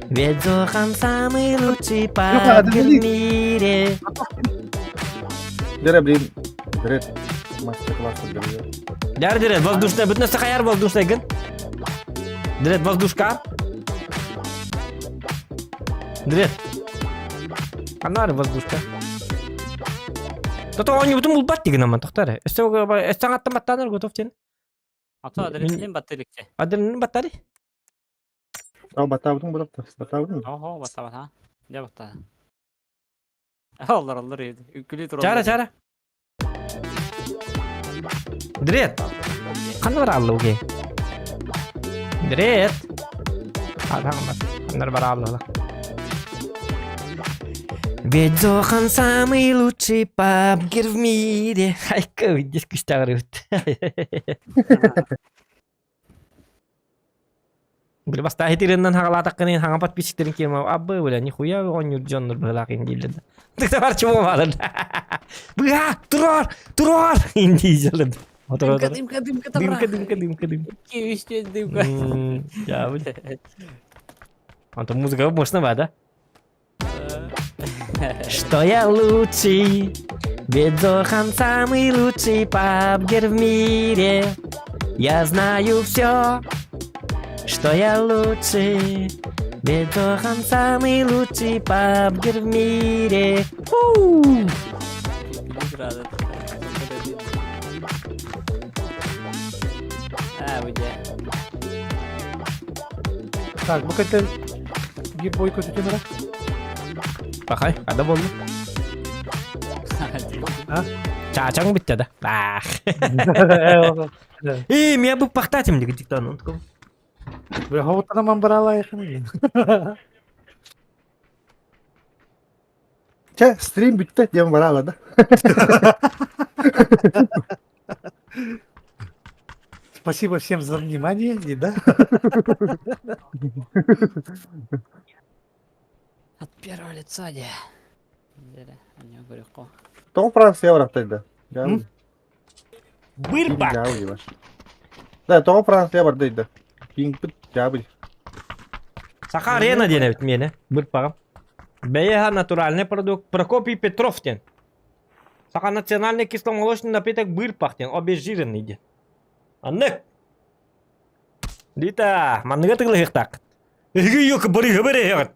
Ведь Зохан самый лучший пабгер в мире. Дэрэ, блин, Дред мастер-класс көрдөрүө. Дэр дирет, воздушная, бүтүн хайар воздушная гын. Дред, воздушка. Дред. Анары воздушка. Тото оонньуубутун булбат дигин аман тохтар. Өссө өссө аттан баттанар готов тен. Ато адреналин баттылыкчы. Адреналин баттары. Ал баттаабытың бырапта. Баттаабытың. Охо, баттабат ha. Дьэ баттаа. Оллар оллар үкүлүү тураллар. Чара чара. Дред. Ханна бар алла окей. Дред. Адам бар. Ханнар бар алла. Ведь Зохан самый лучший пабгер в мире. Айка, здесь күстагырыбыт. Били бастаа хитириннан хагалаатаккынын хаҥа подписчиктерин киэм абы бля нихуя оонньуур дьоннор быһылаах дииллэр да. Бар чего баалар. Быа, турар, турар индийзелер. Дымка, дымка, дымка, Дымка, дымка, дымка, дымка. Икки, үс, төрт, дымка. Я, бля. Антон музыка мощно ба, да? Что я лучший, ведь Зохан самый лучший пабгер в мире. Я знаю все, Что я лучший, Бетохан самый лучший пабгер в мире. Уу! А, где? Так, бу кэнтэн биир бой көтүтүн эрэ. Пахай, ада болду. А? Чаачаң бүтте да. Ах. Э, меня бы пахтатим деген диктант. Бля, хоботанаман баралайхын. Чэ, стрим бүттэ диэн бараала да. Спасибо всем за внимание, не да? От первого лица де. Тоҕо Франция барахтайда? М? Бырбак! Да, тоҕо Франция бардайда? Кингпит дьаабый. Саха арена диэн эбит миэнэ. Бырпаҕым. Бэйэһэ натуральный продукт Прокопий Петров диэн. Саха национальный кисломолочный напиток бырпах диэн, обезжиренный диэн. Аннык! Дита, манныга тыглыһыктаах. Эһиги йок барыга береһэҕит.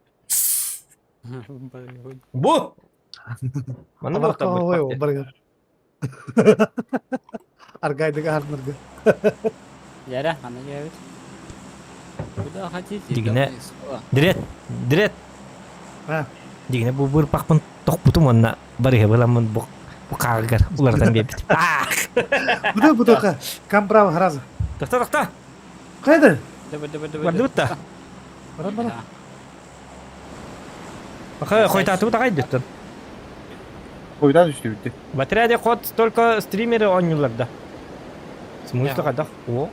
Бу! Манна буохта бырпах диэн. Барыга. Аргайдыга арнырга. Яря, она явит. Куда хотите? Дигинэ. Дирет, дирет. А. Дигинэ бу бырпахпын тохпутум уонна барыга буламмын бу бу хаагыгар уларытан биэрбит. Буда бутака. Кам право сразу. Тохто, тохто. Кайда? Давай, давай, давай. Бардыбыт да. Баран баран. Хойтаатыбыт аҕай дөттөн. Хойутаан түстүбүт. В отряде ход только стримеры оонньууллар да. Смысл хайдах? О,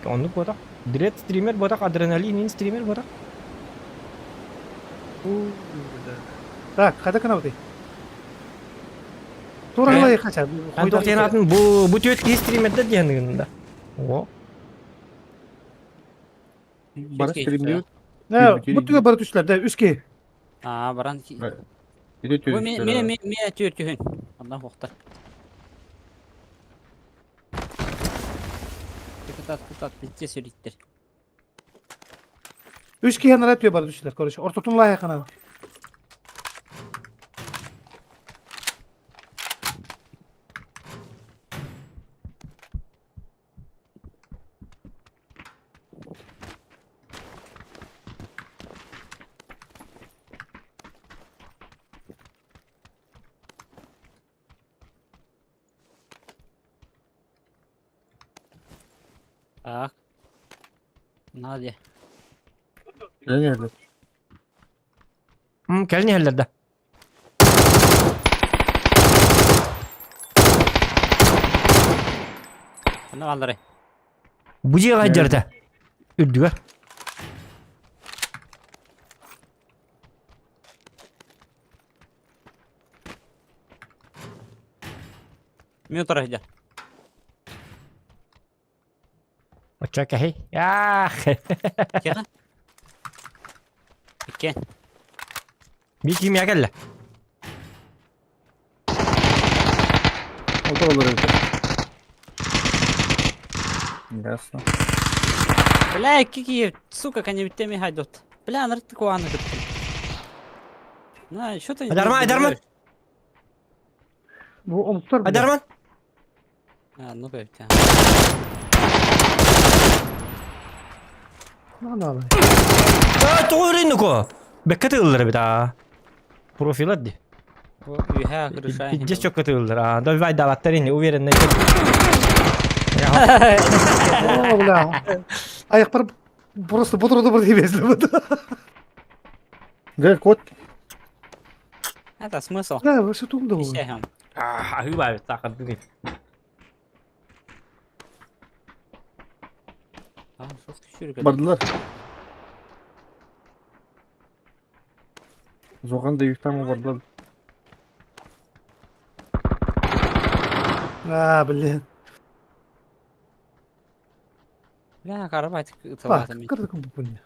оннук буотах. Дред стример буотах, адреналин стример буотах. Так, хайда канабыты? Тура хача. Антон бу бу түөт киһи стримердер диэн да. О. Бары стримдиют. Бу түгө бары түстүлэр да, үс киһи. Аа, баран. Ити Бу ме ме ме ме түөр түһүн. Оннан хуохтар. Кытат кытат битте сүриттер. Үс киһи анара түө бары түстүлэр, короче. Ортотун лайы канабы. Так. Надя. Кэлин Кэлин иһэллэр да. Ханна баалларай? Бу дьиэҕэ сылдьар этэ. Үрдүгэр. Мен утара сылдьар. Оччо кэһэй. Аах. Киэхэ? Иккиэн. Биир кимиэхэ кэллэ. Ото олорор эбит. Ясно. Бля, какие, сука, коневитеми хайдут. Бля, нарты куаны кыттым. На, что ты... Айдарман, Айдарман! Бу омуктар. Айдарман! А, ну бля. На-на. Аа, тоҕо өрөйнөко? Бэккэ тыыллар эбит аа. Профилат ди. Үһэ, крыша. Пиздец чөккө тыыллар. Аа, давай даваттар ини, уверенно. О, бля. Аяқпар просто ботуруду бір дебезли. Дэ, кот. Это смысл. Да, вообще тумда ол. Исэхэм. Аа, аһыы баабыт таахардыгын. А, шо Бардылар. Зоған да юктан бардылар. А, блин. Бля, карабайт Бак, ыталатым. кырдыкым бу күнне.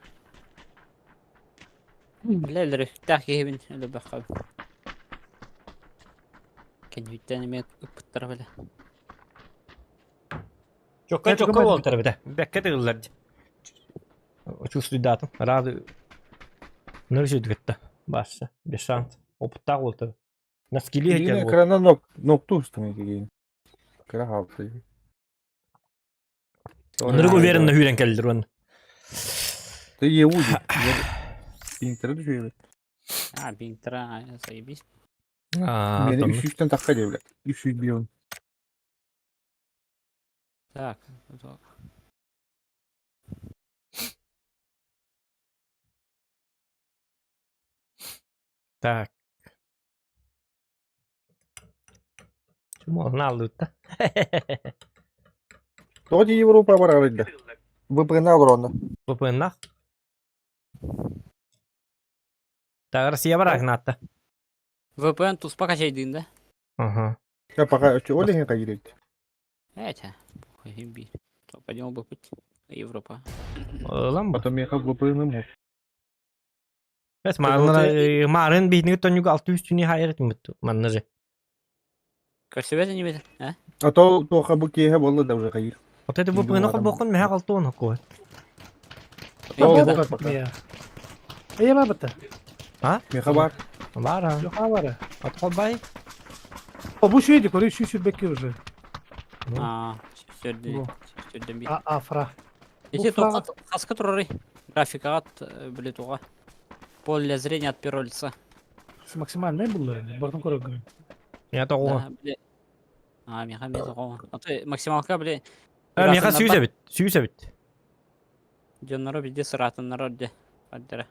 Бля, өлөрүхтээх киһибин өлөрбөххө. Кэнниттэн эмиэ ыппыттара бля. Чокка чокка буолтар эбит. Бэккэ тыыллар. Чувствуйдаатым. Рады. Ныржыдгытта. Башса. Без шанс. Опыттаах буолта. Наскили Кигин хотя бы. экрана нок нокту устуҥ кигин. Кыра хаалты. Нырык уверенно хүрен кэлдир он. Ты еуди. Интер düşüyor. А, бинтра, заебись. Аа, Мени там. 300-тен таққа деп блядь. 300 миллион. Так, вот. Так. Чему налыта? Тоҕо дии Европа барар да. ВПН олоронно. ВПН Так, Россия барак натта. VPN туспа качайдыын да? Ага. Я пока ол иһин кайрит. Эти, похуй, имби. То пойдем бы путь. Европа. Ылам бу. Потом меха ВПН мог. Бес марын марын бихни тонюга 600 түни хайыр тимбит манна же. Көрсөбөт не бит, а? А то тоха бу киэһэ буолла да уже кайыр. Вот это ВПН холбоқын меха алтуон хокуот. Ол пока. Эйе бабыта. Меха бар. Бара. Жоха бара. От холбай. О, бу шүйді, көрі шүй сүрбекке уже. А, сөрдү. Бу. Сөрдүн би. А, афра. Эти Бу фра- тоқа хаска турары. Графикага биле туга. Поле зрения от первого лица. Максимальный бұл. Бортын көрі. Я тоҕо. Да, биле. А, меха меха тоҕо. А то максималка биле. Меха сүүс эбит. Сүүс эбит. Дьонноро биде сыратыннар де. Аддара.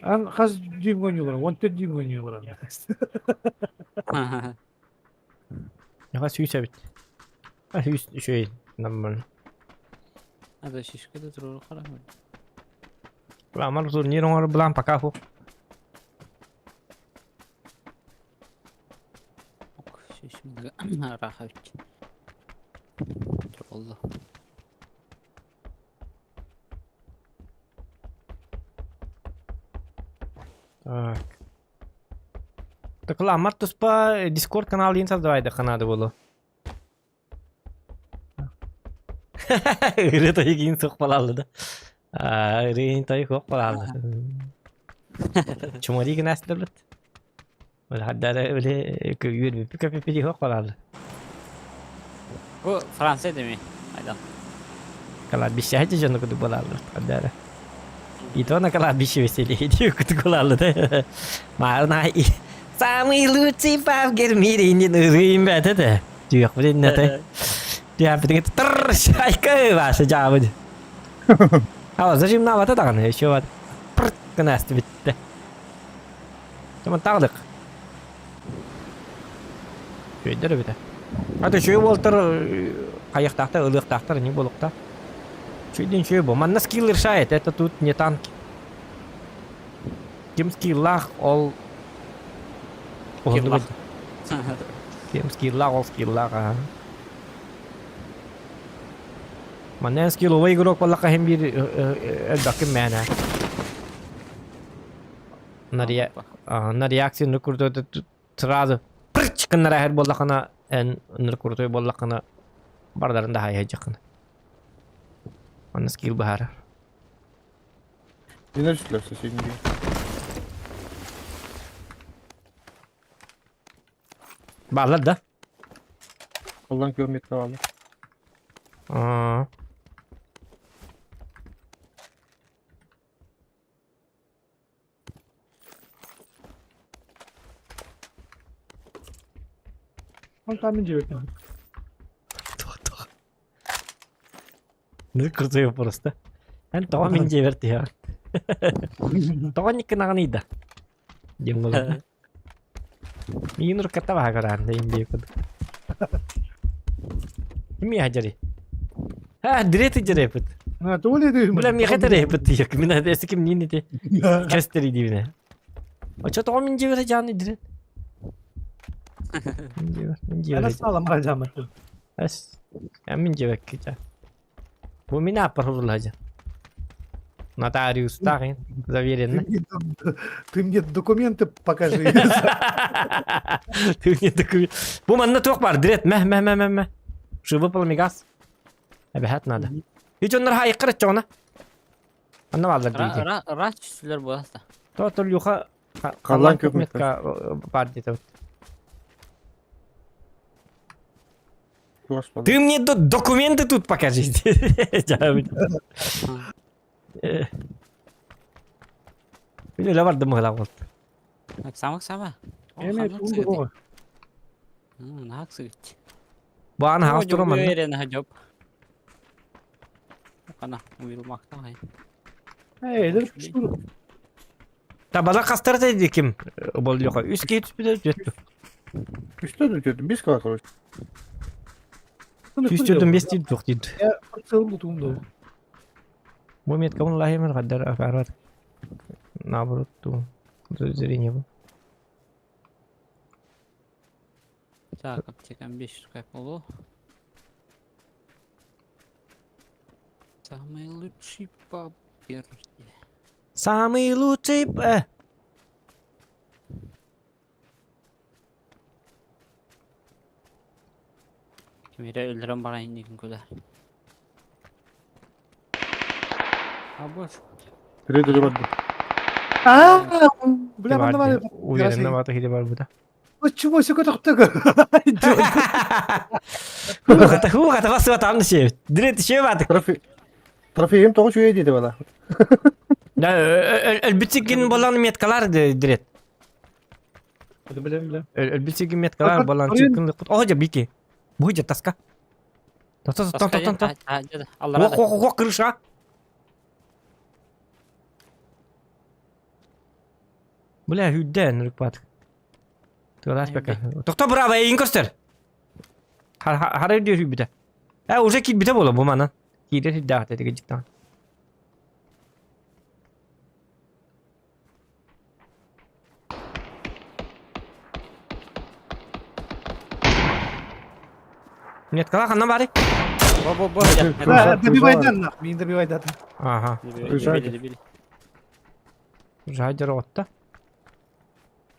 Ан хас дюйм ойнуулар, 14 дюйм ойнуулар. Меха сүүс эбит. А сүүс үчүгэй нормально. А шишка да турар кара. Амар турнир оҥор булан пока фу. Ок, шишмин рахавич. Туролла. Так. Так ламар туспа Discord канал ин создавай да ханады болу. Ыры тойы кейін соқ балалды да. Ыры тойы соқ балалды. Чумари гына әсті білет. Ол хаддары өле үйір көпе соқ балалды. Бу Франция деми. Айдан. Кладбище хачы жону күді балалды. Хаддары. И то на кладбище веселье иди күді балалды да. Марна самый лучший павгер в мире инен ырыйм бәті де. Түйек білін нәті. Я бітіңе тыр шайка ваша жабы. А зажим на вата даганы еще вот. Пырт гына асты битте. Таман тагдык. Шөйдер бите. А то шөй болтыр каяктакта ылыктактар не болукта. Шөйден шөй бу. Манна скилл решает, это тут не танки. Ким скиллах ол Скиллах. Ким скиллах ол скиллах, ага. Манна скилловый игрок боллакка хем бир элбаккын мәнә. На ре на реакция ну крутой сразу прыч кыннара хер боллакына эн ныр крутой боллакына бардарын да хай жакын. Манна скилл бахар. Не начали в соседний день. Баллар да? Алдан километр алды. Аа. Он там не жебек. Тох-тох. Ну крутой просто. Эн тоҕо мин дьиэбэр тиһэҕин. Тоҕо никкынаҕын ыйда. Диэн буолар. Миигин уруккатта баһа көрөөн да имбиэ курдук. Ким иһэ А, дреты дьэрэпит. А, то ли ты. Бля, миэхэ тэрэпит тиийэк. Мин эсэ ким ниин ити. Кэстери диибинэ. Очо тоҕо мин дьиэбэр дьааны дирет. Мин дьиэбэр, мин Ана дьиэбэр. стала мразям. Эс. Я мин дьиэбэккэ дьэ. Бу мин ааппар хурулаһа дьэ. Нотариустаах заверенно. Ты мне документы покажи. Ты мне документы. Бу манна туох бар? Дрет, мэ, мэ, мэ, мэ, мэ. Что выпал мигас? Эбэһэт надо. Ити оннор хайыккар этчоҕуна. Анна бааллар диити. Рач сүлэр буоласта. То то Люха Халлаан күөх метка бар диэтэ. Ты мне документы тут покажи. Үлэ бардым мыһылаах болт. Самак сама. Эме тунду бога. Нахак сыгыт. Баан хаус тура манна. Уверен хажоп. Кана уйулмакта ай. Эй, эдер пуштур. Табала хастар деді ким бол Леха. Үс киһи түспүтэ түөттү. Үстө да түөттүм, бис кала короче. Түс түөттүм бес дейді туох дейді. Я целым тунду. Бу метка он лахимер хаддар афарат. Наоборот ту зрение был. Так, аптекам 5 штук полу. Самый лучший по Самый лучший... Э. Кимире өлөрөн барайын диэн күлэр. А боже. Рейдері барды. А, бля, манна бар. Уверенно бата хиде бар буда. Почему все көтөхтөг? Хугата хугата басып атамны ше. Дирет ше батык. Трофей. Трофейим тоҕо үчүгэй диэтэ бала. Да, өлбүтсиккин болан меткалар дирет. Билем, билем. Өлбүтсиккин меткалар болан чыккын. О, же бики. Бу же таска. Тото тото тото тото. Ох, ох, ох, крыша. Бля, хүдден рыкпат. Тылас бека. Тохто браво, эйин көстөр. Хара диyor хүбүтэ. Э, уже кит бите бола бу манан. Киирер хүддээх деди гыжыттан. Нет, кала ханна бары? Бо бо бо. Добивай нах, мин добивай дата. Ага. Добили. Жайдер отта.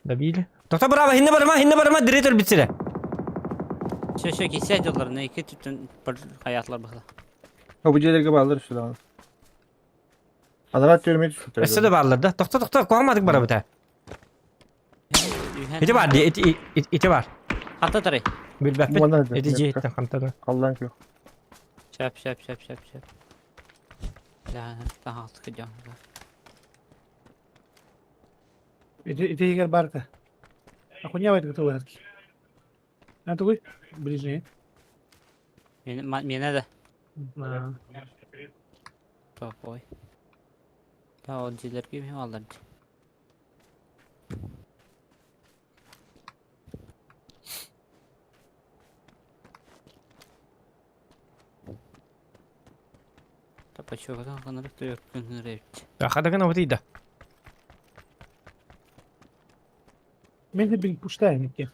Добили. Тохто браво, хинне барма, хинне барма, директор битсире. Все, все, кисә дьоллар, не ике түтен бір хаятлар бахла. Бу дьиэлэргэ бааллар үстү даҕаны. Анараа түөрмэ түспүттэр. Өссө да бааллар да. Тохто тохто, куһамматык барабыта. Ити бар, ити ити бар. Хата тарай. Билбэппит. Ити дьиэттэн хантана. Халлаан күөх. Шәп, шәп, шәп, шәп, шәп. Да, тахалты кыдьон. Ити ити егер барта. Ахуня байт готовы. А такой ближний. Мене да. Топой. Да, ол дьиэлэргэ мин аллар. Тапачогдан ханырык төйөккүн Хадаган обытыйда. Мен де бин пуштайын икки.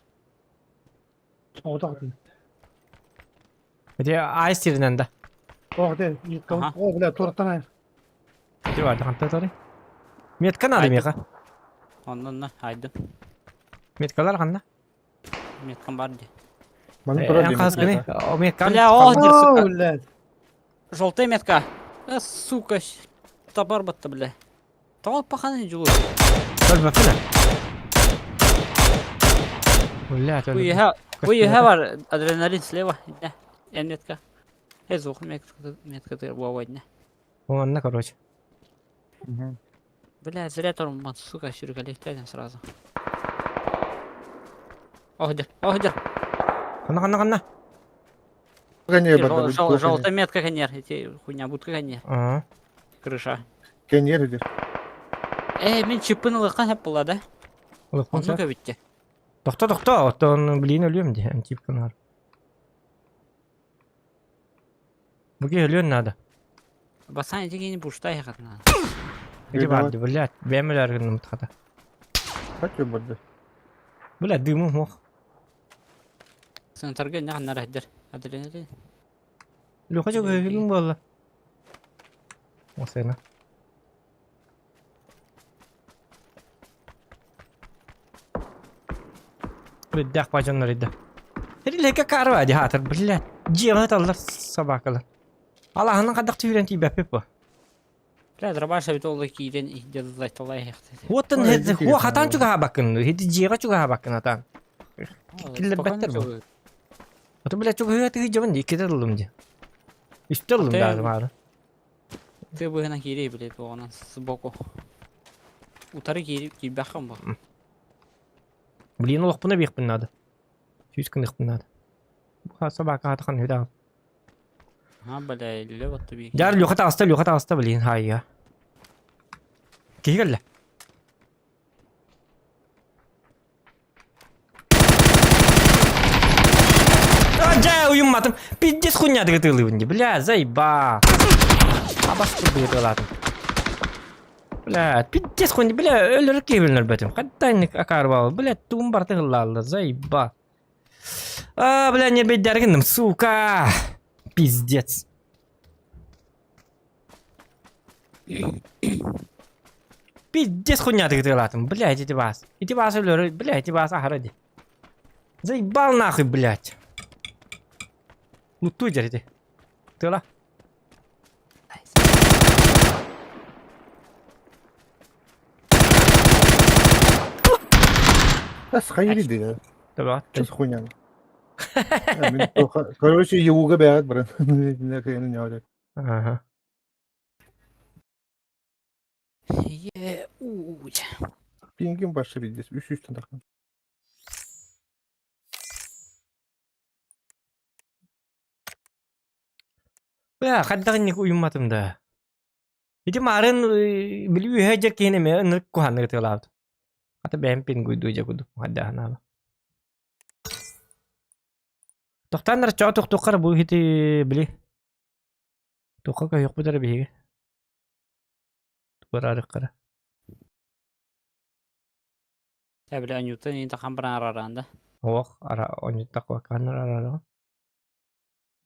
Оғдағын. Ити айс сиринен да. Оғды, о, бля, торттан ай. Ити бар, ханта тары. Метка надо меха. Оннан на, айдым. Меткалар ханна? Меткам бар ди. Манын турар Эн хас гыны. О, метка. Бля, о, О, блядь. Желтая метка. Э, сука, табар батта, бля. Тоҕо паханы дьулу. Көлбөппүнэ. Бля, Уйха, уйха бар адреналин слева. Не, эн метка. Э, звук метка, метка ты буавайдна. Онна, короче. Бля, зря тормоз, сука, сюргалектен сразу. Охдер, охдер. Ханна, ханна, ханна. Кэньер бар. Желтая метка конер, эти хуйня будка конер. Ага. Крыша. Кэньер дир. Э, мен чипын ылықан хеп була да. Онну көбүтте. Тохто, тохто, оттон блин өлүөм ди, антипканар. Буги өлүөн надо. Басан эти пуштай хатна. Эти бар, блядь, бэмэлэр гынным тхата. Как барды? Бля, дымы мох. Сантарга не ханнар хаддер. Адреналин. Лёха жок өлүң болла. Осена. Үрдэх бажаннар иде. Рилека карва ди хатыр, блядь. Дьиэҕэ ыталлар собакалар. Алаһынан хайдах түүрэн тиийбэппит бу. Бля, дробаш эбит ол киирэн иһдэллайталай Уоттан хуа хатан чугаһаабаккын, хити дьиэҕэ чугаһаабаккын атаан. Киллэрбэттэр бу. Ото бля чугаһыа тыһы дьабын ди иккитэ ыллым ди. Үстэ ыллым даже маары. Ты быһынан киирей блядь, оҕонон сбоку. Утары киирип киирбэххин бу. Блин, олохпун эбиэхпин наада. Сүүс гыныахпын наада. Собака хатахан үдаа. А, бля, илэ батты би. Дьар Леха таҕыста, Леха таҕыста, блин, хайя. Киһи кэллэ. А, дьэ, уйумматым. Пиздец хуйня тыгытыылыыбын дии. Бля, заеба. Абас курдук Бля, пиздец хуйня, бля, өлөрөр киһи өлөрбөтүм. Хаттайник акаарбаабы, бля, тугум барыта ыллааллар, заеба. А, бля, не бейдәргинным, сука! Пиздец. Пиздец хуйня тыгытыылаатым, блядь, ити баас. Ити баас өлөрөр, бля, ити баас аһара ди. Заебал нахуй, блядь. Луттуй дьэр ити. Тыла. Схайри да. Давай. Что за хуйня? Короче, ЕУга бэҕэт баран. Ага. Е, уй. Пингим башы пиздец. Үс үстен тахсан. Бля, хайдах инник уйумматым да. Ити марын били үһэ дьэ киһини эмиэ ынырык куһааннык ытыалаабыт. Хата бэйэм пингуйдуу дьэ курдук хайдааһынаaba. Тохтоон чоо тохтуоххара бу ити били туохха көһүөхпүт эрэ биһиги. Тугар Та бля анюта не тахан баран араранда. Ох, ара онньуттах куаккааннар арараҕын.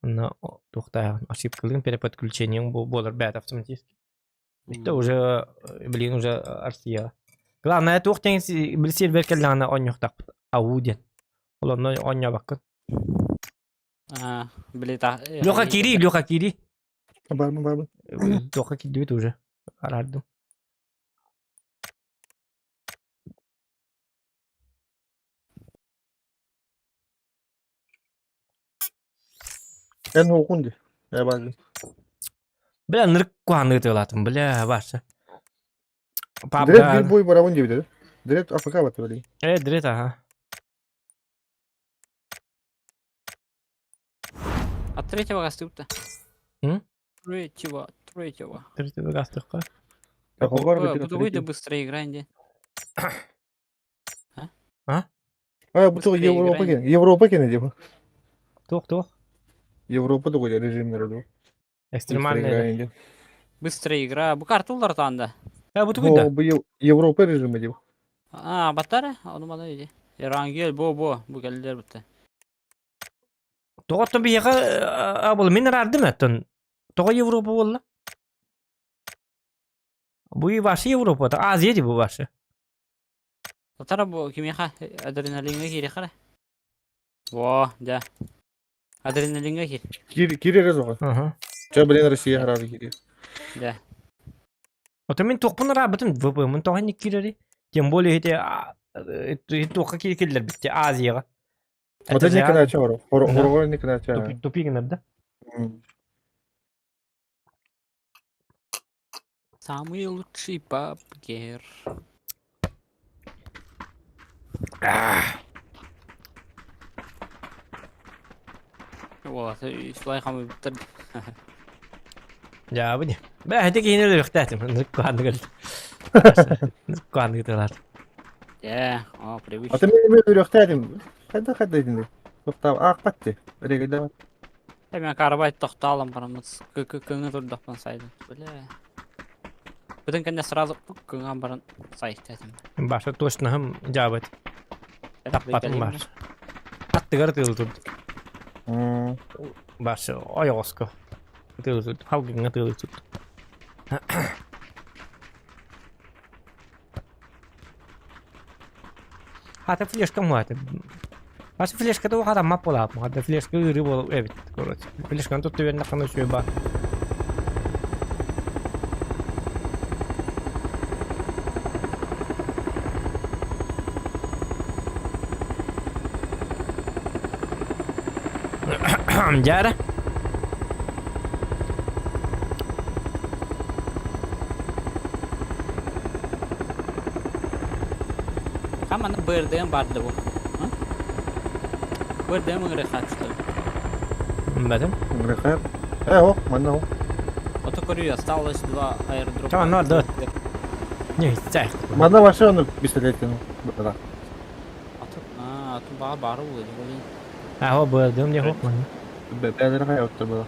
Онно туохтааҕын ошибкалыын переподключениеҥ буолар бэйэтэ автоматически. Это уже, блин, уже Россия. Главное, туох диэн били сервер кэллэҕинэ оонньуохтаахпыт. Ау диэн. Ол онно оонньообоккун. А, били та. Леха кири, Леха кири. Бармын, бармын. Туохха киирдибит уже. Арардым. Эн уокун ди. Э баҕа. Бля, нырк куһаанныгы тыалаатым, бля, Вася. Дред бир бой барабын диэбитэ. Дред АФК батты били. Э, дред, ага. От третьего гастыпта. М? Третьего, третьего. Третьего гастыкка. Буду выйти быстро играй, где. А? А, бу туох Европа кene. Европа кene дима. Туох, туох. Европа тугу режимнere ду. Экстремальный. Быстрая игра. Бу карту улартанда. А, бу тугу да. Бу Европа режимі дима. А, батара? Ону мана иди. Эрангел, бо бо, бу кэллэр бутта. Тоҕоттон биһиэхэ абыл мин араардым оттон. Тоҕо Европа буолла? Бу ваша Европа, Азия ди бу ваша. Татара бу кимиэхэ адреналиҥҥа киириэхэ Во, да. Адреналиҥҥа киир. Киир киир эрэ суоҕа. Ага. Чэ, блин, Россия хараары киириэ. Да. Ото мин туохпун араабытым ВП-мын тоҕо инник киирэри? Тем более ити туохха киир киллэрбит Азияҕа. Ото Николаевич хоро. Хоро Николаевич. Тупи гынар да? Самый лучший пабгер. Вот, слайхам Дьаабы дии. Бээ, ити киһини өлөрүөхтээтим. Ынырык куһааннык Ынырык куһааннык Ээ, о, привычно. Ата мен өлөрүөхтээтим. Хайда хайда итинник. Тохтаа аахпат ти. Регеле. Мен карабай тохтаалам бараммыт кыҥы турдахпын сайдым. Бля. Бүтүн кэннэ сразу кыҥаан баран сайт этим. Баша точно дьаабыт. Таппатым бар. Аттыгар тыыл турду. Баша ойоҕоско. Тыыл турду. Халгыҥҥа тыыл турду. Хата флешка муата. Бас флешката ухатаммат буолааппын. Хата флешка ыырыы буол эбит, короче. Флешканы тутта үөрэннэххинэ үчүгэй баар. Дьара. Хаманы бырдыгын барды бу. Бырдыгын мыңыры хатты. Бэтим. Ыҥырыхайар. Э, о, манна о. Вот көрүү осталось два аэродрома. Ча, ну, да. Не, цех. Манна вообще оны пистолеттен бара. А, тут баа бары булды, блин. А, о, бырдыгым не хоп, манна. Бәлер хай отты была.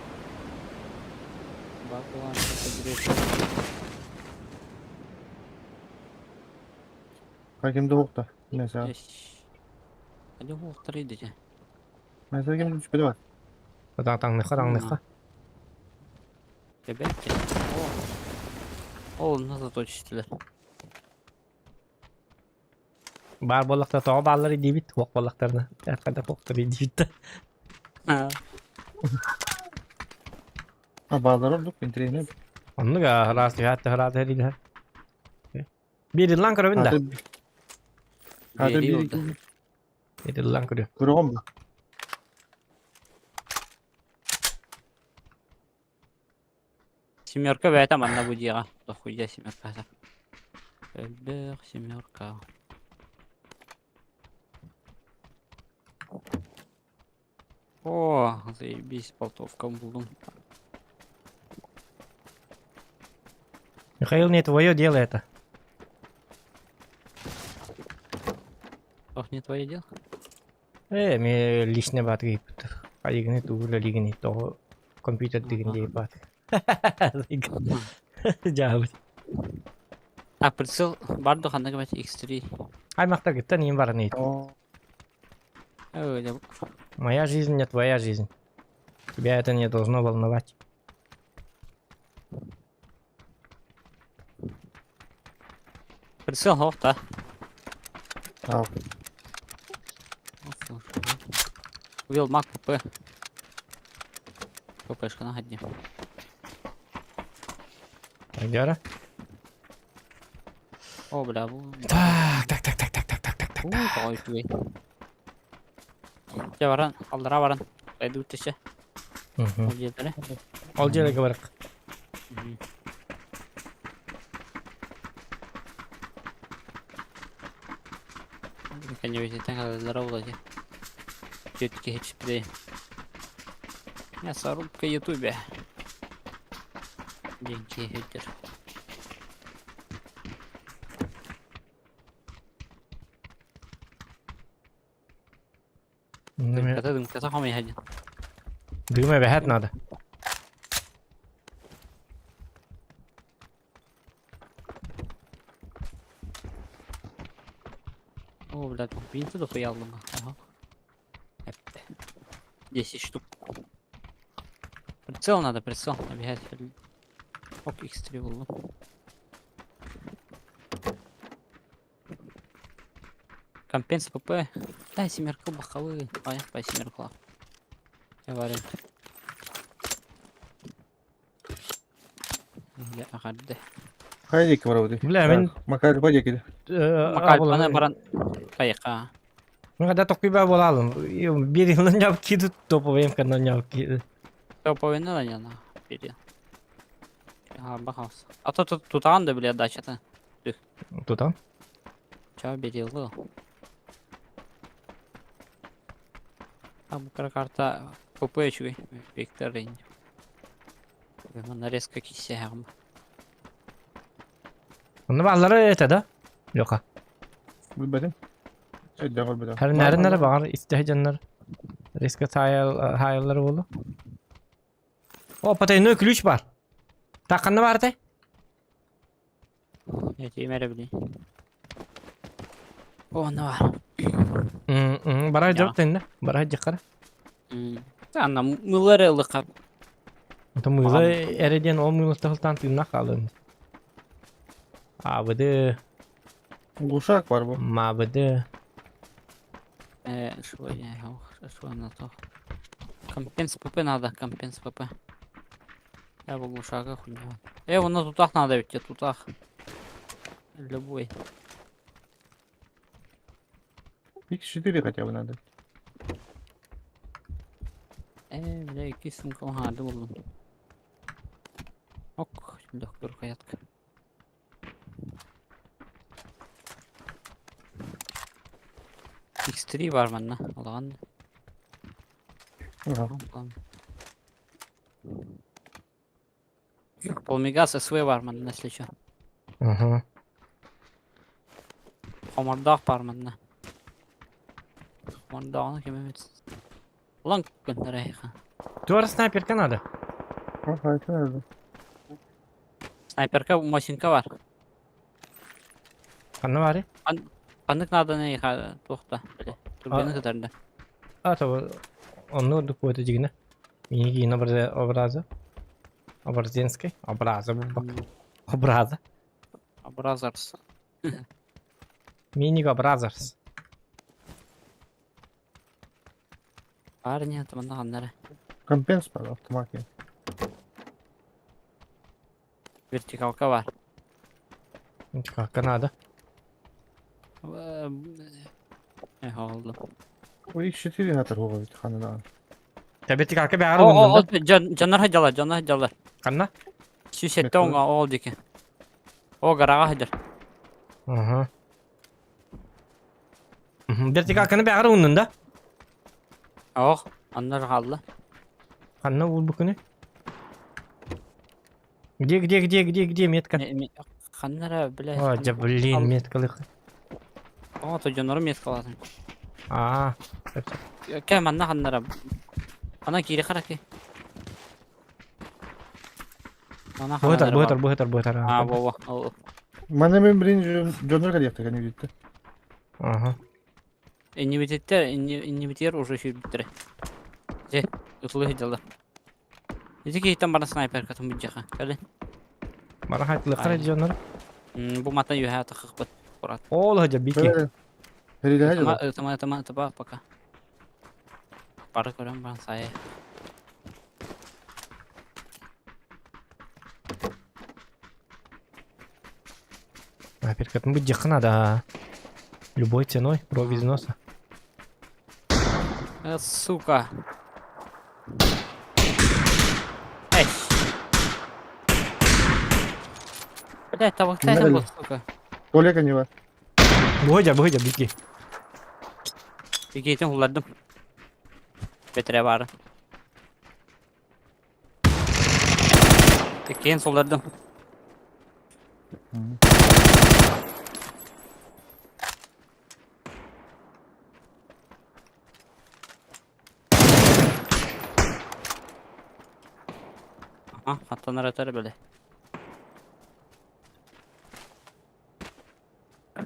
Бар булган. Хакимде хокта. Mesela. Hadi hoktар иди. Mesela ким түспеди бар. Таҥныха, таҥныха. Ребятки. О, Ол нас заточили. Баар буоллахтар тоҕо бааллар диибит, туох буоллахтарына. Хайда туохтар диибит. А, А баалар ордук интересно. Оннук араас түһээт араас эрилэр. Биир ыллаан көрөбүн да. Хата Бери bir oldu. Биир ыллаан көрүө. көрөҕүм бу. Семерка бэйэтэ манна бу дьиэҕэ. Дохуя семерка. Элбэх семерка. О, заебись, болтовка булдум. Михаил, не твое дело это. Ох, не твое дело? Э, мне лично бат Айгыны тугула лигини того компьютер дигин дей бат. Жабыт. А, прицел бар ханна кабать X3. Аймакта гыттан им бар нейт. Ой, да. Моя жизнь не твоя жизнь. Тебя это не должно волновать. Прицел хохта. Аа. Увел маг ПП. ППшка на одни. Так, Дяра. О, бля, бу. Так, так, так, так, так, так, так, так, так. У, тоҕой үчүгэй. Дьэ баран, аллара баран. Пойду түсе. Мгм. Ол дьиэлэрэ. Ол дьиэлэргэ барык. Коневитетен халаллара буолла Түөрт киһи түспүтэ. Мясорубка ютубе. Диэн киһи сылдьар. Дымката дымката хомуйа диэн. Дыма эбэһээт надо. О, блядь, бинты дохуя алдым. Ага. Эппэ. 10 штук. Прицел надо, прицел. Обязательно. Ок, X3 буллум. Компенс ПП. Дай семерку баховые. Ай, по семерку. Говорит. Аҕарды. Хайа диэки барабытый? Бля, мин Макар ба диэки. Макальпаны баран хайыка. Мен когда токуйба буолалым. Биир ылын ньап киду топовым канал ньап киду. Топовый да не на. Вперед. Ага, бахался. А то тут тут анда, бля, дача-то. Тутан. Ча берилы. А бу карта ПП үчүгэй. Виктор Рейн. Нарезка кисэҕим. Онно бааллара это да? Лёха. Билбэтим. Өйдөөх өлбөтөх. Хэрнэриннere баҕар истэһэ дьоннор риска таайаллар буолу. О, потайной ключ бар. Так, ханна бар этэй? Этиим эрэ билин. О, онно бар. Барар дьок тэннэ. Барар дьаккара. Анна мылар ылыка. Ото мыла эрэ диэн ол мыылаттан тыыннах хаалын. Аабыды, Глушак бар бу. маабыды. Компенс ПП надо, компенс ПП. Я бу глушака хуйня. У нас тутах надо ведь, тутах. Любой. X4 хотя бы надо. Бля, икки сумка хаады буллум. Ок, легкая рукоятка. X3 бар манна, улахан. Ага. Полмегас СВ бар манна, если чё. Угу. Хомордаах бар манна. Хомордааҕын ким эмит. Улан көннөрө эйха. Туора снайперка надо. Ага, это надо. Снайперка Мосинка бар. Ханна бары? Ханнык надо эйха туохта. Бile. Турбина кытарда. А, то онну ордук будет дигина. Мини образа. Образенской. Образа бак. Образа. Бразерс. Минига Бразерс. Парни, там манна Компенс бар, автомат. Вертикалка бар. Как надо. Oldu. Ой, X4 на торговый хана да. Вертикалка бәгәр О, о, да. жаннар хадялар, жаннар хадялар. Канна? Сүйсетте оңа ол деке. О, гарага хадяр. Ага. Вертикалканы бәгәр да? Ох, аннар қалды. Канна ул бу күнү? Где, где, где, где, где метка? Ханнара, бля. О, да блин, меткалых. О, то жаннары меткалатын. А, Кәм анна ханнара. Ана кире хараки. Ана Быһытар, быһытар, быһытар, быһытар. А, во, во. Мана мен блин жонор кадияктар кани бүтті. Ага. Иннибитеттер, иннибитер уже шүрбүттер. Же, ытылы хидалар. Ити кейтен бара снайпер катым бүджаха. Кәле. Бара хайтлы жонор. Бу мата юха тахык бит. Курат. Ол хаҗа бики. Хериде хаҗа. Тама, тама, тама, пока. Бара көрөм баран сай. Снайперкатын бүджаха надо. Любой ценой, кровь из носа. Сука. Эй. Блять, табактайсың бу, сука. Толека не бар. Быһыҗа, быһыҗа бики. Бикейтен хулладым. Бетре бары. Иккен солдардым. Ага, хаттанар өтөр беле.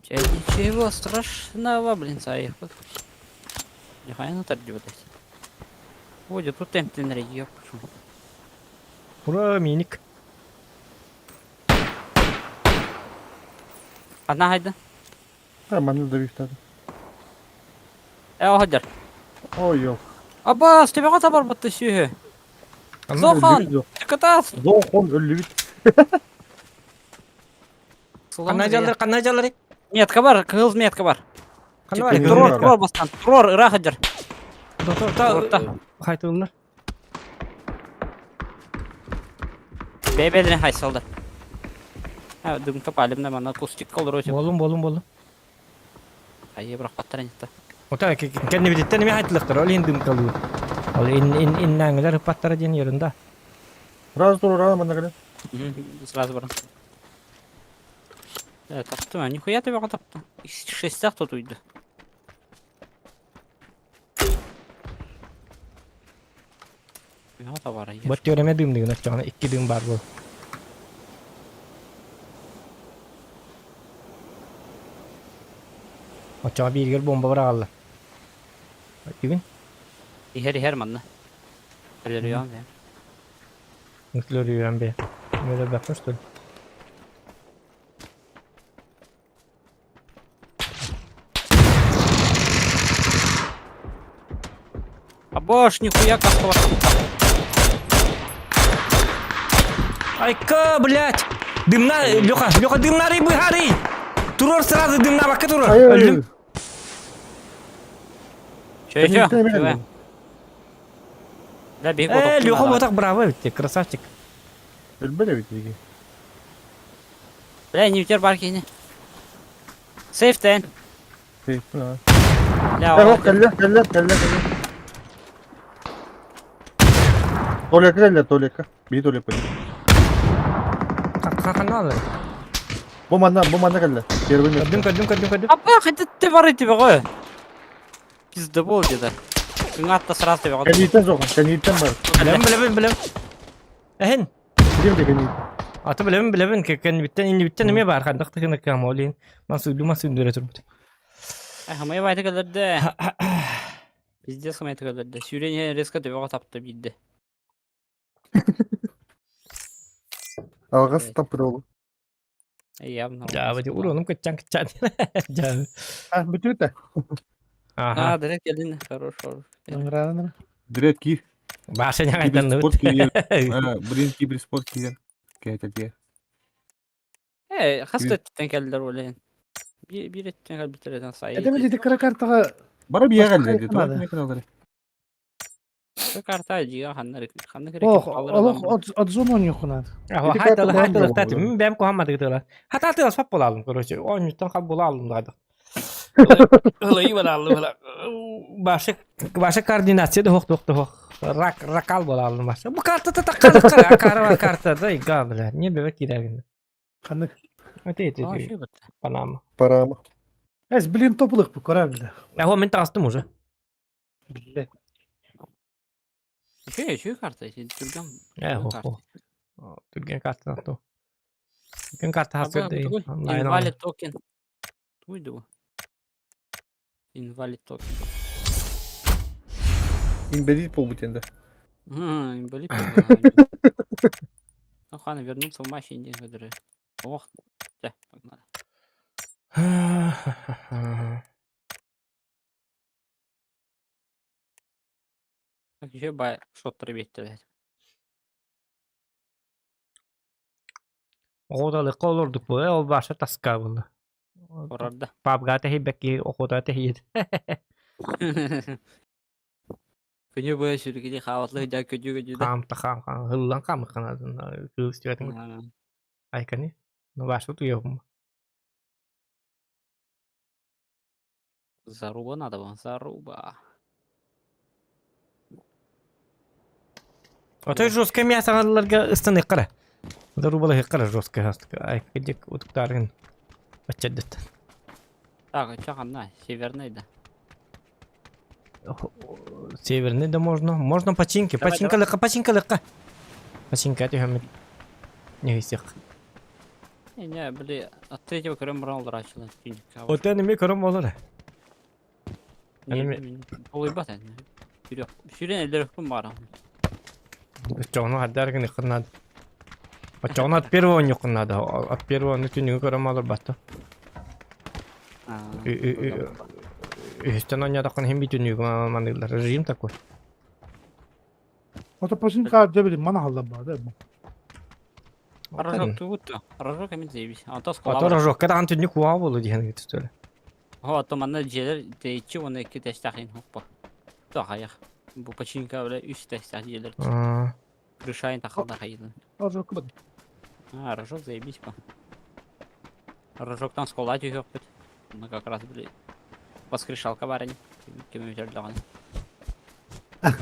Ничего страшного, блин, саих. Нихуя на торги вот эти. Ой, тут темптенер, ёпшу. Ура, миник. Одна хайда. А, маны да бифтады. Хаджар. Ой, ёк. Абас, тебе бар бытты сүйе. Зохан, тыкытас. Зохон өллү бит. Канна жаллар, канна жаллар. Метка бар, кызыл метка бар. Канна бар? Трор, трор бастан. Трор, ыра хаджар. Доктор, хайтылар. Бебелин хайсалды. Ha, дымка палимна мана кустик колор өтүп. Болум, болум, болум. Айы бирок баттар энетта. Ота кенни битеттен эме хайтылыктар, ол ин дымкалуу. Ол ин ин иннаңылар ыппаттара диэн ерунда. Раз тур рана мана кале. Сразу барам. Таптым, а нихуя ты таптым. Шестях тут уйду. Бот теореме дым деген оччоҕуна икки дым бар бул. Оччоҕо бииргер бомба барагалла. Бүгүн Ихер ихер манна. Өлөрүөн бе. Нүклөрүөн бе. Мөлө бакыр что ли? Ебаш, нихуя как Айка, блядь! Дымна, Леха, Леха, дымнары быһарый! Турор сразу дымна бакка турор. Өллүм. Че, че? Да, бег Э, Леха вот так браво, ведь, красавчик. Өлбөт эбит диги. Бля, не бар кини. Сейфтен. Сейф. Бля, Э, кэллэ, кэллэ, кэллэ, кэллэ. Туалекка кэллэ, туалекка. Бии туалекка. Ханна Бу манна, бу манна кэллэ. Первый место. Көрдүм, көрдүм, көрдүм, көрдүм. Апа, хотя ты бары тебе ғой. Пиздобол где-то. Кыңатта сразу тебе ғой. Кэнниттэн соҕун, кэнниттэн бар. Билэбин, билэбин, билэбин. Эһин. Ким де кэнниттэн. Аты билэбин, билэбин, кэннибиттэн, иннибиттэн эмиэ баар хандах тыгына кам олин. Ман суйду, ман суйду эрэ турбут. Хамай байты кэлэрдэ. Пиздец хамай кэлэрдэ. Сүүрэн резко төбөҕө тапта биирдэ. Алҕас таппыт ол. Явно. Дьаабы ди уронум кытчан кытчан. Дьаабы. А, бүтүбүт Аха. А, direkt gelin. Хорош, хорош. да. Дред киир. Баша Киберспорт няңайтанныбыт. киир. Блин, киберспорт киир. Кэтэге. Э, хаста эттен келдер ойлайын. Bir bir эттен келбитерден сайы. Это мы кыра картаға Бара бияга Башка эле кайфанады. деді. Карта жига ханнар ханна керек. Ох, олох от зону нюхунат. Аха, Ити хайталы карта хайталы буолан тати. Мин бэм кухаммадык тыла. Хата тыла сап буолалым, короче. Оонньуттан хал буолалым дады. Ылайы буолалым. Башы башы координация да хох да хох. Рак ракал буолалым башы. Бу карта та таккар кара карта да ига бля. Не бебе кирегин. Ханнык. Ати ати Панама. Парама. Эс, блин, топлых бу, кора бля. Аха, мен тастым уже. Бля. Че, че карта? Түргөн. Э, хо. Түрген карта то. Түрген карта хасыр Invalid token. Туйду. Invalid token. Инбелит буолбут енді. Инвалид. Ну, хана вернуться в матч иди, Ох, да, погнали. Так, еще бай, шот бетти, Оҕоталыкка олордук бу, ол баша таска буолла. Орарда. Папга тэһийбэкки охота тэһийит. Күнү бу сүргүди хааватлы да күдү күдү да. Хаам та хаам хаам хыллан хаам ханадын кыыс түбэтин айкани. Ну баша туйоҕум. Заруба надо было, заруба. Отой жесткое мясо галларга ыстан ыккара. Зарубала ыккара жесткое астык. Ай кедик утуктарын баччадыт. Так, чё ханна, северный да. Северный да можно. Можно починки. Давай, Починка лыка, починка лыка. Починка түһөммүт. Не хисек. Не, не, били, от третьего көрөм брал драчила. Отен эме көрөм болор. Эми- Олуйбат Сүрө. Сүрөн элдер өкпүн бара. Чоҕуну хаддаргын ыккыннады. Очоҕуну от первого ньуккуннады. От первого ну түнүгү көрөм олор батты. Үһүстэн онньоотоххун иһин бүтүнүгү маныыллар. Режим такой. Ото починка дебили мана халла ба, да. Рожок тугут. Рожок эми заебись. А то Ото скала. рожок кадаан түнүк уаа болу диэн түстөлө. Хо, то манна жерлер дейчи оны эки тестахин хоппа. То хаях. Бу починка бля үч тестах жерлер. Крышайн тахалда хайын. Рожок бу. А, рожок заебись по. Рожоктан скола түйөк бит. Ну как раз били. Воскрешалка барани. Кем өтөрдөгөн.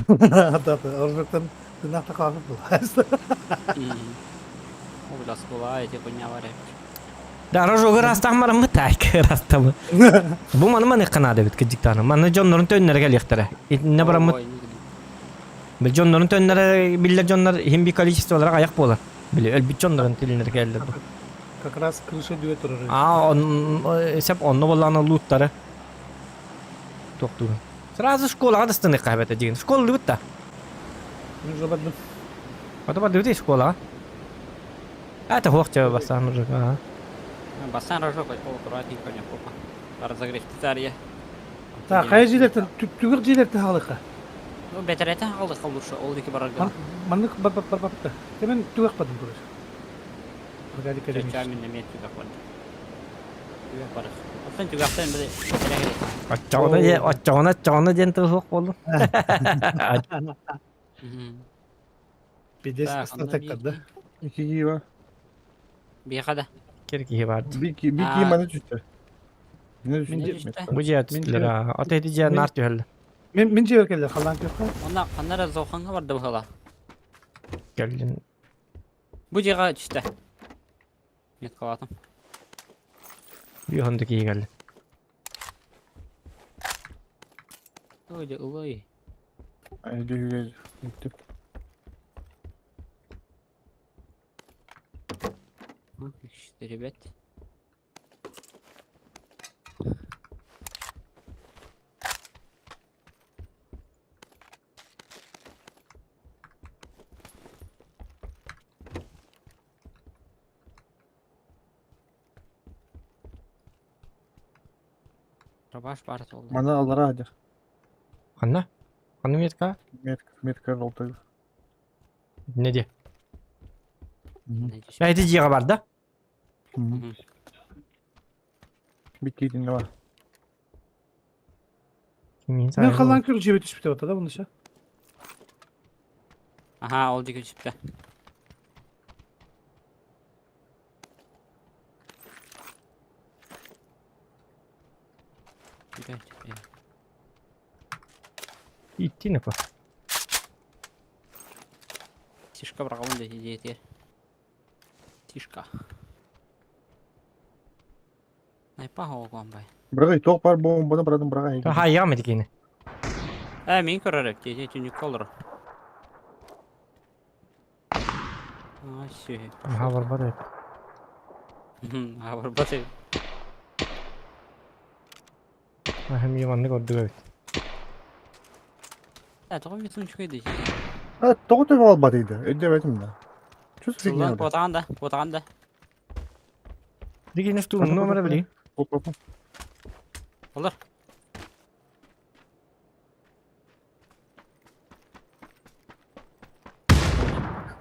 Да, да, рожоктан тынакта калып бу. О, бля, скола эти хуйня варя. Да, рожогу растамарым так, растамы. Бу маны маны канада бит кыжыктаны. Маны дьоннорун төннөргө лехтере. Не барамыт. Бил дьоннорун төннөрө биллер дьоннор хим би количестволара аяк болар. Били өлбүт дьоннорун тилинер келди бу. Как раз крыша дүө турар. А, он сеп онно болланы луттары. Токту. Сразу школага дастаны кабета деген. Школа любит да. Мен уже бардым. Ото бар школа. Это хохча бастан уже. Ага. Бастан рожок ол аккуратненько не попа. Разогрев царья. Так, кая жилерден түгөр жилерден халыка. Ну, бэтэрэтэ хаалды халлурша, ол диэки барарга. Маннык бар бар бар барбыта. Мен түгэх бардым короче. Погоди, Чача мин эмиэ түгэх барды. Түгэх барых. Оттон түгэхтэн били бэтэрэ кэлэ. Оччоҕуна диэн, оччоҕуна, оччоҕуна диэн тыл суох буоллун. Пиздец, Так, онно стратегтар да. Икки киһи бар. Биэхэ да. Кир киһи бар. Bir ki bir ki маны түстэ. Не түстэ? Бу дьиэ түстүлэр аа. Ото ити дьиэ наар түһэллэр. Мин мин дьиэбэр кэллэ халлаан күөххэ. Онно ханна эрэ Зохаҥҥа барда быһыылаах. Кэллин. Бу дьиэҕэ түстэ. Меткалаатым. Юхан да киһи кэллин. Ой, дьэ, ылай. Айды үттүм. Ребят. Рабаш бар толды. Мана аллара адыр. Ханна? Ханна метка? Метка, метка жолтый. Не де? Эти дьиэҕэ бар да? Биттиитинне бар. Мен халлаан күөх дьиэбэ түспүтэ бата да бұныша. Аха, ол диэки түспүтэ. Идти напа. Тишка быраҕабын да диэтигэр. Тишка. Найпаха оҕуон бай. Бырагай туох бар бомбаны бырадым бырагай. Хайаам ити Ээ, мин көрөр эбит, дии түннүккэ олорор. Аа, сүһү. Аха барбат эбит. Аа, барбат эбит. Аха мин маннык ордук эбит. Ээ, тоҕо мин үчүгэй дии. А, тоҕо төбө албатыйда? Өйдөбөтүм да. Чус Сыллан куотаҕын да, куотаҕын да. Дигин штурм номера били. Олор.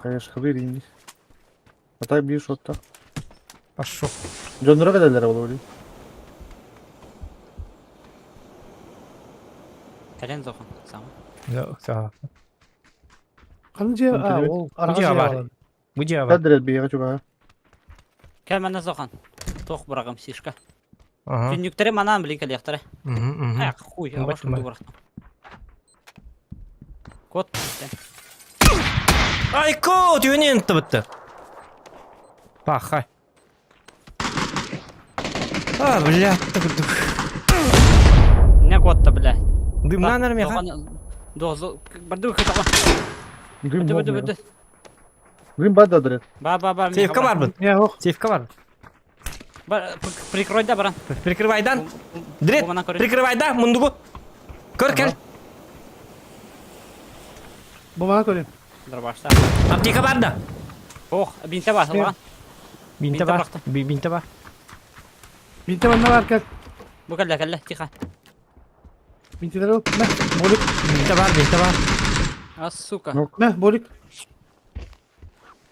Конечно, ринди. А так биир шотта. Пошел. Дьонноро кэлэллэрэ буолуо дии. Кэлэн зохон сама. Да, Ханна дьиэ а ол араҕас дьиэ дьиэ бар. баалар. Бу дьиэ бар. Кадр биэҕэ чугаһа. Кэл манна зохон. Туох быраҕым сишка. Ага. Түннүктэри манаан билин кэлиэхтэрэ. Мгм, мгм. Эх, хуй, Бать абаш курдук бырахтым. Кот. Айко, түйүнен тыбытты. Паха. А, бля, курдук. Не куотта, бля. Дымнан армеха. Барды кытаҕа. Дым Барды барды барды. Дым бар да дрет. Ба ба ба. Сейфка барбын. Не, ох. Сейфка бар. Прикрой да баран. Прикрывайдан. Дрет, прикрывай да, мундугу. Көр кел. Бу мана көрүн. Дробашта. Аптека бар да. Ох, бинте бар, алған. Бинте бар. Бинте бар. Бинте манна бар кел. Бу кэллэ, кэллэ, тихо. Бинтелер ыл. Мэ, болик. Бинте бар, бинте бар. А, сука. Мэ, болик.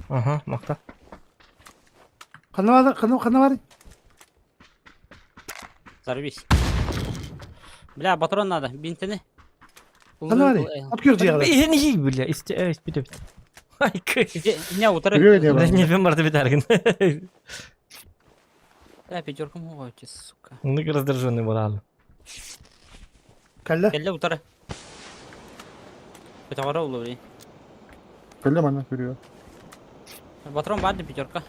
Ага, макта. Ханна бар, ханна ханна бар. Взорвись. Бля, патрон надо, бинтини. Ханна бар. От көр дьиэҕэ. Иһин иһи, бля, исте, испите. Ай, кы. Не, утары. Бля, не бен барды битаргын. Бля, пятерка могу, сука. Ну, раздраженный был. Кэллэ. Кэллэ утары. Пятагора улури. Кэллэ манна көрүө. Патрон бар пятерка.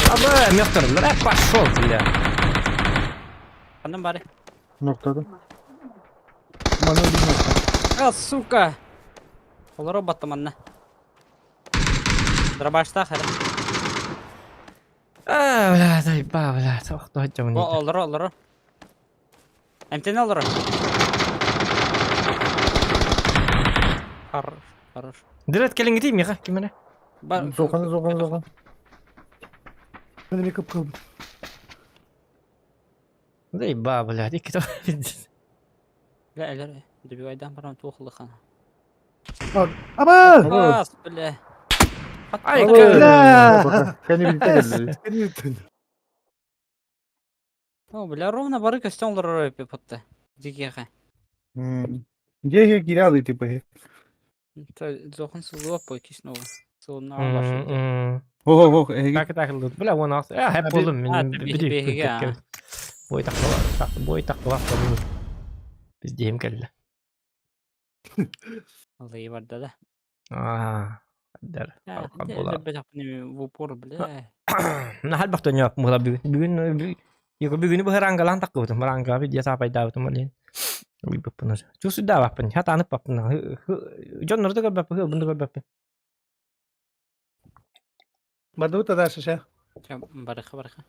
Аба, мертвый, бля, пошел, бля. Ханнан бары. Ноктадым. Манна bir А, сука! Олоро баттым манна. Дробашта хара. А, бля, заебал, бля, ох, то О, олоро, олоро. Эмтене олоро. Хорош, хорош. Дирет келиңити миха кимene? Бар. Зохан, зохан, зохан. Мен эмиэ кып-кылбыт. Заеба, блядь, икки Бля, элер, добивайдан баран туох ылыхан. Аба! Бас, бля. Ай, Бля! Кэнни билтэ кэлли. О, бля, ровно бары көстөн олорор эпи потта. Дикиэхэ. Дьиэ киирэ алыы типа. Зохан сылуа по киснова. Сылыннаҕа башын. Хо хо эһиги. Так так бля, вон ас. Э, хэп болдум мин бири. Бой тахтала, бой тахтала болдум. Биз диһим кэллэ. Алый барда да. Аа, дар. В упор, бля. На хал бахтон яп мула бүгүн. Бүгүн Його бүгүнү быһарангалаан таккыбытым. Маранга видео саапайдаабытым олин. Уйбуппун. Чусудаабаппын. Хатанып баппын. Дьоннорду көрбөппүн, хылбын да көрбөппүн. Бардыбыт да дальше ше. Барыха, барыха.